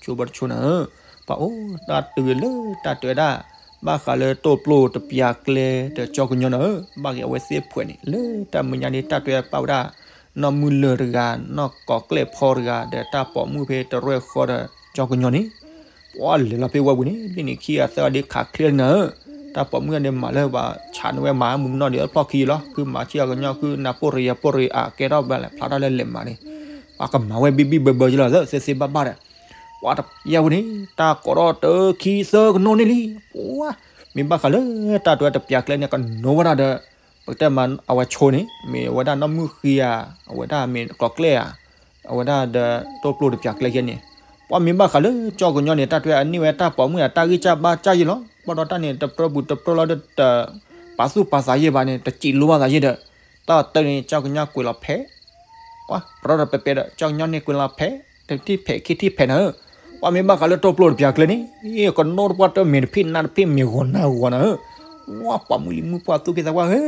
ဆိဘၣ်တဆိနၤဧၢ, ပှၤအိၣ်တၢ်တုၤလၢတၢ်တဲဝဲဒၣ် ဘၣ်ဃးလၢတိၢ်ပျိၢ်တပျၢ်ကျဲဒီးကၠီကညီနၤဧၢ, ဘၣ်က့ၤအဝဲသ့ၣ်ဖှဲးန့ၣ် လၢတၢ်မဲာ်ညါဒ်တၢ်တဲပာ်ဝဲဒၣ် နီၢ်မုၢ်လၢၢ်တဂၤ နီၢ်ကိးကျဲၢ်ဖီတဂၤ ဒီးတၢ်ပိာ်မုၣ်ဖဲတရၢၢ်ဃီဒီးကၠီကညီန့ၣ်, ပှၤလဲၤလီၤဖဲဝဲဝံၤန့ၣ် လၢန့ၣ်ခံဂၤသၢဂၤဒ်ခးချ့နၤဧၢ, တၢ်ပိာ်မုၣ်န့ၣ်မၤလၢပှၤဆးန့ၢ်ဝဲမၤမုၢ်မနီၣ်ဒီးအဖျီၣ်ခံလီၤ, ဖုမၤဆံအကညီဖုနၢ်ပိၢ်ရယၤပိၢ်ရအါကဲထီၣ်ဘၣ်လဲၣ် ဖျါထီၣ်လၢလဲၤမၤန့ၣ်, ပှၤကမၤဝဲဘံၣ်ဘံၣ်ဘၢဘၢကလီၤ သ့သ့ဘၣ်ဘၣ်ဒီး ပှၤတပျၢ်ဝဲန့ၣ် တၢ်ကိးထီၣ်တခံသၢကနိးန့ၣ်လံ, ပှၤ မ့ၢ်ဘၣ်ဃးလၢတၢ်တဲဝဲတပျၢ်ကျဲန့ၣ် ကနိးဝဲဒၣ်ဒီး ပကတဲမးအဝဲဆိန့ၣ် မ့ၢ်ဝဲဒၣ်နီၢ်မုၢ်ဃံဧါ, အဝဲဒၣ်မ့ၢ်ကိးကျဲၢ်ဧါ, အဝဲဒၣ်ဒီးတိၢ်ပျိၢ်တပျၢ်ကျဲယဲန့ၣ်, ပှၤမ့ၢ်ဘၣ်ဃးလၢကၠီကညီန့ၣ် တၢ်တဲအန့ၢ်ဝဲတၢ်ပိာ်မုၣ်အတၢ်ဂံၢ်စၢ်ဘါစၢ်ယဲလီၤ, ဘၣ်ဒီးတၢ်န့ၣ် တပြၢပူၤတပြၢလီၤဒီး တပာ်သူၣ်ပာ်သးယဲဘၣ်န့ၣ် တစံးလိဘၣ်သးယဲဒီး တၢ်တၢ်န့ၣ် ကၠီကညီကွံာ်လီၤဖဲ ပှၤပြၢဒီးပဲပဲဒီး ကၠီကညီန့ၣ်ကွံာ်လီၤဖဲ တထံၣ်ဖဲးခံထံၣ်ဖဲးနၤဧၢ, ပှၤမ့ၢ်ဘၣ်ဃးလၢတိၢ်ပျိၢ်တပျၢ်ကျဲန့ၣ် ကနိးတပှၢ်တၢၢ်မဲာ်တဖ့ၣ်နါတဖ့ၣ်မဲာ်ဂီၤနါဂီၤနၤဧၢ, ပှၤပိာ်မုၣ်လံမုၣ်ပှၢ်သူၣ်က့သးပှၢ် ဟဲ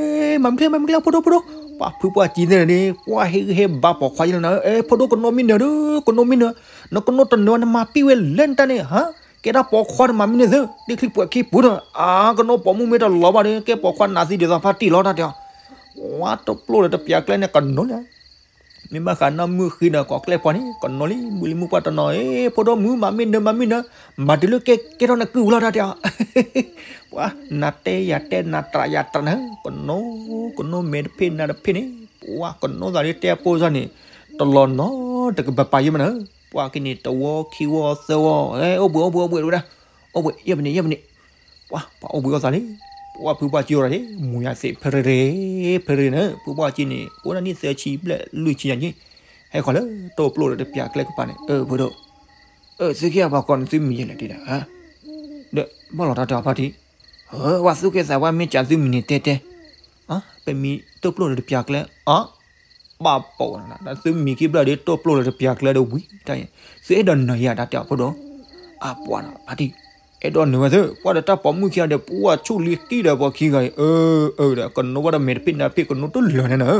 မၤမုၢ်ကျဲ မၤမုၢ်ကျဲ ဖိဒိၣ်ဖိဒိၣ်, ပှၤဖုပှၢ်ကံသ့ၣ်န့ၣ် ပှၤဟ့ၣ်ဂံၢ်ဟ့ၣ်ဘါပိာ်ခွါယဲလီၤနၤဧၢ, အဲ ဖိဒိၣ်ကနိးမ့ၢ်နၢၤဒီး ကနိးမ့ၢ်နၢၤ, နကနိးတနၢၤ နမၤပံာ်ဝဲလဲၣ်နတၢ်န့ၣ်ဟါ, ကဲဒၣ်ပိာ်ခွါတမၤမ့ၢ်န့ၣ်သု ဒ့ချံပှဲၤခံပူၤဒီး အါ ကနိးပိာ်မုၣ်မ့ၢ်တလီၤဘၣ်ဒီး ကဲပိာ်ခွါနးသံဒ်သိးဖါတံၢ်လီၤတၢ်တဲအီၤ, ပှၤတိၢ်ပျိၢ်ဒီးတပျၢ်ကျဲန့ၣ်ကနိးလၢ မ့ၢ်ဘၣ်ဃးနီၢ်မုၢ်ဃံဒီးကိးကျဲၢ်ဖီန့ၣ် ကနိးလံ မုၢ်လံမုၢ်ပှၢ်တနီၤ အ့ ဖိဒိၣ်မုၣ် မၤမ့ၢ်နၢၤ မၤမ့ၢ်နၢၤ, မၤတုၤလၢကဲကဲထီၣ်နကုၢ်ဝံၤလီၤတၢ်တဲအီၤ, ပှၤ နၤတဲယၤတဲ နၤတြးယၤတြးနၤ, ကနိး ကနိးမဲာ်တဖ့ၣ်နါတဖ့ၣ်န့ၣ် ပှၤကနိးသးလၢတဲအပိၢ်စၢ်န့ၣ် တလီၤနီတကပၤပာ်ယဲၢ်မးနၤ, ပှၤက့ၤန့ၣ် တဝီခံဝီသၢဝီ အဲ အိၣ်ဘှံးအိၣ်ဘှံးအိၣ်ဘှံးတဝဲဒၣ်, အိၣ်ဘှံးယဲၢ်မံးနံးယဲၢ်မံးနံး ပှၤ ပှၤအိၣ်ဘှံးအိၣ်သးလံ, ပှၤဖုပှၢ်ကံအိၣ်ဒီး မူၤယၤသ့ၣ်ဖဲရ့ရ့ ဖဲရ့ရ့နၤ, ဖုပှၢ်ကံန့ၣ် အိၣ်ဒၣ်နံၣ်သၢဆံဘျဲၣ်လွံၢ်ဆံယၤက့, ဟဲဃီၤလၢတိၢ်ပျိၢ်ဒီးတပျၢ်ကျဲကပၤန့ၣ် အၢ ဖိဒိၣ်, အၢ သုက့အပှၤကိးန့ၣ်သုမံၤယဲၢ်လဲၣ်တဲဒၣ်, ဒီးဘၣ်လီၤတၢ်တဲအီၤဖါတံၢ်, ဝဲသုက့သးပှၢ်မ့ၢ်ကးသုမံၤန့ၣ်တဲတဲ, ပမံၤတိၢ်ပျိၢ်ဒီးတပျၢ်ကျဲ, အ ဘၣ်ပိာ်နၤ သုမံၤခံဘျၢၣ်ဒီးတိၢ်ပျိၢ်ဒီးတပျၢ်ကျဲဒီးဝံၤတၢ်အံၤ, သုအဲၣ်ဒိးနၢၤယၤတၢ်တဲအီၤဖိဒိၣ်, အပှၤနီၤဖါတံၢ်, အဲၣ်ဒိးနၢၤဝဲသု ပှၤဒီးတၢ်ပိာ်မုၣ်ခံဂၤဒီး ပှၤဆူၣ်လံၤကံဒီးပှၤခံဂၤအံၤ, အၢ အၢ ဒီးကနိးဝဲဒီးမဲာ်တဖ့ၣ်နါတဖ့ၣ်ကနိးတလၢာ်န့ၣ်နၤ,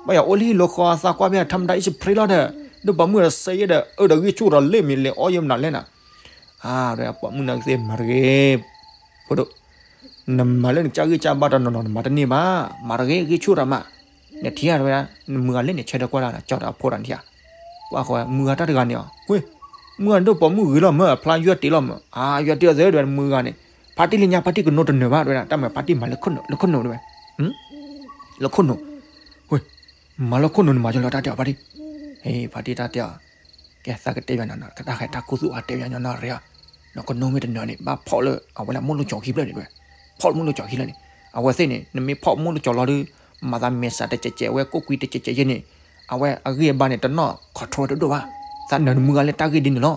ဘၣ်ယၤအိၣ်လံလီၤဃီအသးကွၢ်ဖဲအထါမတၤအံၣ်စဖရ့လီၤဒီး, ဒီးပိာ်မုၣ်ဒီးစဲးယဲဒီး အၢ ဒီးဂံၢ်ဆူၣ်ဒီးလ့ၣ်မံၤလဲၤအီၣ်ယဲမနုၤလဲၣ်နၤ, အါ ဒီးပိာ်မုၣ်နၤကသ့မၤတဂ့ၤ ဖိဒိၣ်, နမၤလၢနကစၢ်ဂံၢ်စၢ်ဘါတနီၤနီၤ နမၤတန့ၢ်ဘၣ်, မၤတဂ့ၤ ဂံၢ်ဆူၣ်တၢ်မး, နထံၣ်ဧါတဝဲဒၣ်, နမုၢ်ဂၤလဲၣ်န့ၣ် ဆဲးဒီးကွၢ်တၢ်ဒီး ကၠီတၢ်အဖိတၢ်နထံၣ်ဧါ, ကွၢ်ဃီ မုၢ်ဂၤတၢ်တဂၤန့ၣ်အီၤ, ဝ့ၢ်, မုၢ်ဂၤန့ၣ်ဒိၣ်ပိာ်မုၣ်ဂ့ၤလီၤမၢ် အဖျါယွဲၢ်တ့ၢ်လီၤမၢ်, အါ ယွဲၢ်တ့ၢ်အီၤသ့ဒဝဲ မုၢ်ဂၤန့ၣ်, ဖါတံၢ်လၢညါဖါတံၢ်ကနိးတနၢၤဘၣ်တဝဲဒၣ်, တၢ်မၤဖါတံၢ်မၤလၢခိၣ်နူာ် လၢခိၣ်နူာ်တဝဲ, လၢခိၣ်နူာ်, ဝ့ၢ်, မၤလၢခိၣ်နူာ်န့ၣ်မၤယလီၤတၢ်တဲအီၤဖါတံၢ်, ဟ့ ဖါတံၢ်တၢ်တဲအီၤ ကဲသးကတဲယၤနီၤ တၢ်ဃဲတၢ်ခူသူၣ်အတဲယၤနီၤနီၤရ့ဧါ, နကနိးမ့ၢ်တနၢၤန့ၣ် ဘၣ်ဖီၣ်လၢအဝဲလၢမိၢ်လိၣ်ကၠီၤခံဖျၢၣ်န့ၣ်တဝဲ, ဖီၣ်လၢမိၢ်လိၣ်ကၠီၤခံဖျၢၣ်န့ၣ်, အဝဲသ့ၣ်န့ၣ် နမ့ၢ်ဖီၣ်မိၢ်လိၣ်ကၠီၤလီၤဒီး မၤသးမဲာ်ဆှးတစဲးစဲး အဝဲကိးကွံာ်တစဲးစဲးယဲန့ၣ်, အဝဲအဂံၢ်အဘါန့ၣ် တနီၣ် control ဝဲတဒိၣ်ဘၣ်, သးနၢၤနမုၢ်ဂၤလၢတၢ်ဂ့ၢ်ဒ်န့ၣ်လီၤ,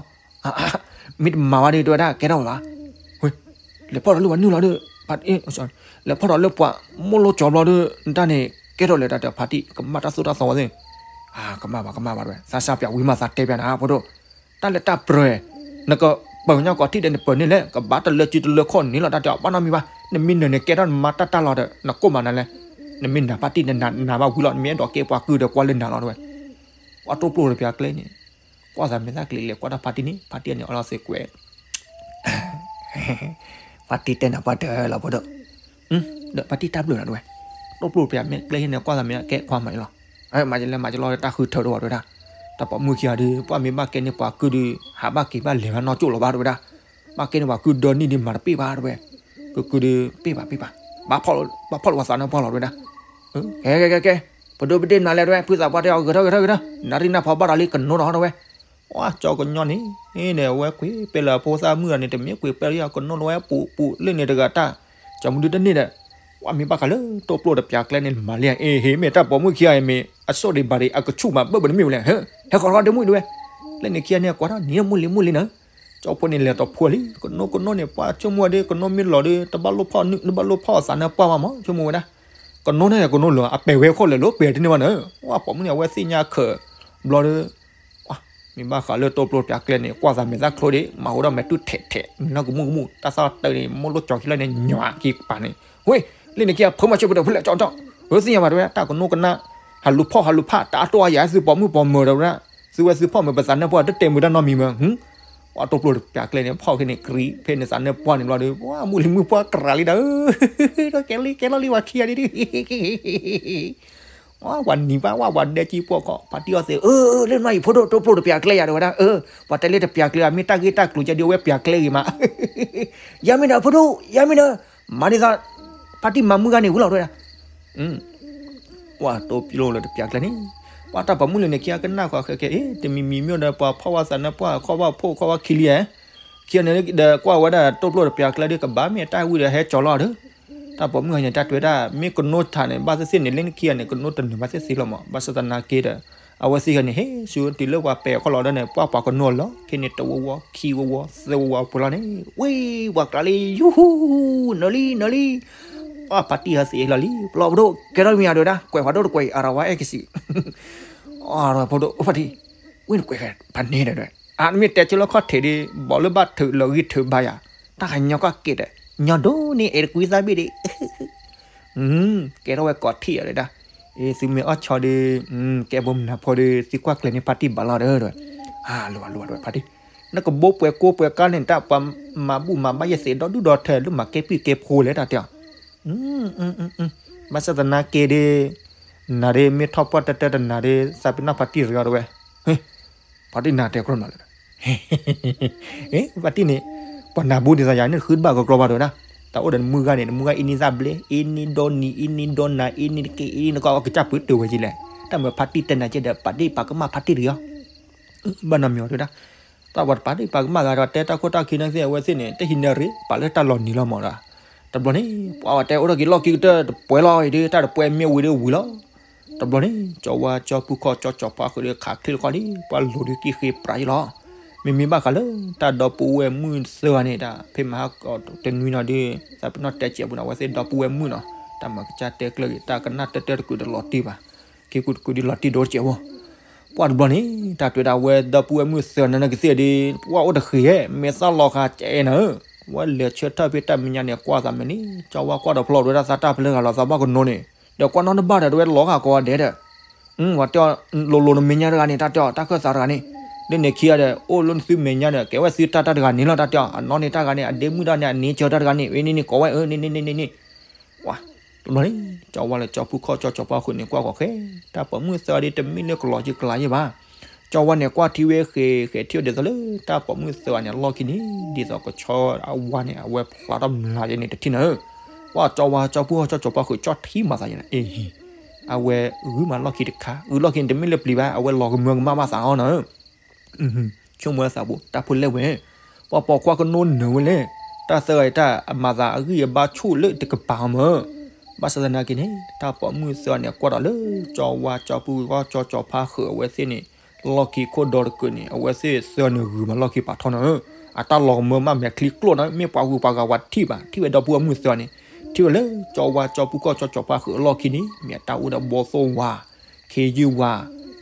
မ့ၢ်တမၤဝဲဒီးတဝဲဒၣ်ကဲထီၣ်ဘၣ်, ဝ့ၢ် လဲၤဖီၣ်ဒီးလၢပှၤနုာ်လီၤဒီး, လဲၤဖီၣ်ဒီးလၢပှၤမိၢ်လိၣ်ကၠီၤဘျီဒီး နတၢ်န့ၣ် ကဲထီၣ်လဲၤတၢ်တဲဖါတံၢ် ကမၣ်တၢ်သိၣ်တၢ်သီဝဲသ့ၣ်, အါ ကမၣ်ဘၣ် ကမၣ်ဘၣ်တဝဲ သးစၢ်ပျးဝံၤမးသးတဲပျးနၤ ဖိဒိၣ်, တၢ်လၢတၢ်ပြၢ နကပၢၤကညီကီးထံၣ်ဒီးနပၢၤန့ၣ်လဲၣ် ကဘၣ်တလၢစုတလၢခီၣ်န့ၣ်လီၤ တၢ်တဲအီၤ ဘၣ်နီတမံၤဘၣ်, နမ့ၢ်နၢၤန့ၣ်ကဲထီၣ်နမါတၢ်တၢ်လီၤဒီး နကိၢ်မးနၤလဲၣ်, နမ့ၢ်နၤဖါတံၢ်နနၤဘၣ်ဝံၤလီၤ နမ့ၢ်အဲၣ်ဒိးကဲပှၤကုၢ်ဒီးကွၢ်လၢနၤလီၤတဝဲ, ပှၤတိၢ်ပျိၢ်တပျးကျဲန့ၣ် ကွၢ်သးမဲာ်သၣ်ကျ့ၤလဲၤကွၢ်တၢ်ဖါတံၢ်န့ၣ် ဖါတံၢ်န့ၣ်အီလီၤသ့ကွဲး ဖါတံၢ်တဲနၤပှၤတၢၢ်လီၤဖိဒိၣ်, ဒီးဖါတံၢ်တၢ်ဘျုးလီၤတဝဲ, တိၢ်ပျိၢ်တပျးမဲာ်ကျဲဟံၣ်န့ၣ် ကွၢ်သးမဲာ်ကဲခွါမးလီၤ, မၤယလဲၣ်မၤယလီၤတၢ်ဃုထၢတဝဲတဝဲဒၣ်, တၢ်ပိာ်မုၣ်ခံဂၤဒီး ပှၤမ့ၢ်ဘၣ်ကဲန့ၢ်ပှၤကုၢ်ဒီး ဟးဘၣ်က့ၤဘၣ်လဲၤဘၣ်နီၢ်ကၠိၣ်လီၤဘၣ်တဝဲဒၣ်, ဘၣ်ကဲန့ၢ်ပှၤကုၢ်ဒီနံၣ်ဒီးမၤတပ့ၢ်ဘၣ်တဝဲ, ကုၢ်ကုၢ်ဒီး ပ့ၢ်ဘၣ်ပ့ၢ်ဘၣ်, ဘၣ်ဖီၣ်လီၤပှၤသးနါပှၢ်လီၤတဝဲဒၣ်, ကဲကဲကဲကဲ, ပဒိၣ်ပဒ့ၣ်နၤလဲၣ်တဝဲ ဖုသးပှၢ်တဲအီၤ ဂဲၤထီၣ်ဂဲၤထီၣ်ဂဲၤထီၣ်, နၣ်ရံၣ်နၢ်ဖီဘၣ်ဒီးလံကနိးနီၤတဝဲ, ပှၤကၠီကညီန့ၣ် အဝဲကွံာ်ပဲလၢအဖိသၣ်မုၣ်ဂၤန့ၣ် တမ့ၢ်ကွံာ်ပဲလၢယၤ ကနိလီၤဝဲပူၤပူၤလၢန့ၣ်တဂၤတၢ် ကၠီမုၢ်ဒုတန့ၢ်ဒီး ပှၤမ့ၢ်ဘၣ်ဃးလၢတိၢ်ပျိၢ်တပျးကျဲန့ၣ် မၤလံဧါ အ့ၣ် ဟ့ၣ်မ့ၢ်တၢ်ပိာ်မုၣ်ခံဂၤအံၤမ့ၢ် အစိၣ်ဒံးဘၣ်ဒံး အကဆူၣ်မးဘၢၣ်ဘၢၣ်တမ့ၢ်ဝဲလဲၣ် ဟဲဃီၤဃီၤဒ့မုၣ်ဒဝဲ လၢန့ၣ်ခံဂၤန့ၣ် ကွၢ်ထီၣ်နံၤမုၢ်လံမုၢ်လံနၤ ကၠီဖိန့ၣ်လဲၤတီၤဖိလံ ကနိကနိန့ၣ် ပှၤဆိကမိၣ်ဝဲဒၣ် ကနိမ့ၢ်လီၤဒီး တဘၣ်လိၣ်ဖီၣ်နုာ် တဘၣ်လိၣ်ဖီၣ်အသးနၢပှၢ်ဘၣ်မး ဆိကမိၣ်ဝဲဒၣ် ကနိန့ၣ် ကနိလၢၤ အပဲာ်ဝဲခိၣ်လၢာ်လီၤ ပဲာ်တန့ၢ်ဘၣ်န့ၣ် ပှၤပိာ်မုၣ်န့ၣ် အဝဲသ့ၣ်ညါခၢး ဘျီဒီး မ့ၢ်ဘၣ်ဃးလၢတိၢ်ပျိၢ်တပျးကျဲန့ၣ် ကွၢ်သးမဲာ်သၣ်ချိဒီး မၤဟူဒီးမဲာ်တူၢ်ထဲးထဲး မံၤလီၤကမူၣ်ကမူၣ် တၢ်သၣ်တၢ်န့ၣ် မိၢ်လိၣ်ကၠီခံလၢန့ၣ် ညွၤက့ၤပာ်န့ၣ် ဝ့ၢ် လၢန့ၣ်ခံဂၤ ဖုမၤဆိပတၢၤဖုလဲၣ်ကၠီကၠီ အၢသ့ၣ်ညါဘၣ်တဝဲ တၢ်ကနိကနၣ် ဟးလူၤဖီၣ်ဟးလူၤဖီၣ် တၢ်အတိၢ်အါယၤ သုပိာ်မုၣ်ပိာ်မၢၤတဝဲဒၣ် သုဝဲသုဖီၣ်မၢၤပသးနၢပှၢ် တတဲမုာ်တၢ်နီတမံၤမၢ် ပှၤတိၢ်ပျိၢ်တပျးကျဲန့ၣ် ဖီၣ်ခဲန့ၣ် ကြံဖဲန့ၣ်သးနၢပှၢ်န့ၣ်ဘျီဒီး ပှၤမုၢ်လံၤမုၢ်ပှၢ်ကြၤလံဒီး ကဲလံကဲလီၤလံဝဲခံဂၤဒ် ဝဲပှၤနံၤဘၣ် ဝဲပှၤဒဲကံပိာ်ခီ ဖါတံၢ်အီသံး အၢ လၢနမၤအံၤဖိဒိၣ် တိၢ်ပျိၢ်တပျးကျဲယၤတဝဲဒၣ် အၢ ပှၤတဲလၢတပျးကျဲ မ့ၢ်တၢ်ဂ့ၢ်တၢ်ကျိၤကဲဒ်အဝဲပျးကျဲဂ့ၤမး ယၤမ့ၢ်ဒီးဖိဒိၣ် ယၤမ့ၢ်ဒီး မၤဒ်သိး ဖါတံၢ်မၤမုၢ်ဂၤန့ၣ်ဝံၤလီၤတဝဲဒၣ် ပှၤတိၢ်ပျိၢ်လၢတပျးကျဲန့ၣ် ပှၤတၢ်ပိာ်မုၣ်လၢန့ၣ်ခံဂၤကနၣ်ဃီၤခဲကဲ အ့ တမံၤမံၤမ့ၢ်ဒီး ပှၤဖီၣ်ဝဲသးနၢပှၢ် ခီၣ်ဘၣ်ဖိ ခီၣ်ဘၣ်ခံလံဧါ ခံဂၤန့ၣ်ဒီး ကွၢ်ဝဲဒၣ်တိၢ်ပျိၢ်တပျးကျဲဒီး ကဘၣ်မ့ၢ်တၢ်ဝံၤဒီး ဟဲကၠီၤလီၤဒီး တၢ်ပိာ်မုၣ်ဂၤန့ၣ် တၢ်တွဲဒၣ် မ့ၢ်ကနိထးန့ၣ် ဘၣ်သ့ၣ်သ့ၣ်န့ၣ် လၢနခံဂၤန့ၣ် ကနိတနၢၤဘၣ်သ့ၣ်သ့ၣ်လီၤမး ဘၣ်ဆၣ်သနာ်က့ဒီး အဝဲသ့ၣ်ဂၤန့ၣ် ဟဲဆူတုၤလၢပှၤပဲာ်ခီၣ်လီၤဒီးန့ၣ် ပှၤပိာ်ကနိလီၤ ခဲန့ၣ်တဝီဝီ ခံဝီဝီ သၢဝီဝီပှဲၤလီၤန့ၣ် ဝံၤ ပှၤကျါလံ ယူဟူ နၢၤလံ နၢၤလံ ပှၤဖါတံၢ်ဟဲသံးလီၤလံ ပျီပဒိၣ် ကဲထီၣ်မံၤယၤဒဝဲဒၣ် ကွဲးဖးဒိၣ်တကွဲးအံၤ အရဝါအဲၣ်ကစံး အရဝဲဖိဒိၣ် အိၣ်ဖါတံၢ် ဝံၤနကွဲးဖဲန့ၣ်ဒီး အမ့ၢ်တဲဆၢလၢခီၣ်ထံးဒီး ဘီးလၢဘၣ်ထုးလီၤဂံၢ်ထုးဘါယၤ တၢ်ခညီကီၢ်ကဲးဒီး ညီဒိၣ်န့ၣ် အဲၣ်တကွံသၣ်ဘ့ၣ်ဒီး ကဲထီၣ်ဝဲကိးထံၣ်ယၤဒဝဲဒၣ် အ့ သုမ့ၢ်အီၣ်ဆီဒီး ကဲဘိမုၢ်နၤဖိဒီး သုကွၢ်ကျဲၤန့ၢ်ဖါတံၢ်ဘၣ်လီၤဒီး အလိၤဘၣ်လိၤဘၣ်ဒဝဲဖါတံၢ် နကဘိပှဲၤကိးပှဲၤကါန့ၣ် တၢ်ပှၤမၤဘူၣ်မၤဘါယဲၢ်သ့ၣ်ဒီဒူၣ်ဒီထၢ လၢမၤကဲပံၢ်ကဲဖိလဲၣ်တၢ်တဲအီၤ ဘၣ်ဆၣ်သနာ်က့ဒီး နၤဒီးမ့ၢ်ထီၣ်ပှၢ်တၢၢ်တၢၢ်တနၤဒီး သးပ့ၤနီၣ်ဖါတံၢ်တဂၤဒဝဲ ဖါတံၢ်နၤတဲကျီနီၤလၢ ဖါတံၢ်န့ၣ် ပှၤနၢ်ဘူဒ်သိးယၤန့ၣ်ဃုတဘၣ်ကကျီဘၣ်တဝဲဒၣ် တၢ်အိၣ်ဒီးနမုၢ်ဂၤန့ၣ် နမုၢ်ဂၤအ့န့ၢ်သၣ်ဘျဲ အ့န့ၢ်ဒီနံၤ အ့န့ၢ်ဒီနၤ အ့န့ၢ်တက့ၢ် အ့န့ၢ်နကီၢ် အကစၢ်ပှ့ၤတၢၢ်ဝဲကလဲၣ် တၢ်မၤဖါတံၢ်တဲနၤကဲဒီး ပာ်ဒ့ၣ်ပာ်ကမၣ်ဖါတံၢ်တဂ့ၤအီၤ ဘၣ်နီတမံၤအီၤတဝဲဒၣ် တၢ်ပှၤတပာ်ဒ့ၣ်ပာ်ကမၣ်ဂၤဒီး တဲတၢ်ခိၣ်တၢ်ခံန့ၣ်သ့ၣ် အဝဲသ့ၣ်န့ၣ် တဟံးန့ၢ်ရ့ ပာ်လၢတၢ်လီၤနံၤလီၤမးဒီး တဘျီန့ၣ် ပှၤဝဲတဲအိၣ်ထီၣ်က့ၤလီၢ်ခံကတၢၢ်တပှဲၤလီၤအံၤဒီး တၢ်တပှဲၤမ့ၢ်ဝံၤဒီးဝံၤလီၤ တဘျီန့ၣ် ကၠီဝါကၠီပူၤခီၣ်ကၠီကၠီၤဖါဃုာ်ဒီး ခးချ့လီၤခီလံ ပှၤလိၤဒုးကံၢ်ဃ့ပြးယံလီၤ မ့မ့ၢ်ဘၣ်ဃးလၢ တၢ်ဒီပုၢ်ဝဲၢ်မုၣ်သၢဂၤန့ၣ် တၢ်ဖဲမဟါကီးတနွံနီၤဒီး သးပ့ၤနီၣ်တဲစဲးပူၤန့ၣ် အဝဲသ့ၣ်ဒီပုၢ်ဝဲၢ်မုၣ်နီၤ တၢ်မၤကစၢ်တဲကျၢၤက့ၤ တၢ်ကနၣ်တၢၢ်တၢၢ်တကုာ်တလီၤတံၢ်ဘၣ် ခံကုာ်တကုာ်ဒ်လီၤတံၢ်ဒိစဲးဖိ ပှၤတဘျီန့ၣ် တၢ်တွဲဒၣ်ဝဲဒီပုၢ်ဝဲၢ်မုၣ်သၢဂၤန့ၣ်ကသ့ၣ်ဒီး ပှၤအိၣ်တဃ့ၢ် မဲာ်သၣ်လီၤဃာ်ကဲနၤဧၢ ဝဲလဲၤဆၢထၢၣ်ဖဲတၢ်မဲာ်ညါန့ၣ် ကွၢ်သးမ့ၢ်န့ၣ် ကၠီဝါကွၢ်တဖျီၣ်တဝဲဒၣ်သးတၢ်ပလၢၢ်ဂၤလီၤသးဘၣ်ကနိန့ၣ် ဒီးကွၢ်နီတဘၣ်ဒီးတဝဲလီၤဃာ်ကိးဂၤဒဲးဒီး ဝဲတဲအီၤ လိၤလိၤနမဲာ်ညါတဂၤန့ၣ် တၢ်တဲအီၤ တၢ်ခၢၣ်သးတဂၤန့ၣ် လၢန့ၣ်ခံဂၤဒီး အိၣ်လၢနသုမဲာ်ညါဒီး ကဲဝဲသုတၢ်တၢ်တဂၤန့ၣ်လီၤ တၢ်တဲအီၤ အနီၢ်န့ၣ်တၢ်တဂၤန့ၣ် အဒ့မုၣ်တၢ်န့ၣ် အန့ဆၢတၢ်တဂၤန့ၣ် အ့န့ၣ်န့ၣ်ကိးဝဲအၢ န့ၣ်န့ၣ်န့ၣ်န့ၣ် ဝါ တဘျီန့ၣ် ကၠီဝါလၢကၠီပူၤခီၣ်ကၠီကၠီၤပှၢ်ဃုာ်န့ၣ် ကွၢ်ဃီၤဃဲ တၢ်ပိာ်မုၣ်သၢဂၤဒီးတမ့ၢ်လၢကလီၤကံကလၤယဲၢ်ဘၣ်. ကၠီဝါန့ၣ်ကွၢ်ထံဝဲဃဲ ဃဲထံၣ်အီၤဒ်သိးလၢ တၢ်ပိာ်မုၣ်သၢဂၤန့ၣ် အလီၢ်ခံန့ၣ် ဒ်သိးကဆီအဝါန့ၣ် အဝဲဖျါထီၣ်မျးယဲၢ်န့ၣ်တထံၣ်နၤဧၢ. ကွၢ်ကၠီဝါကၠီပူၤခီၣ်ကၠီကၠီၤပှၢ်ဃုာ် ကၠီထံမၤသးယဲၢ်န့ၣ် အ့ အဝဲဂုာ်မးလီၢ်ခံတခါ ဂုာ်လီၢ်ခံန့ၣ် တမ့ၢ်လၢပျံၤဘၣ် အဝဲလီၤကမၢကမၣ်ဘၣ်သးအီၤနၤဧၢ. ဆိကမိၣ်လၢသးပူၤ တၢ်ဖိလဲၣ်ဝဲ ပှၤပိာ်ခွါကနိနၢၤဝဲလဲၣ် တၢ်သၢဂၤအံၤတၢ်အမၤသးအဂံၢ်အဘါဆူၣ်လၢတကပၤအီၤမး. ဘၣ်ဆၣ်သနာ်က့န့ၣ် တၢ်ပိာ်မုၣ်သၢဂၤန့ၣ် ကွၢ်ဒီးလၢ ကၠီဝါကၠီပူၤခီၣ်ကၠီကၠီၤပှၢ်ဃုာ်အဝဲသ့ၣ်န့ၣ် လီၢ်ခံခိၣ်ဒီတကုာ်န့ၣ် အဝဲသ့ၣ်သၢဂၤန့ၣ်ဂုာ်မးလီၢ်ခံပာ်ထီၣ်နၤဧၢ. အတၢ်လီၤကမၢမးမဲာ်ချံကျိၣ်နၤ မ့ၢ်ပှၤဂုၤပှၤဂၤဝဲထံၣ်ဘၣ် ထံၣ်ဝဲဒီပုၢ်ဝဲၢ်မုၣ်သၢဂၤန့ၣ် ထံၣ်ဝဲလၢ ကၠီဝါကၠီပူၤခီၣ်ကၠီကၠီၤပှၢ်ဃုာ်အလီၢ်ခံန့ၣ် မ့ၢ်အတၢ်အိၣ်ဒီးဘီသိၣ်ဝါ ခ့ယုၢ်ဝါ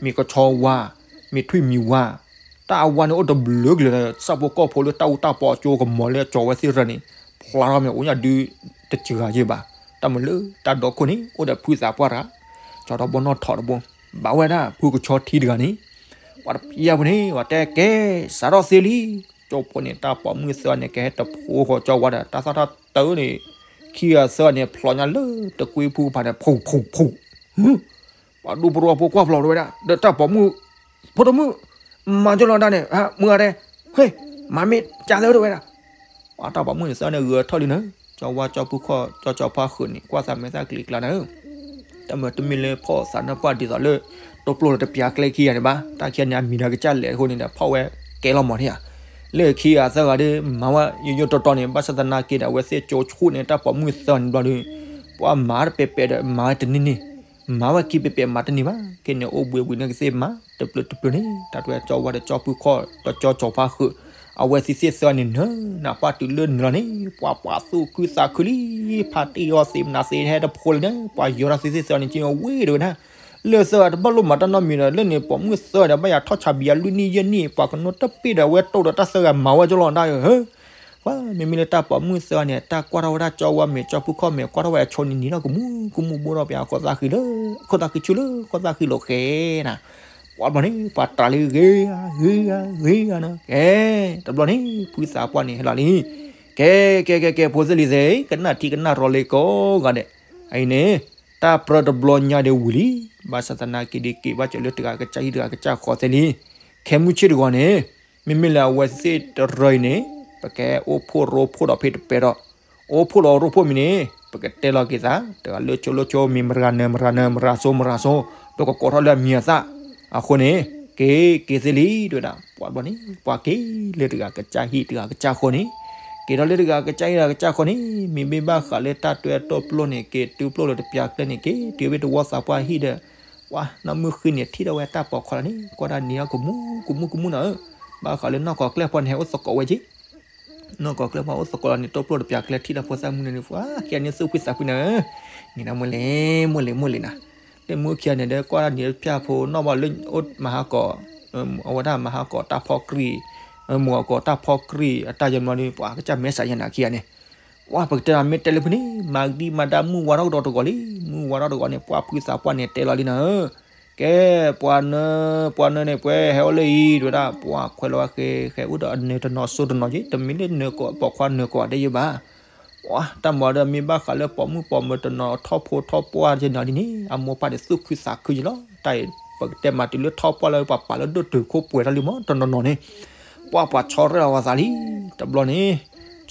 မ့ၢ်ကဆီဝါ မ့ၢ်ထွံၣ်မံၤဝါ တၢ်အဝါန့ၣ်အိၣ်တဘျုးကလုာ်ဒီး ဆၣ်ဖိကီၢ်ဖိလၢတၢ်အူတၢ်ပီအကၠိကမီၤလၢအကၠီၤဝဲသ့ၣ်ရၢန့ၣ် ဖျါထီၣ်မ့ၢ်အိၣ်ညါဒုတစှၤယဲၢ်ဘၣ်. တၢ်မၤလၢတၢ်ဒီခိၣ်န့ၣ် အိၣ်ဒီးဖုသးပှၢ်တဂၤ ကၠီထီၣ်ဘီနီၣ်ထီၣ်တဘိ ဘၣ်ဝဲဒၣ်ဖုကဆီထံတဂၤန့ၣ် ပှၤတဖျၢၣ်ပူၤန့ၣ် ပှၤတဲကဲ စးထီၣ်သ့လံ ကၠီဖိန့ၣ် တၢ်ပိာ်မုၣ်သၢဂၤန့ၣ် ကဟဲတဖိဃီၤကၠီဝါဒီး တၢ်သၣ်ထီၣ်တၢၢ်န့ၣ် ခံဂၤသၢဂၤန့ၣ် ဖျိညါလၢတကွံဖုကဖၣ်န့ၣ် ဖူးဖူးဖူး ပှၤဒူပရိဖိကွၢ်ဖျိးတဝဲဒၣ် ဒီးတၢ်ပိာ်မုၣ် ဖိဒိၣ်မုၣ် မၤကၠီလီၤဒၣ်န့ၣ် မုၢ်ဂၤဒဲး ဟ့ၣ် မၤမ့ၢ်ကၢ်သၢတဝဲဒၣ် ပှၤတၢ်ပိာ်မုၣ်န့ၣ်သၢဂၤန့ၣ် ဂဲၤထီၣ်လံနၤ ကၠီဝါကၠီပူၤခီၣ်ကၠီကၠီၤပှၢ်ဃုာ်န့ၣ် ကွၢ်သးမဲာ်သၣ်ကျံကျါနၤဧၢ. တၢ်မၤတမ့ၢ်လၢဖီၣ်သးနၢ်ပှၢ်ဒ်သိးလၢ တိၢ်ပျိၢ်လၢတပျၢ်ကျဲခံဂၤန့ၣ်ဘၣ်, တၢ်ခံဂၤန့ၣ် အမံၤဒီးကစၢ်လဲၣ်အဃိန့ၣ်ဒီး ဖီၣ်ဝဲကဲလီၤမးန့ၣ်ဧါ. လၢခံဂၤသၢဂၤဒီး မၤဝဲယိယိတီတီန့ၣ် ဘၣ်ဆၣ်သနာ်က့ဒီး အဝဲသ့ၣ်ကၠိဆိၣ်န့ၣ် တၢ်ပိာ်မုၣ်သၢဂၤန့ၣ်ဘျီဒီး ပှၤမၤတပဲာ်ပဲာ်ဒီး မၤဝဲတန့ၢ်န့ၣ်, မၤဝဲခံပဲာ်ပဲာ်မၤတန့ၢ်ဘၣ်. ခဲန့ၣ် အိၣ်ဘှံးဘှံးန့ၣ်ကသ့ၣ်မၤ တပျၢၤတပျၢၤန့ၣ် တၢ်တဝဲကၠီဝါဒီးကၠီဖုခီၣ် ဒီးကၠီစီၤဖါဃုာ် အဝဲသ့ၣ်သၢဂၤန့ၣ်နၢၤ နၢ်ပၢၢ်တုၤလၢနုာ်လီၤန့ၣ် ပှၤပှၤသူၣ်ခုသးခုလံ, ဖါတံၢ်အီၤသ့ၣ်မနုၤသ့ၣ်ဟဲတဖိလၢၤန့ၣ် ပှၤယီၤဒီးသ့ၣ်သၢဂၤန့ၣ် ကဝ့ၢ်တဝဲဒၣ် လၢသၢဂၤတဘၣ်လိၣ်မၤတၢ်နီတမံၤဒီး လၢန့ၣ်ပိာ်မုၣ်သၢဂၤဒီး ဘၣ်ယၤထီၣ်ဆါဘံယၤလွံၢ်နံၣ်ယဲၢ်နံၣ် ပှၤကနိတပ့ၢ်ဒီး အဝဲတိၢ်ဒီးတၢ်သၢဂၤမၤဝဲကၠီလီၤဒၣ်ဧၢ. ပှၤမ့မ့ၢ်လၢတၢ်ပိာ်မုၣ်သၢဂၤန့ၣ် တၢ်ကွၢ်ထီၣ်ဝဲဒၣ်ကၠီဝါမ့ၢ်ကၠီဖုခီၣ်မ့ၢ် ကွၢ်ထီၣ်ဝဲအဆိန့ၣ် နံၤထီၣ်ကမူကမူဘိထီၣ်ပှၤခိၣ်သၣ်ဃံလၢ ခိၣ်သၣ်ဃံဆူၣ်လၢ ခိၣ်သၣ်ဃံလိာ်ဃဲနၤ. ပှၤတဘျီန့ၣ် ပှၤတြၤလၢဂ့ၤဂ့ၤဂ့ၤဂ့ၤနီၤ ကဲ တဘျီန့ၣ် ဖုသးပှၢ်န့ၣ်ဟဲလီၤလံ. ကဲ ကဲ ကဲ ကဲ ဖိသ့ၣ်လံၤသ့ၣ် ကနၣ်ထံကနၣ်ရီလံကိးဂၤဒဲး, အအံၤန့ၣ် တၢ်ပြၢတဘျီညါဒံးဝံၤလံ. ဘၣ်ဆၣ်သနာ်က့ဒ်က့ၤဘၣ်စၢၤလၢတဂၤကစၢ်ဟံၣ်တဂၤကစၢ်ဃီသ့ၣ်လံ. ခဲမုၢ်ဆ့ၣ်တဂီၤန့ၣ် မ့မ့ၢ်လၢအဝဲသ့ၣ်တရၢအံၤန့ၣ် ပကဲအိၣ်ဖှိၣ်ရိဖှိၣ်ဒီးဖဲတပဲာ်ဒီး အိၣ်ဖှိၣ်ဒီးရိဖှိၣ်မံၤန့ၣ် ပကတဲလီၤက့ၤသး တဂၤလၢဆိလၢဆိ မ့ၢ်မရၤနၢၤမရၤနၢၤ မရၤစိမရၤစိ ပကကိးထီၣ်လၢအမံၤအသၣ်. အဃိန့ၣ် က့ၤက့ၤသ့လံ တဲဝဲဒၣ်. ပှၤတဘျီန့ၣ် ပှၤက့ၤလၢတဂၤကစၢ်ဟံၣ်တဂၤကစၢ်ဃီန့ၣ်, က့ၤထီၣ်လၢတဂၤကစၢ်ဟံၣ်တဂၤကစၢ်ဃီန့ၣ် မ့မ့ၢ်ဘၣ်ဃးလၢတၢ်တွဲတိၢ်ပျိၢ်န့ၣ် က့ၤတုၤပျိၢ်လၢတပျၢ်ကျဲန့ၣ် က့ၤတုၤဝဲတဝီသးပှၢ်ဟံၣ်ဒီး ပှၤနီၢ်မုၢ်ဃ့န့ၣ် ထံၣ်ထီၣ်ဝဲတၢ်ပိာ်ခွါလီၤန့ၣ် ကွၢ်ဒၣ်နံၤအီၤကမူကမူကမူနီၤဧၢ. ဘၣ်ဃးလၢနီၢ်ကီၢ်ကျဲၢ်ဖီန့ၣ် ဟဲအိၣ်သကိးဝဲက့ၤ နီၢ်ကီၢ်ကျဲၢ်ဖီအိၣ်သကိးလီၤန့ၣ် တိၢ်ပျိၢ်တပျၢ်ကျဲထံၣ်တၢ်ဖိသၣ်မုၣ်န့ၣ် ပှၤခံဂၤန့ၣ်သူၣ်ဖှံသးဖှံနၤဧၢ. နံၤနၤမုၢ်လ့ၤ မုၢ်လ့ၤ မုၢ်လ့ၤနၤ. လၢမုၢ်ခံဂၤန့ၣ်ဒီး ကွၢ်ဒၣ်နံၤတပျၢ်ဖိနီၢ်ဘၣ်လၢအိၣ်မဟါကီး အဝဲဒၣ်မဟါကီးတၢ်ဖီကြံၢ် မုၢ်ဂီၤကီးတၢ်ဖီကြံၢ် အတၢ်ယဲမီၤန့ၣ် ပှၤကစၢ်မဲာ်ဆှးယဲနၤခံဂၤန့ၣ် ပှၤပကတဲမ့ၢ်တဲလၢဖုန့ၣ် မၤကဒံမၤဒါမုၢ်ဝါထီၣ်ကဒီးတဂီၤလံ. မုၢ်ဝါထီၣ်တဂီၤန့ၣ် ပှၤဖုသးပှၢ်န့ၣ်တဲလီၤလံနၤဧၢ. ကဲ ပှၤနၢ ပှၤနၢန့ၣ် ပှဲၤဟဲအိၣ်လၢအံၤ တဲဝဲဒၣ် ပှၤခွဲးလီၤဝဲဃဲ ဃဲအိၣ်ဒီးအနၢၤတနီၤစိတနီၤက့ တမ့ၢ်လၢနၢၤကိးပိာ်ခွါနၢၤကိးဒဲးယဲဘၣ်. ပှၤတၢ်မၤဒီးမ့ၢ်ဘၣ်ဃးလၢပိာ်မုၣ်ပိာ်မၢၤတနီၤထီၣ်ဖိထီၣ်ပှၢ်ယဲနီၤဒ်န့ၣ် အမိၢ်ပၢ်န့ၣ်သူၣ်ခုသးခုယဲလီၤ. တၢ်အံၤ ပကတဲမၤတုၤလၢထီၣ်ပှၢ်လၢပှၤပာ်လၢဒိၣ်တုာ်ခိၣ်ပှဲၤထီၣ်လံမး တနီၤနီၤန့ၣ် ပှၤပှၤဆီရဲၣ်လီၤဝဲသးလံ. တဘျီန့ၣ်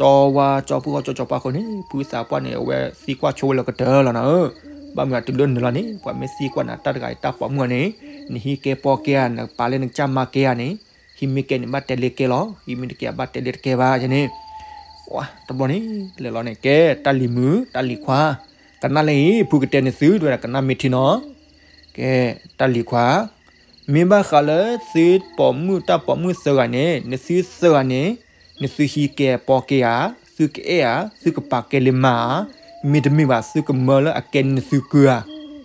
ကၠီဝါကၠီဖုခီၣ်ကၠီစီၤပၤဃုာ်န့ၣ် ဖုသးပှၢ်န့ၣ် အဝဲသံကွၢ်ဆိဝဲလၢကတၢၢ်လီၤနၤဧၢ. ဘၣ်မနုၤအတုၤလၢနုာ်လီၤန့ၣ် ပှၤမ့ၢ်သံကွၢ်နၤ တၢ်တဂၤအံၤတၢ်ပိာ်မုၣ်အီၤန့ၣ် နဟံးကဲပီၢ်ကဲဧါ နပာ်လၢနကစၢ်မါကဲဧါန့ၣ် ဟံးမ့ၢ်ကဲန့ၣ် ဘၣ်တဲလၢကဲလီၤ ဟံးမ့ၢ်တကဲဘၣ်တဲလၢတကဲဘၣ်န့ၣ်. တဘျီန့ၣ် လဲၤလီၤန့ၣ် ကဲ တၢ်လံၤမုၣ် တၢ်လံၤခွါ ကနၣ်လၢအံၤ ဖုကတဲန့ၢ်သု တဲဝဲဒၣ် ကနၣ်မ့ၢ်ထံနီၤ ကဲ တၢ်လံၤခွါ မ့ၢ်ဘၣ်ဃးလၢသုပိာ်မုၣ်တၢ်ပိာ်မုၣ်သၢဂၤန့ၣ် နသုသၢဂၤန့ၣ် နသုဟံးကဲပီၢ်ကဲဧါ, သုကအဲၣ်ဧါ, သုကပာ်ကဲလၢမါဧါ, မ့တမ့ၢ်ဘၣ် သုကမၢလၢအကဲန့ၣ်နသုကုၢ်ဧါ,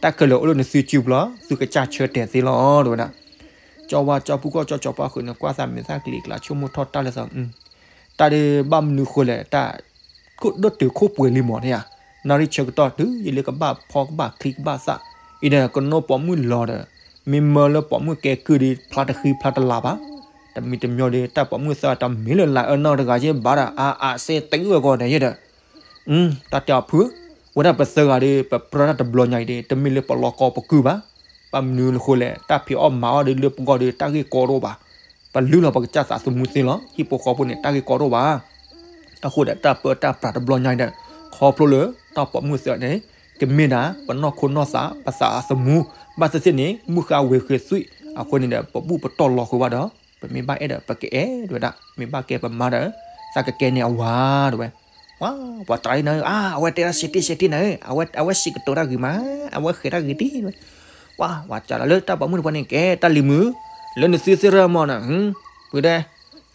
တၢ်ခဲလၢာ်အိၣ်လၢနသုစုပူၤလီၤ, သုကစၢ်ဆၢတဲာ်သ့လီၤ တဲဝဲဒၣ်. ကၠီဝါကၠီဖုခီၣ်ကၠီစီၤပၤဃုာ်န့ၣ် ကွၢ်သးမဲာ်သၣ်ကလံၤကျါ ဆိကမိၣ်ထီၣ်တၢ်လၢသး တၢ်ဒ်ဘၣ်မနုၤဃိလဲၣ် တၢ် ဒိၣ်တုာ်ခိၣ်ပှဲၤလံမးန့ၣ်ဧါ, နၣ်ရံၣ်ဆၢကတီၢ်တုၤယလၢကဘၣ်ဖီကဘၣ်ချံကဘၣ်သၣ်, အံၤဒီးကနိပိာ်မုၣ်လီၤဒီး မ့ၢ်မၢလၢပိာ်မုၣ်ကဲကုၢ်ဒီး ဖျါတဃံဖျါတလၤဘၣ်, တမံၤတမံၤဒီး တၢ်ပိာ်မုၣ်သၢဂၤတမ့ၢ်လၢလၤအၢနီၢ်တဂၤက့ဘၣ်ဒီး အါအါစဲတဝဲကီးဒီးယဲဒီး တၢ်တဲအီၤဖု, ဝဲဒၣ်ပသၢဂၤဒီး ပပြၢတၢ်တဘျီညါအံၤဒီး တမ့ၢ်လၢပလီၤကီပကုၢ်ဘၣ်, ဘၣ်မနုၤဃိလဲၣ် တၢ်ဖံးအီၣ်မၤအီၣ်ဒီးလၢပဂီၢ်ဒီး တၢ်ဂ့ၢ်ကီတအိၣ်ဘၣ်, ပလုၢ်လီၤပကစၢ်သးသမူသ့လီၤ, ဟံၣ်ဖိဃီဖိန့ၣ် တၢ်ဂ့ၢ်ကီတအိၣ်ဘၣ်. အဃိဒီးတၢ်ပၢတၢ်ပြးတဘျီညါအံၤဒီး ခီဖျိလၢတၢ်ပိာ်မုၣ်သၢဂၤန့ၣ် ကမ့ၢ်ဒၣ်ပနီၢ်ခိနီၢ်သး ပသးသမူ, ဘၣ်သ့ၣ်သ့ၣ်န့ၣ် မုၢ်ဃါဝဲၤဃ့သွံၣ်, အဃိန့ၣ်ဒီး ပဘူၣ်ပတီၢ်လီၤဃုာ်ဘၣ်ဒီး ပမ့ၢ်ဘၣ်အဲၣ်ဒီး ပကအဲၣ်ဝဲဒၣ်, မ့ၢ်ဘၣ်ကဲပမါဒီး သးကကဲန့ၢ်အဝၤတဝဲ. ပှၤတၢ်အံၤနၤဧၢ, အဝဲတဲဒၣ်စ့တ့ၢ်စ့တ့ၢ်နၤဧၢ, အဝဲစံးကတိၤတၢ်ဂ့ၤမး, အဝဲဃဲၤတၢ်ဂ့ၤတ့ၢ်ဝဲ. ပှၤစံးလီၤလၢတၢ်ပိာ်မုၣ်တဖၣ်န့ၣ် ကဲတၢ်လံၤမုၣ်, လၢနသုသ့ၣ်ရၢမးနၤ, ဖုဒဲး,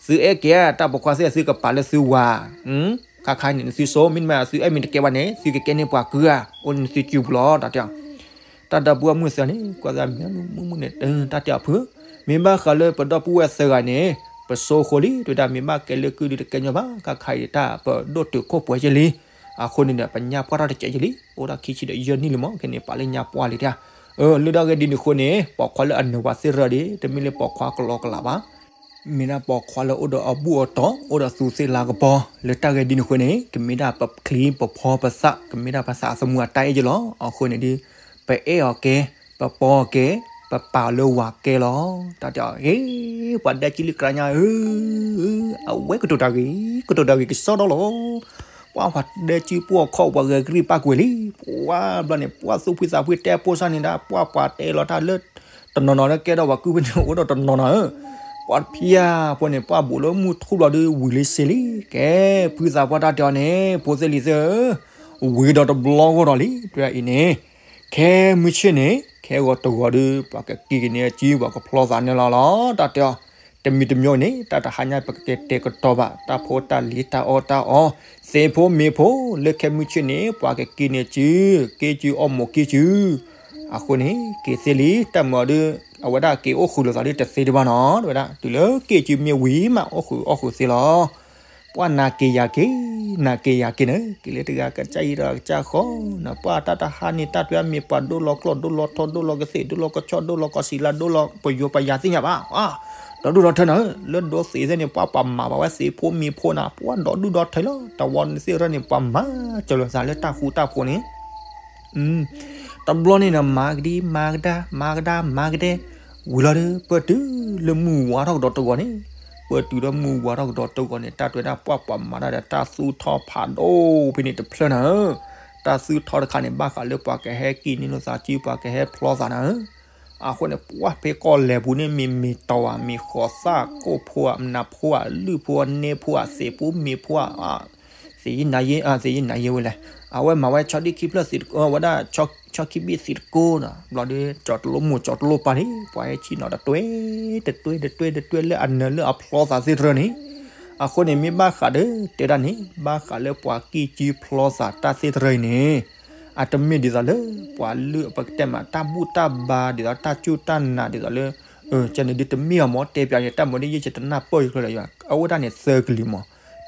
သုအဲၣ်ကဲတၢ်ပိာ်ခွါသ့ၣ် သုကပာ်လၢသုဝၤ, ခါခါန့ၣ် နသုစိ မ့တမ့ၢ်သုအဲၣ်မ့ၢ်တကဲဘၣ်န့ၣ် သုကကဲန့ၢ်ပှၤကုၢ်ဧါ, အိၣ်လၢနသုစုပူၤလီၤ တၢ်တဲအီၤ. တၢ်ဒီပုၢ်ဝဲၢ်မုၣ်သၢဂၤန့ၣ် ကွၢ်သးမုာ်မုာ်မုာ်န့ၣ် တၢ်တဲအီၤဖု, မ့ၢ်ဘၣ်ဃးလၢပဒီပုၢ်ဝဲၢ်သၢဂၤန့ၣ် ပစိဃိလံ တဲဝဲဒၣ် မ့ၢ်ဘၣ်ကဲလၢကုၢ်ဒုတကဲညီဘၣ် ခါခါအံၤတၢ်ပဒိၣ်တုာ်ခိၣ်ပှဲၤယဲလံ. အဃိန့ၣ်ဒီး ပညါပှၢ်ထီၣ်တစဲးယဲလံ, အိၣ်ဒၣ်ခံဆံဒီးယဲၢ်နံၣ်လံမး ခဲန့ၣ် ပာ်လၢညါပှၢ်လံတၢ်. လၢတၢ်ဂ့ၢ်ဒ်န့ၣ်အဃိန့ၣ် ပိာ်ခွါလၢအနၢၤပှၤသ့ၣ်ရၢဒီး တမ့ၢ်လၢပိာ်ခွါကလီကလးဘၣ် မ့ၢ်ဒၣ်ပိာ်ခွါလၢအိၣ်ဒီးအဘူၣ်အတီၢ် အိၣ်ဒီးသူးသ့ၣ်လၤကပီၤ, လၢတၢ်ဂ့ၢ်ဒ်န့ၣ်အဃိန့ၣ် ကမ့ၢ်ဒၣ်ပချံပဖီပသး ကမ့ၢ်ဒၣ်ပသးသမူအတၢ်အဲၣ်ယဲလီၤ. အဃိန့ၣ်ဒီး ပအဲၣ်အီၤကဲ, ပပီအီၤကဲ, ပပာ်အီၤလၢဝၤကဲလီၤ. တၢ်တဲအီၤ ဟ့ ပှၤဒဲကံလံကြၢးညါဧၢ, အဝဲကတိၤတၢ်ဂ့ၤ, ကတိၤတၢ်ဂ့ၤကစီဒီလီၤ. ပှၤပှၤဒဲကံပိာ်ခီၣ် ပှၤဂဲၤကရံၣ်ပၣ်ကွံာ်လံ. ပှၤဘျီန့ၣ် ပှၤသူၣ်ဖှံသးဖှံတဲပိာ်စၢ်န့ၣ်ဒၣ် ပှၤပှၤတဲလီၤတၢ်လၢ တ တနီၤနီၤလၢကဲထီၣ်ပှၤကုၢ်ဖဲန့ၣ် အိၣ်ဒီးတနီၤနီၤဧၢ, ပှၤတဖၠၣ်ဖိန့ၣ် ပှၢ်ဘူးလၢမုၢ်ထူၣ်ဘျီဒီး ဝံၤလံစ့လံ, ကဲ ဖုသးပှၢ်တၢ်တဲအီၤန့ၣ် ဖိသ့ၣ်လံၤသ့ၣ်ဧၢ, ဝံၤဒီးတဘျီဂီၢ်ဒီးလံ တဲဒၣ်အံၤန့ၣ်, ခဲမုၢ်ဆ့ၣ်န့ၣ် ခဲဂီၤတဂီၤဒီး ပှၤကက့ၤကန့ၢ်အစု ပှၤကဖျီသးန့ၣ်လီၤလီၤ တၢ်တဲအီၤ, တမံၤတမံၤန့ၣ် တၢ်တဟါညါပကတဲတဲကတီၤဘၣ် တၢ်ဖိတၢ်လံၤတၢ်အီၣ်တၢ်အီ, သ့ၣ်ဖိမ့ၢ်ဖိ လၢခဲမုၢ်ဆ့ၣ်န့ၣ် ပှၤကက့ၤန့ၢ်စု, က့ၤစုအီၣ်မိၢ်က့ၤစု အဃိန့ၣ် က့ၤသ့လံ တၢ်မၤဒီး အဝဲဒၣ်က့ၤအိၣ်ဃုာ်လိာ်သးဒ်တသ့တဘၣ်နီၤ တဲဝဲဒၣ် တုၤလၢက့ၤစုမ့ၢ်ဝံၤမး အိၣ်ဃုာ်အီၣ်ဃုာ်သ့လီၤ. ပှၢ်နၤက့ၤယၤက့ၤ, နၤက့ၤယၤက့ၤန့ၣ် က့ၤလၢတဂၤကစၢ်အံၤဒီးကစၢ်ဃီ, နပှၢ်တၢ်တဟါန့ၣ် တၢ်တွဲမ့ၢ်ပှၤဒိၣ်လီၤကျီၢ်ဒိၣ်လီၤထီဒိၣ်လီၤကသ့ၣ်ဒိၣ်လီၤကဆီဒိၣ်လီၤကီၢ်စံးလါဒိၣ်လီၤပယိၤပယၤသ့ၣ်ညါဘၣ်, ဒီးဒိၣ်ဒီးထၢနၤဧၢ, လၢဒိသ့ၣ်သ့ၣ်န့ၣ် ပှၢ်ပှၤမၤဘၣ်ဝဲသ့ၣ်ဖိမ့ၢ်ဖိနၤ ပှၢ်ဒီးဒိၣ်ဒီးထၢလီၤ တဝီန့ၣ်သ့ၣ်ရၢန့ၣ် ပှၤမၤစၢၤလိာ်သးလၢတၢ်ဃူတၢ်ဖိးန့ၣ် တဘျီန့ၣ်ဒီး မၤကဒံမၤကဒါ မၤကဒါမၤကဒဲ, ဝံၤလီၤဒီး ပၢၢ်တုၤလၢမုၢ်ဝါထီၣ်ကဒီးတဂီၤန့ၣ်, ပၢၢ်တုၤလၢမုၢ်ဝါထီၣ်ကဒီးတဂီၤန့ၣ် တၢ်တွဲဒၣ်ပှၢ်ပှၤမၤတၢ်ဒီး တၢ်သူၣ်ထီၣ်ဖးဒိၣ်ဖဲန့ၣ်တဖျၢၣ်နၤဧၢ, တၢ်သူၣ်ထီၣ်တခါန့ၣ် ဘၣ်ဃးလၢပှၤကဟဲက့ၤန့ၢ်လိာ်သးစု ပှၤကဟဲဖျီသးနၤဧၢ, အဃိန့ၣ် ပှၢ်ဖဲကီၢ်လဲၤပူၤန့ၣ် မ့ၢ်မ့ၢ်တီၤဧါ မ့ၢ်ဃီၤသၣ်ကိၣ်ဖိဧါ မနၤဖိဧါ လုၢ်ဖိဧါ နဲဖိဧါ သ့ၣ်ဖိမ့ၢ်ဖိဧါ သ့ၣ်ယံနၤယံ သ့ၣ်ယံနၤယံဝဲလဲၣ်, အဝဲမၤဝဲဆီဒံၣ်ခံဖျၢၣ်သံးတကိး ဝဲဒၣ်ဆီခံဘ့ၣ်သံးတကိးနီၤ, ဘျီဒီး ကၠီၤတလိမိၢ်ကၠီၤတလိပၢ်န့ၣ် ပှၤဟဲဆံးနီၤတတွဲ တတွဲ တတွဲ တတွဲလၢအနၢၤလၢအဖျီသးသ့ၣ်တဖၣ်န့ၣ်, အဃိန့ၣ် မ့ၢ်ဘၣ်ဃးဒီး တဲဒၣ်န့ၣ် ဘၣ်ဃးလၢပှၤက့ၤစုဖျီသးတၢ်သ့ၣ်တဖၣ်အံၤန့ၣ်, အတမ့ၢ်ဒ်သိးလၢ ပှၤလုၢ်ပကတဲမး တၢ်ဘူၣ်တၢ်ဘါ ဒ်သိးတၢ်စူၢ်တၢ်နာ် ဒ်သိးလၢ ကန့ၣ်ဒ်တမ့ၢ်အီၤမ့ၢ်တဲပၠးန့ၣ် တၢ်မၤဒ်ယဲၢ်ကတနၢ်ပၢၢ်ယကျၢၤလၢယွၤ အအိၣ်ဒၣ်န့ၣ်သၢကလုာ်မး,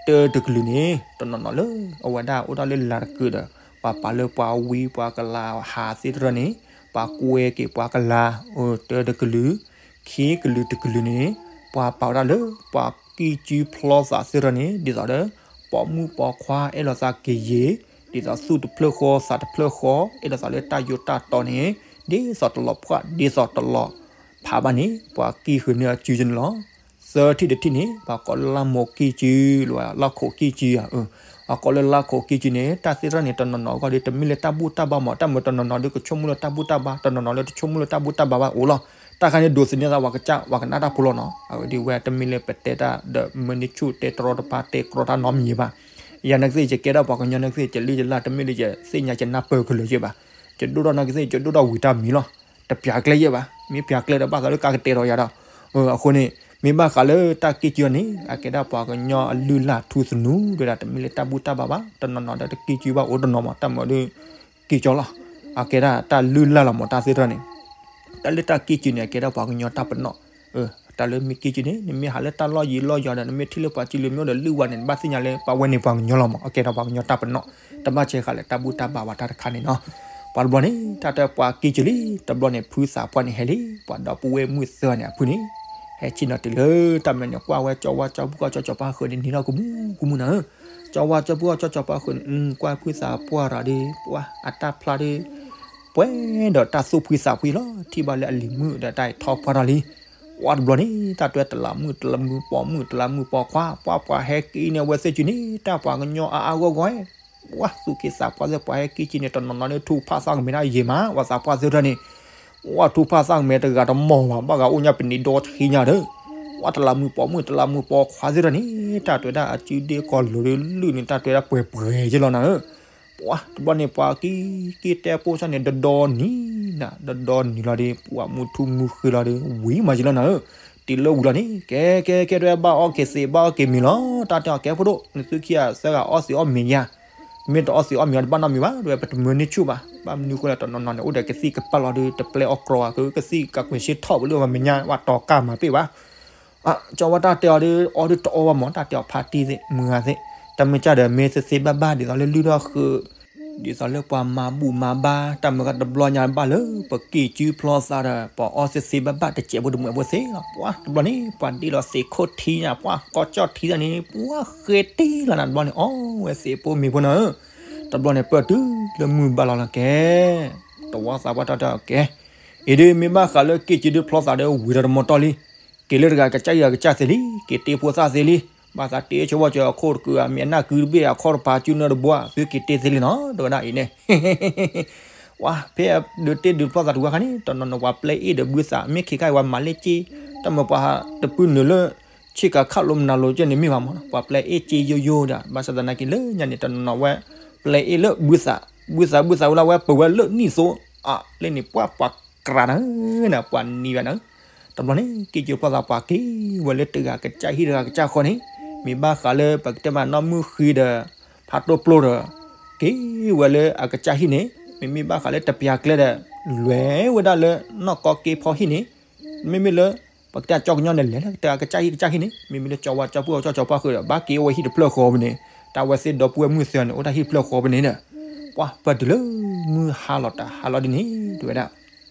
တၢတကလုာ်န့ၣ် တနီၤနီၤလၢ အဝဲဒၣ်အိၣ်ဒၣ်လၢလၤတကုာ်ဒီး ပှၤပာ်လၢပှၤဝံပှၤကလၤဟးသ့ၣ်တဖၣ်န့ၣ် ပှၤကွဲက့ၤပှၤကလၤ တၢတကလုာ်, ခံကလုာ်တကလုာ်န့ၣ် ပှၤပာ်ဝဲဒၣ်လၢ ပှၤကံၢ်ကၠူဖျီသးသ့ၣ်တဖၣ်န့ၣ် ဒ်သိးဒီး ပိာ်မုၣ်ပိာ်ခွါအဲၣ်လိာ်သးကယံာ် ဒ်သိးသူၣ်တဖျၢၣ်ဃီသးတဖျၢၣ်ဃီ အဲၣ်လိာ်သးလၢတၢ်ယိးတၢ်တီန့ၣ် ဒ်သိးတလီၤဖှၣ် ဒ်သိးတလီၤဖးဘၣ်န့ၣ် ပှၤကံၢ်ဃုာ်န့ၢ်အစုန့ၣ်လီၤ. သၢထံၣ်တထံၣ်န့ၣ် ပှၤကိးလၢလါမိၢ်ကံၢ်ကၠူ လၢလါခိၣ်ကံၢ်ကၠူဧါ, အကိးလၢလါခိၣ်ကံၢ်ကၠူန့ၣ် တၢ်သ့ၣ်တဖၣ်န့ၣ် တနီၤနီၤအဂီၢ်ဒီး တမ့ၢ်လၢတၢ်ဘူၣ်တၢ်ဘါမး တၢ်မၤတနီၤနီၤဒီးကဆိကမိၣ်လၢတၢ်ဘူၣ်တၢ်ဘါ တနီၤနီၤလၢတဆိကမိၣ်လၢတၢ်ဘူၣ်တၢ်ဘါဘၣ်အိၣ်လီၤ. တၢ်ခါန့ၣ်ဒိးသန့ၤသးပှၤကစၢ်ပှၤကနၣ်တၢ်ဖိလီၤနီၤ. အဝဲဒ်ဝဲတမ့ၢ်လၢပတဲတၢ်ဒီးမၢန့ၢ်ဆူၣ်တဲတရီတပါတဲကြီတၢ်နီတမံၤဘၣ်. ယၤနာ်ကသ့ၣ် ယကဲဒၣ်ပှၤကညီနာ်ကသ့ၣ် ယလံၣ်ယလၢ်တမ့ၢ်လၢယသ့ၣ်ညါယနၢ်ပၢၢ်ကလုာ်ယဲၢ်ဘၣ်. ယဒိၣ်ထီၣ်နာ်ကသ့ၣ် ယဒိၣ်ထီၣ်ဝံၤတၢ်မံၤလီၤ. တပျးကျဲယဲၢ်ဘၣ်. မ့ၢ်ပျးကျဲဒီးဘၣ်သးလၢကါကတဲာ်ဒီးယၤဒီး အဃိန့ၣ် မ့ၢ်ဘၣ်ဃးလၢတၢ်ကံၢ်ကၠူန့ၣ် အကဲဒၣ်ပှၤကညီအလုၢ်အလၢ်ထူသနူ တဲဒၣ်တမ့ၢ်လၢတၢ်ဘူၣ်တၢ်ဘါဘၣ်. တနီၤနီၤဒီးတကံၢ်ကၠူဘၣ်အိၣ်တနီၤမး တၢ်မၤဒီး ကံၢ်ကၠူလီၤ. အကဲဒၣ်တၢ်လုၢ်လၢ်လီၤမး တၢ်သ့ၣ်တဖၣ်န့ၣ် တၢ်လၢတၢ်ကံၢ်ကၠူန့ၣ် အကဲဒၣ်ပှၤကညီတၢ်ပနီၣ်. တၢ်လၢမ့ၢ်ကံၢ်ကၠူန့ၣ် နမ့ၢ်ဟးလၢတၢ်လီၢ်ယံၤလီၢ်ယီၤဒီး နမ့ၢ်ထံၣ်လၢပှၤကၠူလၢမ့ၢ်အိၣ်ဒီးလုၢ်ဝဲန့ၣ် နဘၣ်သ့ၣ်ညါလၢပှၤဝဲန့ၣ်ပှၤကညီလီၤမး အကဲဒၣ်ပှၤကညီတၢ်ပနီၣ်. တဘၣ်ဆဲးဃာ်လၢတၢ်ဘူၣ်တၢ်ဘါဘၣ်တၢ်တခါန့ၣ်နီၤ. ပှၤတဘျီန့ၣ် တၢ်တဲပှၤကံၢ်ကၠူလံ တဘျီန့ၣ် ဖုသးပှၢ်န့ၣ်ဟဲလံ ပှၤဒီပုၢ်ဝဲၢ်မုၣ်သၢဂၤန့ၣ်အဖုန့ၣ် ဟဲဆ့ၣ်နီၤတုၤလၢတၢ်မဲာ်န့ၣ် ကွၢ်ဝဲကၠီဝါကၠီဖုကီၢ်ကၠီကၠီပၤဃုာ်န့ၣ် နံၤထီၣ်ကမူကမူနၤဧၢ. ကၠီဝါကၠီဖုကီၢ်ကၠီကၠီပၤဃုာ်န့ၣ် ကွၢ်ဖုသးပှၢ်ရၤဒီး ပှၤအတၢ်ဖျါဒီး ပှဲၤဒီးတၢ်သူၣ်ဖှံသးဖှံလီၤ. ထံၣ်ဘၣ်လၢအလံၤမုၣ်ဒီးတၢ်ထီၣ်ပှၢ်ထီၣ်လံ. ပှၤတဘျီန့ၣ် တၢ်တွဲတလးမုၣ်တလးမုၣ်ပိာ်မုၣ်တလးမုၣ်ပိာ်ခွါ ပှၤပှၤဟဲက့ၤန့ၢ်အဝဲသ့ၣ်ကၠူန့ၣ် တၢ်ပှၤကညီအါအါဂီၢ်ဂီၢ် ပှၤသူၣ်က့သးပှၢ်သ့ၣ်ပှၤဟဲက့ၤကၠူန့ၣ် တနီၤနီၤန့ၣ် ထူဖးသးကမဲာ်ဒၣ်ယဲၢ်မး ပှၤသးပှၢ်သ့ၣ်တဖၣ်န့ၣ် ပှၤထူဖးသးကမဲာ်တဂၤတမီၢ်ဘၣ် ဘၣ်ဂၤအိၣ်ညါပနံးဒီဆံညါဒီး ပှၤတလးမုၣ်ပိာ်မုၣ်တလးမုၣ်ပိာ်ခွါသ့ၣ်တဖၣ်န့ၣ် တၢ်တွဲဒၣ်အစုဒ့ကီၢ်လိၤဒီးလုၢ်န့ၣ် တၢ်တွဲဒၣ်ပှဲၤပှဲၤက့လီၤနၤဧၢ. ပှၤတဘျီန့ၣ် ပှၤကံၢ်ကၠူတဲပိၢ်စၢ်န့ၣ် ဒီဒီနံၤနၤ ဒီဒီနံၤလီၤဒီး ပှၤမုၢ်ထူမုၢ်ဃ့လီၤဒီး ဝံၤမးယံၤလီၤနၤဧၢ. တုၤလၢဝံၤလီၤန့ၣ် ကဲကဲကဲ တွဲဘၣ်အီၣ်က့ၤသ့းဘၣ်အီၣ်က့ၤမ့ၤလီၤ. တၢ်တဲအီၤကဲဖိဒိၣ် နသုခံဂၤသၢဂၤအီၣ်သ့းအီၣ်မ့ၤယါ မ့ၢ်တအီၣ်သ့းအီၣ်မ့ၤအီၤ တဘၣ်နီတမံၤဘၣ် တွဲပတမၢန့ၢ်ဆူၣ်ဘၣ်. ဘၣ်မနုၤဃိလဲၣ် တနီၤနီၤန့ၣ် အိၣ်ဒီးကသံၣ်ကပာ်လီၤဒီး တပျဲအီၣ်ကြီအီၤ ကသံၣ်ကကွံာ်ဆ့ထီၣ်ဝဲလၢပမဲာ်ညါ ဝဲတီၤကၢ်မၤပ့ၢ်ဘၣ်. ကၠီဝါတၢ်တဲအီၤဒီး အီၣ်ဒုးတအီၣ်ဘၣ်မး တၢ်တဲအီၤဖါတံၢ်သ့ၣ် မုၢ်ဂၤသ့ၣ် တၢ်မ့ၢ်ကၢ်ဒီးမ့ၢ်သ့သ့ဘၣ်ဘၣ် ဒ်သိးလၢလုၢ်ထီၣ်ဃုာ် ဒ်သိးလၢပှၤမၤဘူၣ်မၤဘါ တၢ်မ့ၢ်ကတဘျီညါဘၣ်လၢ ပကံၢ်ကၠူဖျီသးဒီး ပှၤအီၣ်သ့သ့ဘၣ်ဘၣ် တစဲးဖိတမှဲးဖိသ့လီၤ. ပှၤတဘျီန့ၣ် ပှၤဒ့လီၤသ့းခိၣ်ထံညါ ပှၤကီၢ်ကၠီၣ်ထံသ့ၣ်န့ၣ် ပှၤဃ့တ့ၢ်လီၤနၤ တဘျီန့ၣ် အီၣ်ဝဲသ့းဖိမ့ၤဖိနၤဧၢ. တဘျီန့ၣ် ပၢၢ်တုၤလၢမုၢ်ဘၣ်လီၤလၢကဲ တဝီသးပှၢ်တၢ်တဲအီၤကဲ အံၤဒုးမ့ၢ်ဘၣ်ဃးလၢကံၢ်ကၠူဒုးဖျီသးဒီးဝံၤဒီးတမီၤတီၢ်လံ. က့ၤလၢတဂၤကစၢ်ယွၤကစၢ်သ့လံ က့ၤတ့ဖိသၣ်သ့လံ. ဘၣ်သးတ့ဆိဝဲကၠီအခိၣ်တကုာ် အမ့ၢ်အနၢ်ကုတဘ့ၣ် အခီၣ်တပၤကၠူနၢတဘိ သုက့ၤတ့သ့လံနီၤ တဲဝဲဒၣ်အံၤန့ၣ် ပှၤဖဲဒုးတ့ဒုးဖျီသးတဝၢခါန့ၣ် တနီၤနီၤပှၤပျဲအ့ၣ်ဒီးဘုသး မ့ၢ်ခံခါအံၤပှၤမၤလၢက့ တၢ်မၤပှၤတပုၢ်နုာ်လၢ ဆ့ကၤခၣ်လိမနၤလိကဲန့ၣ်မ့ၢ်ဘၣ်မး ပှၤပျဲအ့ၣ်က့ယိယိဒီး ဘၣ်ဆၣ်သနာ်က့လၢညါန့ၣ် တနီၤနီၤဝဲ ပျဲအ့ၣ်လၢဘုသး ဘုသးဘုသးဝဲလၢဝဲပဝဲလၢနံၣ်သိ အလၢန့ၣ် ပှၤပှၤကြၤနၤ ပှၤနံၤဘၣ်နၤ တဘျီန့ၣ် က့က့ဖျီသးပှၤက့ၤဝဲလၢတဂၤကစၢ်ဟံၣ်တဂၤကစၢ်ဃီန့ၣ် မ့ၢ်ဘၣ်ဃးလၢပကတဲမးနီၢ်မုၢ်ဃံဒီး ဖးတိၢ်ပျိဒီး က့ၤဝဲလၢအကစၢ်ဟံၣ်န့ၣ် မ့မ့ၢ်ဘၣ်ဃးလၢတပျၢ်ကျဲဒီး လဲၤဝဲဒၣ်လၢနီၢ်ကီက့ဖီဟံၣ်န့ၣ် မ့မ့ၢ်လၢ ပကတဲကၠီကညီန့ၣ် လဲၤလၢတဂၤကစၢ်ဟံၣ်ကစၢ်ဟံၣ်န့ၣ် မ့မ့ၢ်လၢကၠီဝါကၠီပူၤကၠီကၠီပှၢ်ဃုာ်ဒီး ဘၣ်က့ၤအိၣ်ဝဲဟံၣ်တဖျၢၣ်ဃီဖဲန့ၣ် တၢ်ဝဲသ့ၣ်ဒီပုၢ်ဝဲၢ်မုၣ်သၢဂၤန့ၣ် အိၣ်တၢ်ဟံၣ်တဖျၢၣ်ဃီဖဲန့ၣ်ဒီး ပှၤပၢၢ်တုၤလၢမုၢ်ဟါလီၤတၢ်ဟါလီၤဒ်န့ၣ် တဲဝဲဒၣ်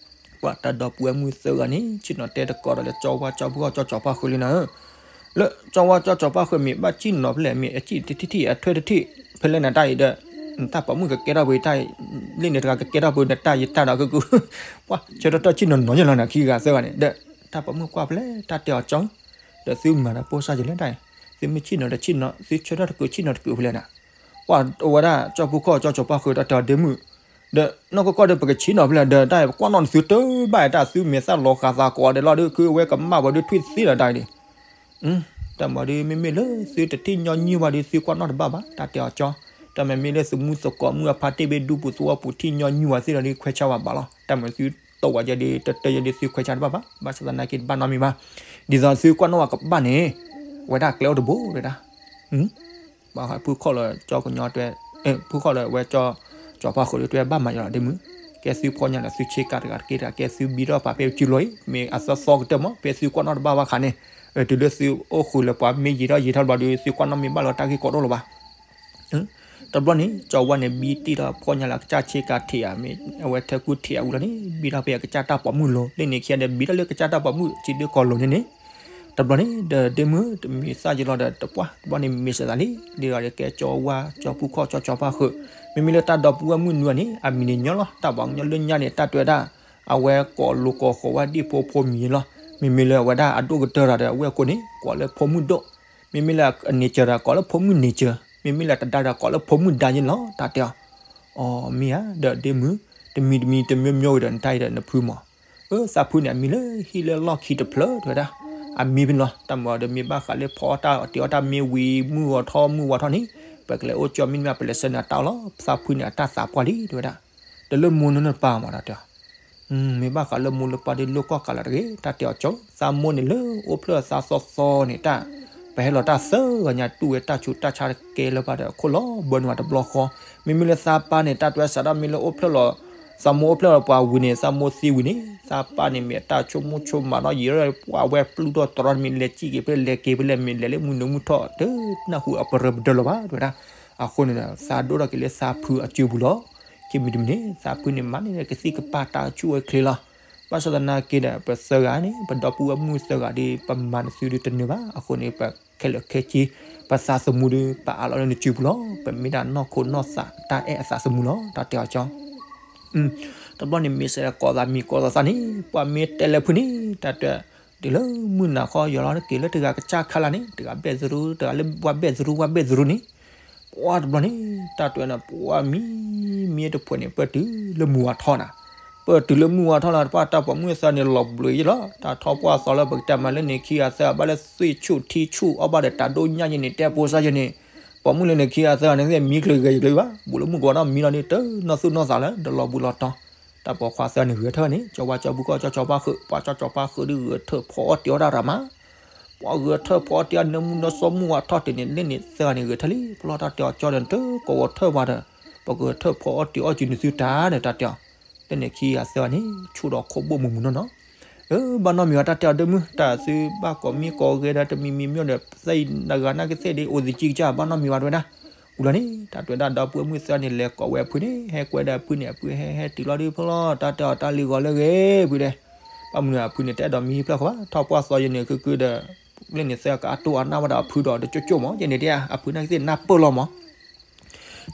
ပှၤတၢ်ဒီပုၢ်ဝဲၢ်မုၣ်သၢဂၤန့ၣ် ဆ့ၣ်နီၤတဲတကိးဒီးလၢကၠီဝါကၠီပူၤကၠီကၠီပှၢ်ဃုာ်လံနၤဧၢ လၢကၠီဝါကၠီကၠီပှၢ်ဃုာ်မ့ၢ်ဘၣ်ဆ့ၣ်နီၤဖဲလဲၣ် မ့ၢ်အဆ့ၣ်တထံၣ်ထံၣ်အထွဲတထံၣ် ဖဲလဲၣ်နၤတၢ်အံၤဒီး တၢ်ပိာ်မုၣ်ကကဲထီၣ်ပတၢ် လၢန့ၣ်တဂၤကကဲထီၣ်ပတၢ်ယတၢ်ဒီးကကူ ပှၤဆၢထီၣ်တၢ်ဆ့ၣ်နီၤနီၤယဲလီၤနၤခံဂၤသၢဂၤန့ၣ် ဒီးတၢ်ပိာ်မုၣ်ကွၢ်ဖဲလဲၣ် တၢ်တဲအီၤကၠီ ဒီးသုမၤဒီးပိၢ်စၢ်ယလဲၣ်တၢ်အံၤ သုမ့ၢ်ဆ့ၣ်နီၤဒီးဆ့ၣ်နီၤ သုဆၢထၢၣ်တကုးဆ့ၣ်နီၤတကုးဖဲလဲၣ်နၤ ပှၤအိၣ်ဝဲဒၣ်ကၠီပူၤခီၣ်ကၠီကၠီပှၢ်ဃုာ်တၢ်တဲအီၤဒ့မုၣ် ဒီးနီၢ်ကီၢ်ကီၢ်ဒီးပကဆ့ၣ်နီၤဖဲလဲၣ် ဒီးတၢ်အံၤပကွၢ်နီၣ်နသုတဘၣ်တၢ် သုမ့ၢ်သၣ်လီၤဃာ်သးကိးအီၤဒဲးလီၤဒီး ခုဝဲကမၣ်ပှၤဒုးထွံၣ်သ့လီၤတၢ်အံၤန့ၣ် တၢ်မၤဒုး မ့မ့ၢ်လၢသုတထံၣ်ညီနုၢ်ဘၣ်ဒီး သုကွၢ်နီၣ်တဘၣ်ဘၣ် တၢ်တဲအီၤကၠီ တၢ်မ့မ့ၢ်လၢသုမူသကိးမုၣ်အဖါတ့ၢ်ဘ့ၣ်ဒူပူၤသဝီပူၤ ထံၣ်ညီနုၢ်ဝဲသ့ၣ်လီၤဒီး ခွဲးဆါဝဲဘၣ်လီၤ တၢ်မ့ၢ်သုတီၢ်ဝဲယဲဒီး တတၢၢ်ယဲဒီး သုခွဲးဆါတဘၣ်ဘၣ် ဘၣ်ဆၣ်သနာ်က့တဘၣ်နီတမံၤဘၣ် ဒ်သိးသုကွၢ်နီၣ်ဝဲကဘၣ်န့ၣ် ဝဲဒၣ်ကျဲအိၣ်တဘိဝဲဒၣ် ဘၣ်ဃးဖုခီၣ်လၢကၠီကညီတဲ ဖုခီၣ်လၢဝဲကၠီ ကၠီပှၢ်ဃုာ်ဒီးတဲဘၣ်မၤယလီၤဒ့မုၣ် ကဲသုဖီညါဒီးသုဆ့ကၤတဂၤတက့ၢ်တဂၤ ကဲသုဘံထီၣ်ပာ်ဖဲပစုလိၤအံၤ မ့ၢ်အသီသီကတၢၢ်မး ဖဲသုကွၢ်နီၣ်တဘၣ်ဘၣ်ခါန့ၣ် တုၤလၢသုအိၣ်ဃုာ်လၢပှၤမ့ၢ်ယံာ်ထီၣ်ယံာ်ထီၣ်တဘျီဒီး သုကွၢ်နီၣ်မ့ၢ်ဘၣ်လီၤတၢ်ဂ့ၢ်ကီတအိၣ်လၢၤဘၣ် တဘျီန့ၣ် ကၠီဝါန့ၣ် ဘံတ့ၢ်ဒီးဖီညါလၢအကစၢ်ဆ့ကၤထံးဧါ မ့ၢ်အဝဲထဲကူထံးဧါဝံၤလီၤန့ၣ် ဘံထီၣ်ဖဲအကစၢ်တၢ်ပိာ်မုၣ်လိၤ လၢန့ၣ်ခံဂၤဒီး ဘံထီၣ်လၢကစၢ်တၢ်ပိာ်မုၣ် ထံဒုကီၢ်လိၤန့ၣ်န့ၣ် တဘျီန့ၣ် ဒီးဒ့မုၣ် တမံၤသၣ်ယလီၤဒီးတပှၢ် တဘျီန့ၣ်မ့ၢ်စၢၤသးလံ ဒ်သိးဒီးကဲကၠီဝါ ကၠီပူၤခီၣ် ကၠီကၠီပှၢ်ဃုာ် မ့မ့ၢ်လၢတၢ်ဒီပုၢ်ဝဲၢ်မုၣ်နွံဂၤန့ၣ် အမံၤန့ၣ်ညီလီၤ တၢ်ပှၤကညီလၢညါန့ၣ် တၢ်တဲဝဲဒၣ် အဝဲကိးလိာ်ကိးဃီၤဝဲဒ်ဖိဖိမံၤလီၤ မ့မ့ၢ်လၢအဝဲဒၣ်အဒိၣ်ကတၢၢ်ဒီး အဝဲၢ်ကိးန့ၣ် ကိးလၢဖိမုၣ်ဒိၣ် မ့မ့ၢ်လၢအ nature ဒီး ကိးလၢဖိမုၣ် nature မ့မ့ၢ်လၢတဒါဒီး ကိးလၢဖိမုၣ်ဒါယဲလီၤ တၢ်တဲအီၤ အီ မ့ၢ်ဧါ ဒီးဒ့မုၣ် တမံၤတမံၤတမံၤမံၤဝံၤဒီး နတၢ်အံၤဒီးနဖုမး အၢ သးဖုန့ၣ် အမံၤလၢဟံၣ်လၢလီၢ်ခံတဖျၢၣ် တဲဝဲဒၣ် အမံၤဖဲန့ၣ်လီၤ တၢ်မၤဒီးမ့ၢ်ဘၣ်ဃးလၢဖီအီၣ်တၢ်တ့အီၣ်တၢ်မ့ၢ်ဝံၤ မုၢ်ဂီၤထီၣ်မုၢ်ဝါထီၣ်န့ၣ် ပကလဲၤအိၣ်ကၠီမ့ၢ်မ့ၢ် ပလဲၤဆှၢန့ၢ်အတၢ်အီၣ်လီၤ သးဖုန့ၣ် အတၢ်သးပှၢ်လံ တဲဝဲဒၣ် တလၢမိၢ်နၢနၢတပၢ်မး တၢ်တဲအီၤ မ့ၢ်ဘၣ်ဃးလၢမိၢ်လၢပၢ်ဒီးလိၣ်ကီၢ်ကးလီၤတဂ့ၤ တၢ်တဲအီၤကၠီ သးမိၢ်န့ၣ်လၢအိၣ်ဖျဲၣ်လီၤသးသီသီန့ၣ် တၢ် ပဟဲလီၤတၢ်သၢဂၤညါတူၢ်ဝဲတၢ်ဆူးတၢ်ဆါတကဲလၢၤဘၣ်ဒီး အခိၣ်လီၤဘၢန့ၢ်ဝဲတဘျီဃီ မ့မ့ၢ်လၢသးပၢ်န့ၣ် တၢ်တဲဝဲစးထီၣ်မ့ၢ်လၢအိၣ်ဖျဲၣ်လီၤ သးမိၢ်အိၣ်ဖျဲၣ်လီၤပှၤဝံၤန့ၣ် သးမိၢ်သံဝံၤန့ၣ် သးပၢ်န့ၣ်မ့ၢ်အတၢ်ဆိကမိၣ်ဆိကမးဒီး ယံာ်ထီၣ်ပှၤဝဲပျုၢ်ထီၣ်တရီတမံၤ လဲၤစံၣ်က့ၤဖဲလဲၣ်လဲၤက့ၤဖဲလဲၣ် မ့ၢ်လဲၤလၢမုၢ်နုာ်မုၢ်ထီၣ် တနၢ်ဟူအပရၢပဒၢလၢၤဘၣ် တဲဝဲဒၣ် အဃိန့ၣ်ဒီး သးဒိၣ်ထီၣ်က့ၤလၢသးဖုအစုပူၤလီၤ ခံမံၤတမံၤန့ၣ် သးဖုန့ၣ်မၤန့ၢ်ကသံၣ်ကပၤတၢ်ဆူၣ်ဝဲချ့လီၤ ဘၣ်ဆၣ်သနာ်က့ဒီး ပသၢဂၤန့ၣ် ပဒီပုၢ်ဝဲၢ်မုၣ်သၢဂၤဒီး ပမၤနသုဒုးတနၢၤဘၣ် အဃိန့ၣ် ပခဲလၢာ်ခဲဆ့ ပသးသမူဒီး ပအးလီၤလၢနစုပူၤလီၤ ပမ့ၢ်ဒၣ်နီၢ်ခိနီၢ်သးတၢ်အဲၣ်အသးသမူလီၤ တၢ်တဲအီၤကၠီ တဘျီန့ၣ်မ့ၢ်စဲးကိးသးမံၤကိးသးသးန့ၣ် ပှၤမ့ၢ်တဲလၢဖုန့ၣ် တၢ်တဲ တုၤလၢမုၢ်နၤခီယီၤလီၤတက့ၤလၢတဂၤကစၢ်ခါလၢ်န့ၣ် တဂၤဘဲၣ်သရူး တဂၤလၢဝဲဘဲၣ်သရူးဝဲဘဲၣ်သရူးန့ၣ် ပှၤတဘျီန့ၣ် တၢ်တဲနၤ ပှၤမံ မံတဖုန့ၣ် ပၢၢ်တုၤလၢမုၢ်ဝါထီၣ်နၤ ပၢၢ်တုၤလၢမုၢ်ဝါထီၣ်လီၤ တပှၢ်တၢ်ပိာ်မုၣ်သၢန့ၣ် လီၤဘျုးယဲလီၤ တၢ်ထီပှၢ်သီလၢပကတဲမးလၢန့ၣ်ခံဂၤသၢဂၤဘၣ်လၢသွံၣ်ဆူၣ်ထံဆူၣ်အီၣ်ဘၣ်ဒီးတၢ်ဒိၣ်ညၣ်ယဲန့ၣ် တဲပိစၢ်ယဲန့ၣ် ပိာ်မုၣ်လၢန့ၣ်ခံဂၤသၢဂၤန့ၣ် မံကျၢၤဂဲၤကျၢၤဘၣ် ဘူးလၢမုၢ်ကီးနီၢ်မံလီၤန့ၣ် တနီၢ်သူၣ်နီၢ်သးလၢ ဒီးလီၤဘူးလီၤတီၤ တၢ်ပိာ်ခွါသၢဂၤန့ၣ်ဂဲၤထၢၣ်န့ၣ် ကၠီဝါကၠီပူၤခီၣ်ကၠီကၠီပှၢ်ဃုာ် ပှၤကၠီကၠီပှၢ်ဃုာ်ဒီးဂဲၤထၢၣ်ဖီအီၣ်တ့ၤအီၣ်တၢ်ရၤမး ပှၤဂဲၤထၢၣ်ဖီအီၣ်တ့ၤအီၣ်နၢမူနၢစီမုၢ်ဝါထီၣ်တ့ၢ်န့ၣ် လၢန့ၣ်သၢဂၤန့ၣ်ဂဲၤထၢၣ်လံ ပလီၢ်တၢ်တဲအီၤကၠီဒီး နတကိးဂဲၤထၢၣ်ပှၤဒီး ပကဂဲၤထၢၣ်ဖီအီၣ်တ့ၤအီၣ်က့ၤနသုတၢ်ဒီးတၢ်တဲအီၤ လၢန့ၣ်ခံဂၤသၢဂၤန့ၣ် ဆူၣ်ဒီးခိၣ်ဘိၣ်မုာ်မုာ်နီၢ်နီၢ် အၢ ဘၣ်နီတမံၤဝဲတၢ်တဲအီၤဒ့မုၣ် တၢ်သုဘၣ်ကိးမံကိးဂဲၤဒီးတမံၤမံၤမံၤဒီး သ့ၣ်နဂၤနာ်က့သ့ၣ်ဒ်အိၣ်သံကံကစၢ် ဘၣ်နီတမံၤဝဲတဝဲဒၣ် ဝံၤလီၤန့ၣ် တၢ်တဲဝဲဒၣ်ဒီပုၢ်ဝဲၢ်မုၣ်သၢဂၤန့ၣ် လဲၤကိးဝဲအဖုန့ၣ် ဟဲကွဲဒီးအဖုန့ၣ် အဖုဟဲဟဲတုၤလီၤဒ်ဖဲလီၤ တၢ်တဲအီၤတၢ်လံၤဂီၤလၢဂ့ၤဖုဒဲး ဘၣ်မနုၤအဖုန့ၣ် တအဲၣ်ဒိးမံဟံၣ်ဖျၢၣ်ဃီဘၣ် ထီၣ်ပှၢ်သီယဲန့ၣ် ကုကုဒီး လၢန့ၣ်သၢဂၤကအတိၢ်အနၢ်ဘၣ်ဒီးအဖုဒီးတကၠိၣ်ကၠိၣ်မး ယဲန့ၣ်ဒ် အဖုနာ်က့သ့ၣ်နၢ်ပၢၢ်လီၤမး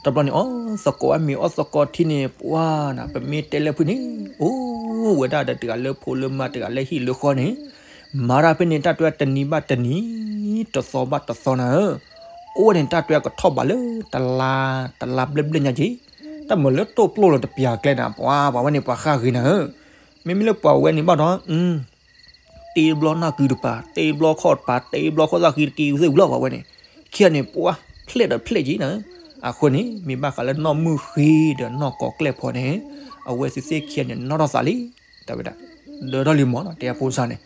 တဘျီန့ၣ် အီၣ်သကိးဝဲမ့ၤအီၣ်သကိးထံန့ၣ် ပှၤနၤ ပမ့ၢ်တဲလၢဖုန့ၣ် အိၣ်ဝဲဒၣ်ဒီးတဂၤလၢဖိလၢမါတဂၤလၢဟံၣ်လၢဃီန့ၣ် မၤတၢ်ဖဲန့ၣ် တၢ်တဲတနံၤဘၣ်တနံၤ တသီဘၣ်တသီနၤဧၢ အိၣ်ဝဲန့ၣ် တၢ်တဲကထီၣ်ဘးလၢ တလါ တလါဘျဲၣ်ဘျဲၣ်ညါက့ၤ တၢ်မၤလၢတိၢ်ပျိၢ်လီၤတပျၢ်ကျဲနၤ ပှၤ ပှၤဝဲန့ၣ် ပှၤဃၣ်ဂ့ၤနၤဧၢ, မ့မ့ၢ်လၢပှၤဝဲန့ၣ်ဘၣ်ဒီး တ့ဘျီနၢ်ကုတပၤ, တ့ဘျီခီၣ်တပၤ, တ့ဘျီခီၣ်သၣ်ဃံတက့ၤဝဲသ့ၣ်ဝံၤလီၤ ပှၤဝဲန့ၣ်, ခံဂၤန့ၣ် ပှၤဖျဲၣ်ဒီးဖျဲၣ်က့ၤနၤဧၢ, အဃိန့ၣ် မ့ၢ်ဘၣ်ဃးလၢနီၢ်မုၢ်ဃ့ဒီးနီၢ်ကီၤကျဲၢ်ဖီန့ၣ်, အဝဲသ့ၣ်သ့ၣ်ခံဂၤန့ၣ် နီၣ်ထီၣ်သးလံ, တၢ်ဝဲဒၣ်, ဒၢထီၣ်လံမးနီၤ တဲအဖိစၢ်န့ၣ်,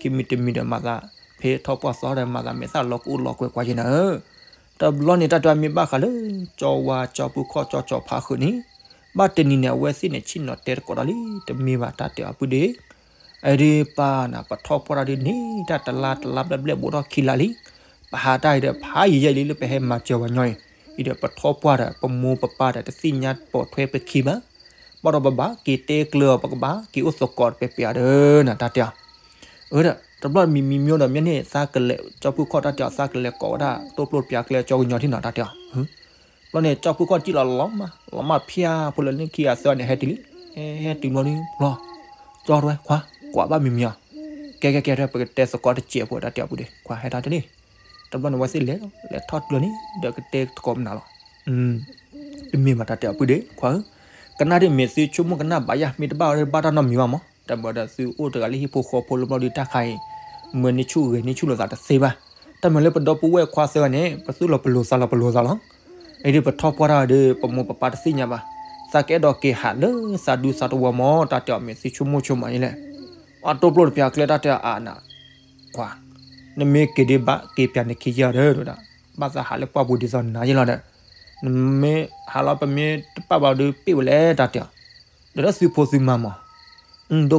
ခံမံၤတမံၤဒီးမၤသး, ဖဲထီၣ်ပှၢ်သီဒီးမၤသးမဲာ်သၣ်လီၤကအိၣ်လီၤကွဲကွၢ်က့ၤနၤဧၢ, တဘျီန့ၣ် တၢ်တဲမ့ၢ်ဘၣ်ဃးလၢ ကၠီဝါကၠီပူၤခီၣ်ကၠီကၠီဖးဃုာ်န့ၣ်, ဘၣ်တနံၤန့ၣ် အဝဲသ့ၣ်န့ၣ် ဆ့ၣ်နီၤတဲသကိးတၢ်လံ, တမ့ၢ်ဘၣ်တၢ်တဲအီၤပုၢ်ဒ့, အဒုးပၢ်နၤ ပထီၣ်ပှၢ်တၢ်ဒုးန့ၣ် တၢ်တလါတလါဘျဲၣ်ဘျဲၣ်ဘူးထီၣ်ခံလါလံ, ပဟးတၢ်အံၤဒီး ဖးယံာ်ယဲၢ်လံလၢပဟဲမၤစၢၤပှၤညီအံၤ, အံၤဒီးပထီၣ်ပှၢ်ဒီး ပမိၢ်ပပၢ်ဒီးတသ့ၣ်ညါပိာ်ထွဲပခံဘၣ်, ဘၣ်ဒီးပဘၣ်က့ၤတဲကျၢၤအီၤ ပကဘၣ်က့ၤအိၣ်သကိးတပဲာ်ပဲာ်အီၤဒီးနၤ တၢ်တဲအီၤ အၢဒီး တဘျီမံၤမံၤမံၤဒီး မ့ၢ်န့ၣ်သးကလဲၤ ကၠီဖုခီၣ်တၢ်တဲအီၤ သးကလဲၤကိးဝဲဒၣ် တိၢ်ပျိၢ်တပျၢ်ကျဲကၠီကညီထံနီၤ တၢ်တဲအီၤ, ဘျီန့ၣ် ကၠီဖုခီၣ်စံၣ်လီၤလီၤမး လီၤမးဖၠါဖိလၢန့ၣ်ခံဂၤသၢဂၤန့ၣ် ဟဲတုၤလံ, ဟဲတုၤဘျီဒုး ဘျီ ကၠီတဲဝဲ ခွါ ကွၢ်ဘၣ်မံၤမံၤအီၤ, ကဲကဲကဲ ပကတဲသကိးတစဲးဖိ တၢ်တဲအီၤပုၢ်ဒ့ ခွါဟဲထီၣ်တန့ၣ်, တဘျီန့ၣ် ဝဲသ့ၣ်လဲၤလီၤ လဲၤထီၣ်တုၤလီၤန့ၣ် ဒီးကတဲသကိးမနုၤလီၤ တမ့ၢ်ဘၣ်တၢ်တဲအီၤပုၢ်ဒ့ ခွါဧၢ, ကနၣ်ဒ်မ့ၢ်သုဆိကမိၣ်ကနၣ်ဘၣ်ယၤ မ့ၢ်တဘၣ်အီၤဘၣ်တၢ်နီတမံၤဘၣ်မး, တၢ်မၤဒီးသုအိၣ်တဂၤလၢဟံၣ်ဖိဃီဖိလၢဘျီဒုးတၢ်ခါအံၤ, မၢန့ၢ်ဆူၣ်ဂဲၤန့ၢ်ဆူၣ်လိာ်သးတသ့ဘၣ်, တၢ်မၤလၢပဒီပုၢ်ဝဲၢ်ခွါသၢဂၤန့ၣ် ပသူၣ်လီၤပလိာ်သးလီၤပလိာ်သးလီၤ, အံၤဒုးပထီၣ်ပှၢ်တၢ်ဒီး ပမိၢ်ပပၢ်တသ့ၣ်ညါဘၣ်, သးကအဲၣ်ဒိးက့ၤဟးလၢသးဒူသးတဝီမး တၢ်တဲအီၤမ့ၢ်သုဆိကမိၣ်ဆိကမးန့ၣ်လဲၣ်, အတိၢ်ပျိၢ်တပျၢ်ကျဲတၢ်တဲအီၤအါနၤ ခွါ, နမ့ၢ်က့ၤဒ်ဘၣ်က့ၤပၠးနခံယၤဒီး တဝဲဒၣ်, ဘၣ်သးဟးလၢပှၢ်ပူၤဒ်သိးနၤယဲလီၤဒီး, နမ့ၢ်ဟးလီၤပမ့ၢ်တပာ်ဘၣ်ဒီးပ့ၢ်ဝဲလဲၣ်တၢ်တဲအီၤ, ဒီးလၢသုဖိသုမါမး, ဒိ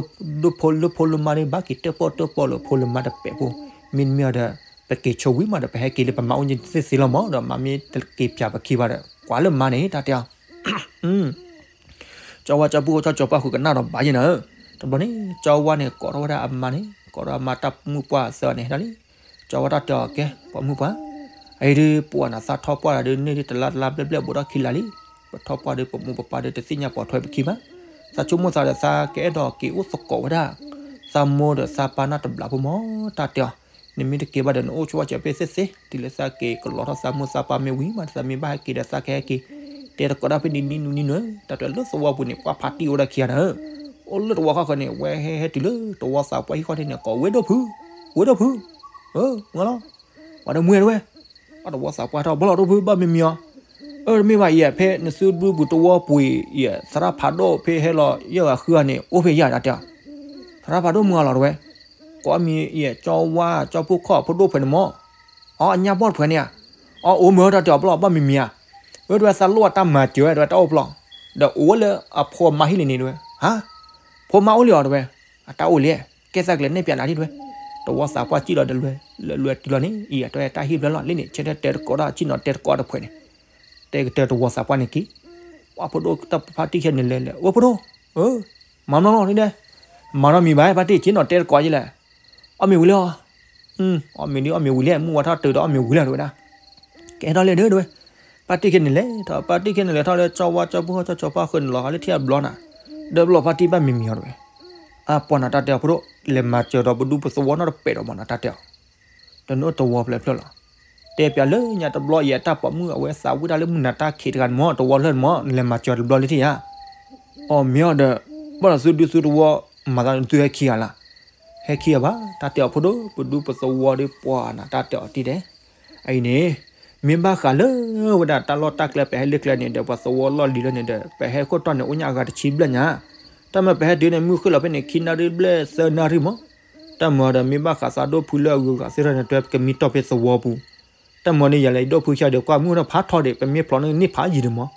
ဖိလၢဖိလၢမါဒ်ဘၣ်က့ၤတၢၣ်ပီၣ်တၢၣ်ပီၣ်လၢဖိလၢမါတပဲာ်ဖိ, မ့တမ့ၢ်အီၤဒီး, ပက့ၤဆိဝံၤမးဒီး ပဟဲက့ၤလၢပမၤအိၣ်ကသ့သ့လီၤမး ဒီးမၤမ့ၢ်တက့ၤပၠးပခံဘၣ်ဒီး ကွၢ်လၢမါန့ၣ် တၢ်တဲအီၤ ကၠီဝါကၠီဖုခီၣ်ကၠီကၠီပှၢ်ဃုာ်ကနၣ်ဒီးဘၣ်ယဲနၤဧၢ, တဘျီန့ၣ် ကၠီဝါန့ၣ် ကိးထီၣ်ဝဲဒၣ်အမါန့ၣ် ကိးထီၣ်အမါတၢ်မုၣ်ပှၢ်သၢဂၤန့ၣ်ဟဲလံ, ကၠီဝါတၢ်တဲအီၤကဲ ပိာ်မုၣ်ပှၢ်, အအံၤဒုးပှၤနၤသးထီၣ်ပှၢ်တၢ်ဒုးန့ၢ်ဒ်တလါတလါဘျဲၣ်ဘျဲၣ်ဘူးထီၣ်ခံလါလံ, ပထီၣ်ပှၢ်ဒီးပမိၢ်ပပၢ်ဒီးတသ့ၣ်ညါပိာ်ထွဲပခံဘၣ်, သးဆိကမိၣ်သးဒီးသးကအဲၣ်ဒိးက့ၤအိၣ်သကိးဝဲဒၣ်, သးမိၢ်ဒီးသးပၢ်နီတဘျီဖိမး တၢ်တဲအီၤ, နမ့ၢ်တက့ၤဘၣ်ဒီးနအိၣ်ဆိဝဲစဲးဖဲသ့သ့, တုၤလၢသးက့ၤကလီထီၣ်သးမိၢ်သးပၢ်မ့ၢ်ဝံၤမး သးမ့ၢ်ဘၣ်ဟဲက့ၤဒီးသးကဟဲက့ၤ, တဲသကိးတၢ်ဖဲန့ၣ်နံၣ်နံၣ်နံၣ်နံၣ်, တၢ်တဲလၢသဝီပူၤန့ၣ် ပှၤဖးတံၢ်အိၣ်ဝဲဒၣ်ခံဂၤနၤဧၢ, အိၣ်လၢသဝီခီဃၢၤန့ၣ် ဝဲဟဲဟဲတုၤလၢသဝီသးပှၢ်ဟံၣ်ဃီန့ၣ် ကိးဝဲဒိၣ်ဖု, ဝဲဒိၣ်ဖု, မ့ၢ်လီၤ, ပှၤတမူဝဲတဝဲ, အသဝီသးပှၢ်ထီၣ်ဘၣ်လီၤဒိၣ်ဖုဘၣ်မံၤမံၤအီၤ, အၢ တမ့ၢ်ဘၣ်အံၤ ဖဲနသုဒူပူၤသဝီပူၤအံၤ သရၣ်ဖးဒိၣ်ဖဲဟဲလီၤယဲၢ်ဂၤဃုဂၤန့ၣ် အိၣ်ဖဲယၤတၢ်တဲအီၤ, သရၣ်ဖးဒိၣ်မုၢ်ဂၤလီၤတဝဲ, ကိးမံၤအံၤ ကၠီဝါ ကၠီဖုခီၣ်ဖိဒိၣ်ဖှဲးန့ၣ်မး, အီ အညၣ်ဘီၣ်တဖှဲးန့ၣ်ဧါ, အီ အိၣ်မ့ၢ်တၢ်တဲအီၤဘၣ်လီၤဘၣ်မံၤမံၤဧါ, အၢ တဝဲသးလိၣ်အတၢ်မၤစၢၤဝဲ တဝဲတၢ်အိၣ်ဖျီၣ်, ဒီးအိၣ်ဝဲလၢအဖိမါဟံၣ်လံန့ၣ်တဝဲ, ဟါ, ဖိမါအိၣ်လံအီၤတဝဲ, အတၢ်အိၣ်လံ, ကဲသးကလဲၤနဲၣ်ပၠးနၤဒ်တဝဲ, သဝီသးပှၢ်စံၣ်လီၤတလွဲ, လၢလွဲတုၤလီၤန့ၣ် အံၤ တၢ်ဟဲတၢ်ဟ့ၣ်ဘျၢလီၤလံန့ၣ် ဆၢထၢၣ်တဲသကိးတၢ်ဆ့ၣ်နီၤတဲသကိးတဖှဲးန့ၣ်, တဲကတၢၢ်သဝီသးပှၢ်န့ၣ်က့ၤ, ပှၤဖိဒိၣ်တၢ်ဖါတံၢ်ခဲန့ၣ်လဲၤလဲၤ အိၣ်ဖိဒိၣ်, မၤနီၢ်လီၤန့ၣ်ဒဲး, မၤနီၢ်မံၤဘၣ် ဖါတံၢ်ဆ့ၣ်နီၤတဲသကိးယဲလဲၣ်, အီၣ်မ့ၤဝံၤလံအီၤ, အီၣ်မ့ၤဒ်အီၣ်မ့ၤဝံၤလံ မုၢ်ဝါထီၣ်တုၤဒီးအီၣ်မ့ၤဝံၤလံတဝဲဒၣ်, ကဲထီၣ်လဲၣ်ဒၢတဝဲ, ဖါတံၢ်ခဲန့ၣ်လဲၤထီၣ် ဖါတံၢ်ခဲန့ၣ်လဲၤထီၣ်လၢ ကၠီဝါကၠီဖုခီၣ်ကၠီကၠီပှၢ်ဃုာ်န့ၣ်လီၤ ဟးလၢထံၣ်အဘျီနၤ, ဒီးဘျီဖါတံၢ်ဘၣ်မံၤမံၤအီၤတဝဲ, အပှၤနၤတၢ်တဲအီၤဖိဒိၣ် လဲၤမၤစၢၤဒီးပဒူပသဝီနီတပဲာ်ဒီးမးနၤတၢ်တဲအီၤ, ဒီးနအိၣ်သဝီဖျဲၣ်ဖျၢၣ်လီၤ, တဲပၠးလၢညါတဘျီအံၤ အတၢ်ပိာ်မုၣ်အဝဲသးဝံၣ်တၢ်လၢမုၢ်နၤတၢ်ခံးတဂၤန့ၣ်မး သဝီဖျၢၣ်န့ၣ်မး နလဲၤမၤစၢၤတဘျီလၢထံၣ်ဧါ, အီၣ်မ့ၢ်အီၤဒီး, ဘၣ်ဒီးသုဒူသုသဝီ, မၤသးသုဟဲခံဂၤလၢ ဟဲခံဂၤဘၣ် တၢ်တဲအီၤဖိဒိၣ် ပဒူပသဝီဒီးပှၤနၤတၢ်တဲအီၤတံၢ်ဒဲး, အအံၤန့ၣ်, မ့ၢ်ဘၣ်ဃးလၢဝဲဒၣ်တၢ်လီၢ်တၢ်ကျဲပဟဲလၢကျဲန့ၣ်ဒီး ပှၤသဝီလီၢ်လံၤလၢန့ၣ်ဒီး ပဟဲခိၣ်တီၢ်န့ၣ် အိၣ်ညါအဂၤတဆံဘျဲၣ်ညါ, တၢ်မၤပဟဲတုၤန့ၣ် မုၢ်ဃ့ၢ်လီၤဖဲန့ၣ် ခံနၣ်ရံၣ်ဘျဲၣ်သၢနၣ်ရံၣ်မး, တၢ်မၤဒီးမ့ၢ်ဘၣ်ဃးသးဒိၣ်ဖုလၢအဂုၤအဂၤသ့ၣ်တဖၣ်န့ၣ် တွဲကမံတီၢ်ဖဲသဝီပူၤ တၢ်မၤန့ၣ်ယၤလဲၣ် ယဒိၣ်ဖုဆါဒီးကွၢ်မုၢ်ထီၣ်ဖးထီဒီး ပမ့ၢ်ဖျိးန့ၢ်ဖးယံၤဒံးမး,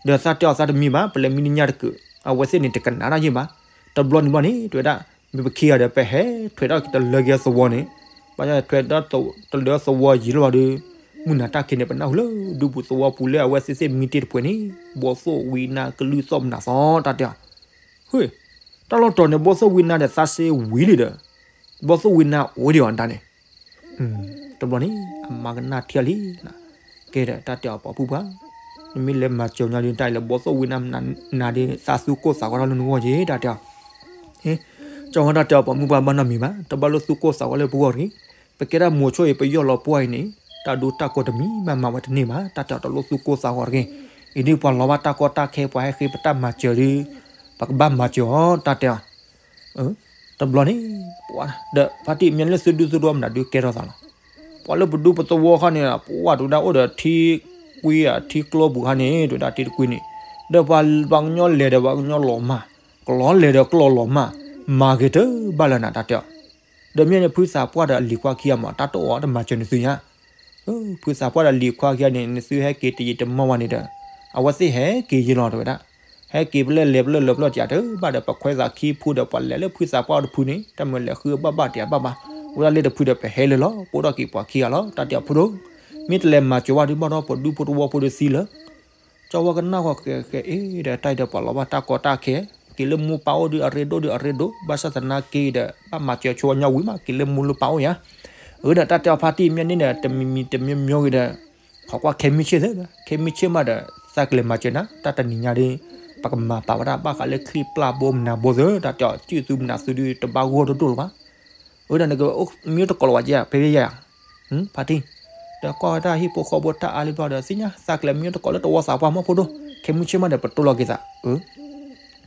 ဒီးသးတဲအီၤသးတမံၤဘၣ် ပလဲၤမံတညၣ်တကုာ်, အဝဲသ့ၣ်န့ၣ်တကနၣ်တၢ်ယံၤဘၣ်, တဘျီန့ၣ်ဘျီန့ၣ် တဝဲဒၣ်, မ့ၢ်ပခံဂၤဒီးပဟဲထွဲထီၣ်တလၢက့ၤသဝီန့ၣ်, ဘၣ်ထွဲထီၣ်တလၢသဝီယံၤလီၤဒီး, မုၢ်နၤတၢ်ခံးန့ၣ် ပနၢ်ဟူလၢဒူပူၤသဝီပူၤလၢအဝဲသ့ၣ်သ့ၣ်မံတ့ၢ်တဖှဲးန့ၣ်, ဘီသိၣ်ဝံနါကလုၢ်သီၣ်မနုၤသီတၢ်တဲအီၤ ဟ့ၣ်, တၢ်လီၢ်တီၤန့ၣ် ဘီသိၣ်ဝံနါဒီးသးစ့ဝံၤလံဒီး, ဘီသိၣ်ဝံနါအိၣ်ဒံးအီၤဒၣ်န့ၣ်, တဘျီန့ၣ် အမါကနၣ်ထံၣ်လံ, ကဲဒီးတၢ်တဲအီၤပိာ်မုၣ်ပှၢ်, နမ့ၢ်လဲၤမၤစၢၤညီဒ်တၢ်အံၤလၢဘီသိၣ်ဝံနါနၤဒီး သးသူၣ်ကိၢ်သးဂီၤထီၣ်လၢနဂီၢ်က့ၤတၢ်တဲအီၤ, ကၠီဝါတၢ်တဲအီၤပိာ်မုၣ်ပှၢ်ဘၣ်နီတမံၤဘၣ် တဘၣ်လိၣ်သူၣ်ကိၢ်သးဂီၤလၢပဂီၢ်တဂ့ၤ, ပကဲဒၣ်မိၤဆိအံၤ ပယီၢ်လီၤပှၢ်အံၤန့ၣ်, တၢ်ဒိတၢ်ကိးတမံၤမးမၤဝဲတန့ၢ်ဘၣ် တၢ်တဲအီၤတလိၣ်သူၣ်ကိၢ်သးဂီၤတဂ့ၤ, အံၤဒုးပှၤလီၤဘၣ်တၢ်ကီတၢ်ခဲ ပှၤဟဲဃ့ပတၢ်မၤစၢၤဒုး ပကဘၣ်မၤစၢၤအီၤ တၢ်တဲအီၤ တဘျီန့ၣ် ပှၤဒီး ဖါတံၢ်မ့ၢ်လၢသုဒူသုဒိၣ်မနုၤဒုး ကဲထီၣ်သးလီၤ. ပှၤလၢပဒူပသဝီခါန့ၣ် ပှၤတဲဝဲဒၣ်အိၣ်ဒီးထံကွံဧါ ထံကျိပူၤခါန့ၣ် တဲဝဲဒၣ်တံၤတကွံန့ၣ် ဒီးပှၤပှၤကညီလဲၤဒီးပှၤကညီလီၤမၢ်, ကလီၤလဲၤဒီးကလီၤလီၤမၢ်, မၤဂ့ၤတဘၣ်လၢနၤ တၢ်တဲအီၤ ဒီးမ့ၢ်န့ၣ် ဖုသးပှၢ်ဒီးအလံၤခွါခံဂၤမး တၢ်တအိၣ်အီၤတမၤစၢၤနသုညါ, ဖုသးပှၢ်ဒီးလံၤခွါခံဂၤန့ၣ် နသုဟဲက့ၤတယံာ်တမီၢ်ဘၣ်န့ၣ်ဒီး အဝဲသ့ၣ်ဟဲက့ၤယံၤလီၤ တဲဝဲဒၣ်. ဟဲက့ၤပလဲၣ်လဲၤပလဲၣ်လဲၤပလဲၣ်တယၤတဘၣ်ဒီး ပခွဲးသးခံဖုဒီး ပှၤလဲၤလၢဖုသးပှၢ်အိၣ်တဖုန့ၣ် တၢ်မုာ်လဲၤဃုဘၣ်ဘၣ်တယၤဘၣ်ဘၣ်, အိၣ်ဒၣ်လၢတဖုဒီးပဟဲလၢလီၤ ပအိၣ်ဒီးက့ၤပှၤခံဂၤလီၤ တၢ်တဲအီၤဖိဒိၣ်, မ့ၢ်တလဲၤမၤစၢၤဝဲဒုးဘၣ်ဒီး ပဒူဖိတဝီဖိဒုးသံလၢ ကၠီဝဲကနၣ်ဃီ ကဲကဲအ့ဒီး တၢ်အံၤဒီးပှၤလီၤဘၣ်တၢ်ကီတၢ်ခဲ, က့ၤလၢမူပၢ်အိၣ်ဒုးအရ့ဒိၣ်ဒုးအရ့ဒိၣ်, ဘၣ်ဆၣ်သနာ်က့ဒီး ဘၣ်မၤစၢၤဆိဝဲညီဝံၤမး က့ၤလၢမူလၢပၢ်အိၣ်ယါ. အၢဒီးတၢ်တဲအီၤဖါတံၢ်မ့ၢ်န့ၣ်ဒီး တမံၤမံၤတမံၤမံၤဂ့ၤဒီး ခိးကွၢ်ခဲမုၢ်ဆ့ၣ်သ့ဒီး ခဲမုၢ်ဆ့ၣ်မးဒီး သးကလဲၤမၤစၢၤနၤ တၢ်တနံၤညါဒုး ပကမၤပာ်ဝဲဒၣ်ဘၣ်ဃးလၢချံပျၢ်ဘိမနၤဘိသ့ တၢ်တဲအီၤ စုၣ်သုမနၤသုဒုးတဘၣ်ဂီၢ်ဒိၣ်ဒိၣ်လၢၤဘၣ်. အၢဒီးနကမံတကိးလၢၤဝဲကဲ ဖဲဖဲယၤယၤ ဖါတံၢ်, ဒီးကွၢ်ဝဲတၢ်ဟံၣ်ဖိဃီဖိတၢ်အါလံဘျီဒီး သ့ၣ်ညါသးကလဲၤမံတကိးလၢတဝီသးပှၢ်မီၢ်ဖိဒိၣ်, ခဲမုၢ်ဆ့ၣ်မးဒီးပတိၢ်လီၤက့ၤသး,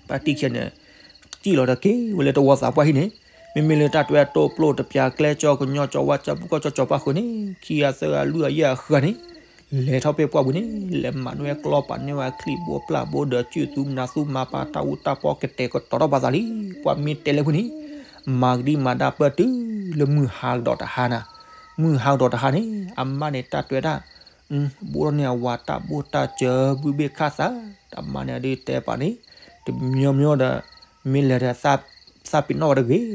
ဖါတံၢ်ခဲန့ၣ် စံၣ်လီၤဒီးက့ၤဝဲလၢတဝီသးပှၢ်ဟံၣ်န့ၣ်, မ့မ့ၢ်လၢတၢ်တွဲတိၢ်ပျိၢ်တပျၢ်ကျဲ ကၠီကညီကၠီဝါကၠီပူၤကီၢ်ကၠီကၠီပှၢ်ဃုာ်န့ၣ် ခံဂၤသၢဂၤလွံၢ်ဂၤယဲၢ်ဂၤဃၢၤန့ၣ် လဲၤထီၣ်ဖဲပှၢ်ပူၤန့ၣ် လဲၤမၤနွဲၣ်ကျီပာ်န့ၢ်ဝဲချံဘိပျၢ်ဘိဒီး စုၣ်သုမနၤသုမၤပာ်တၢ်အူတၢ်ပီကတဲာ်ကတီၤထီၣ်ပှၤသးလံ. ပှၤမ့ၢ်တဲလၢဖုန့ၣ် မၤကဒံမၤဒၣ်ပၢၢ်တုၤလၢမုၢ်ဟါကဒီးတဟါနၤ, မုၢ်ဟါကဒီးတဟါန့ၣ် အမါန့ၣ်တၢ်တွဲဒၣ် ဘိၣ်ထီၣ်န့ၢ်အဝၤတၢ်ဘိၣ်တၢ်စၢၤ ဘုဘ့ၣ်ခၣ်သး, တမါန့ၣ်ဒုးတဲပာ်န့ၣ် တမံၤမံၤဒီး မ့ၢ်လဲၤဒီး သးပ့ၤနီၣ်ဝဲတဂ့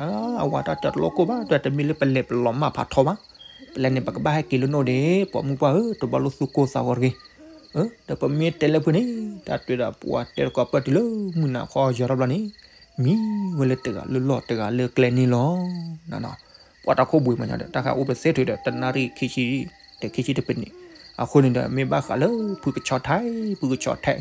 ၤ, အဝၤတၢ်တၢတလိၣ်ကိၢ်ဘၣ် တမ့ၢ်လၢပလဲၤပလီၤမၢ်ဖးထီဘၣ်, ပလဲၤန့ၣ် ပကဘၣ်ဟဲက့ၤလၢနိၣ်ဒ့ ပိာ်မုၣ်ပှၢ်ဧၢ တဘၣ်လိၣ်သူၣ်ကိၢ်သးဂီၤတဂ့ၤ, ဒီးပမ့ၢ်တဲလၢဖုန့ၣ် တၢ်တွဲဒီးပှၤတဲတကိးပၢၢ်တုၤလၢမုၢ်နၤခီယီၤထီၣ်ဘျီန့ၣ် မံဝဲလၢတဂၤလၢလီၢ်တဂၤလၢကျဲန့ၣ်လီၤ. ပှၤတၢ်ခိၣ်ဘှံးမးညါဒီး တၢ်ဃးအိၣ်ပသ့ထုးဒီး တနၣ်ရံၣ်ခံဆံ ဒီးခံဆံတပနံး, အဃိန့ၣ်ဒီး မ့ၢ်ဘၣ်ဃးလၢဖုကဆီထဲ ဖုကဆီထဲ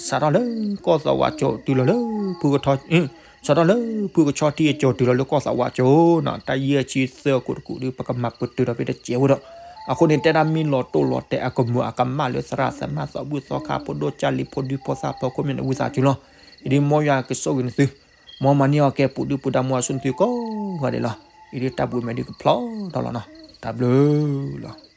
စးထီၣ်လၢကီၢ်သးဝးကၠိတုၤလီၤလၢ ဖုကထီ စးထီၣ်လၢဖုကဆီထံအကၠိတုၤလီၤလၢကီၢ်သးဝးကၠိနီၤ, တၢ်ယဲၢ်ဆံသၢကိးတကူးဒုး ပကမၤပတုာ်ဒီးဖဲတစဲးဝဲဒီး, အဃိန့ၣ် တဲဒၣ်မ့ၢ်လီၤတိၢ်လီၤတဲာ်အကမူၤအကမၣ်လၢသရၣ်သမါ သီဘူၣ်သီခါ ဖိဒိၣ်ကၢ်လံၤ ဖိဒံဖိသၣ် ဖီခိၣ်မ့ၢ်နဝံသးစူၤလီၤ. အံၤဒုးမ်ယွၤကဆိၣ်ဂ့ၤနသု, မ်မၤန့ၢ်အီၤကဲပူၤဒုပူၤဒါမူအဆူၣ်နသုကိးဂၤဒဲးလီၤ. အံၤဒုးတၢ်ဘှံးမဲာ်ဒုးကဖျီထီၣ်လီၤနီၤ, တၢ်ဘျုးလီၤ.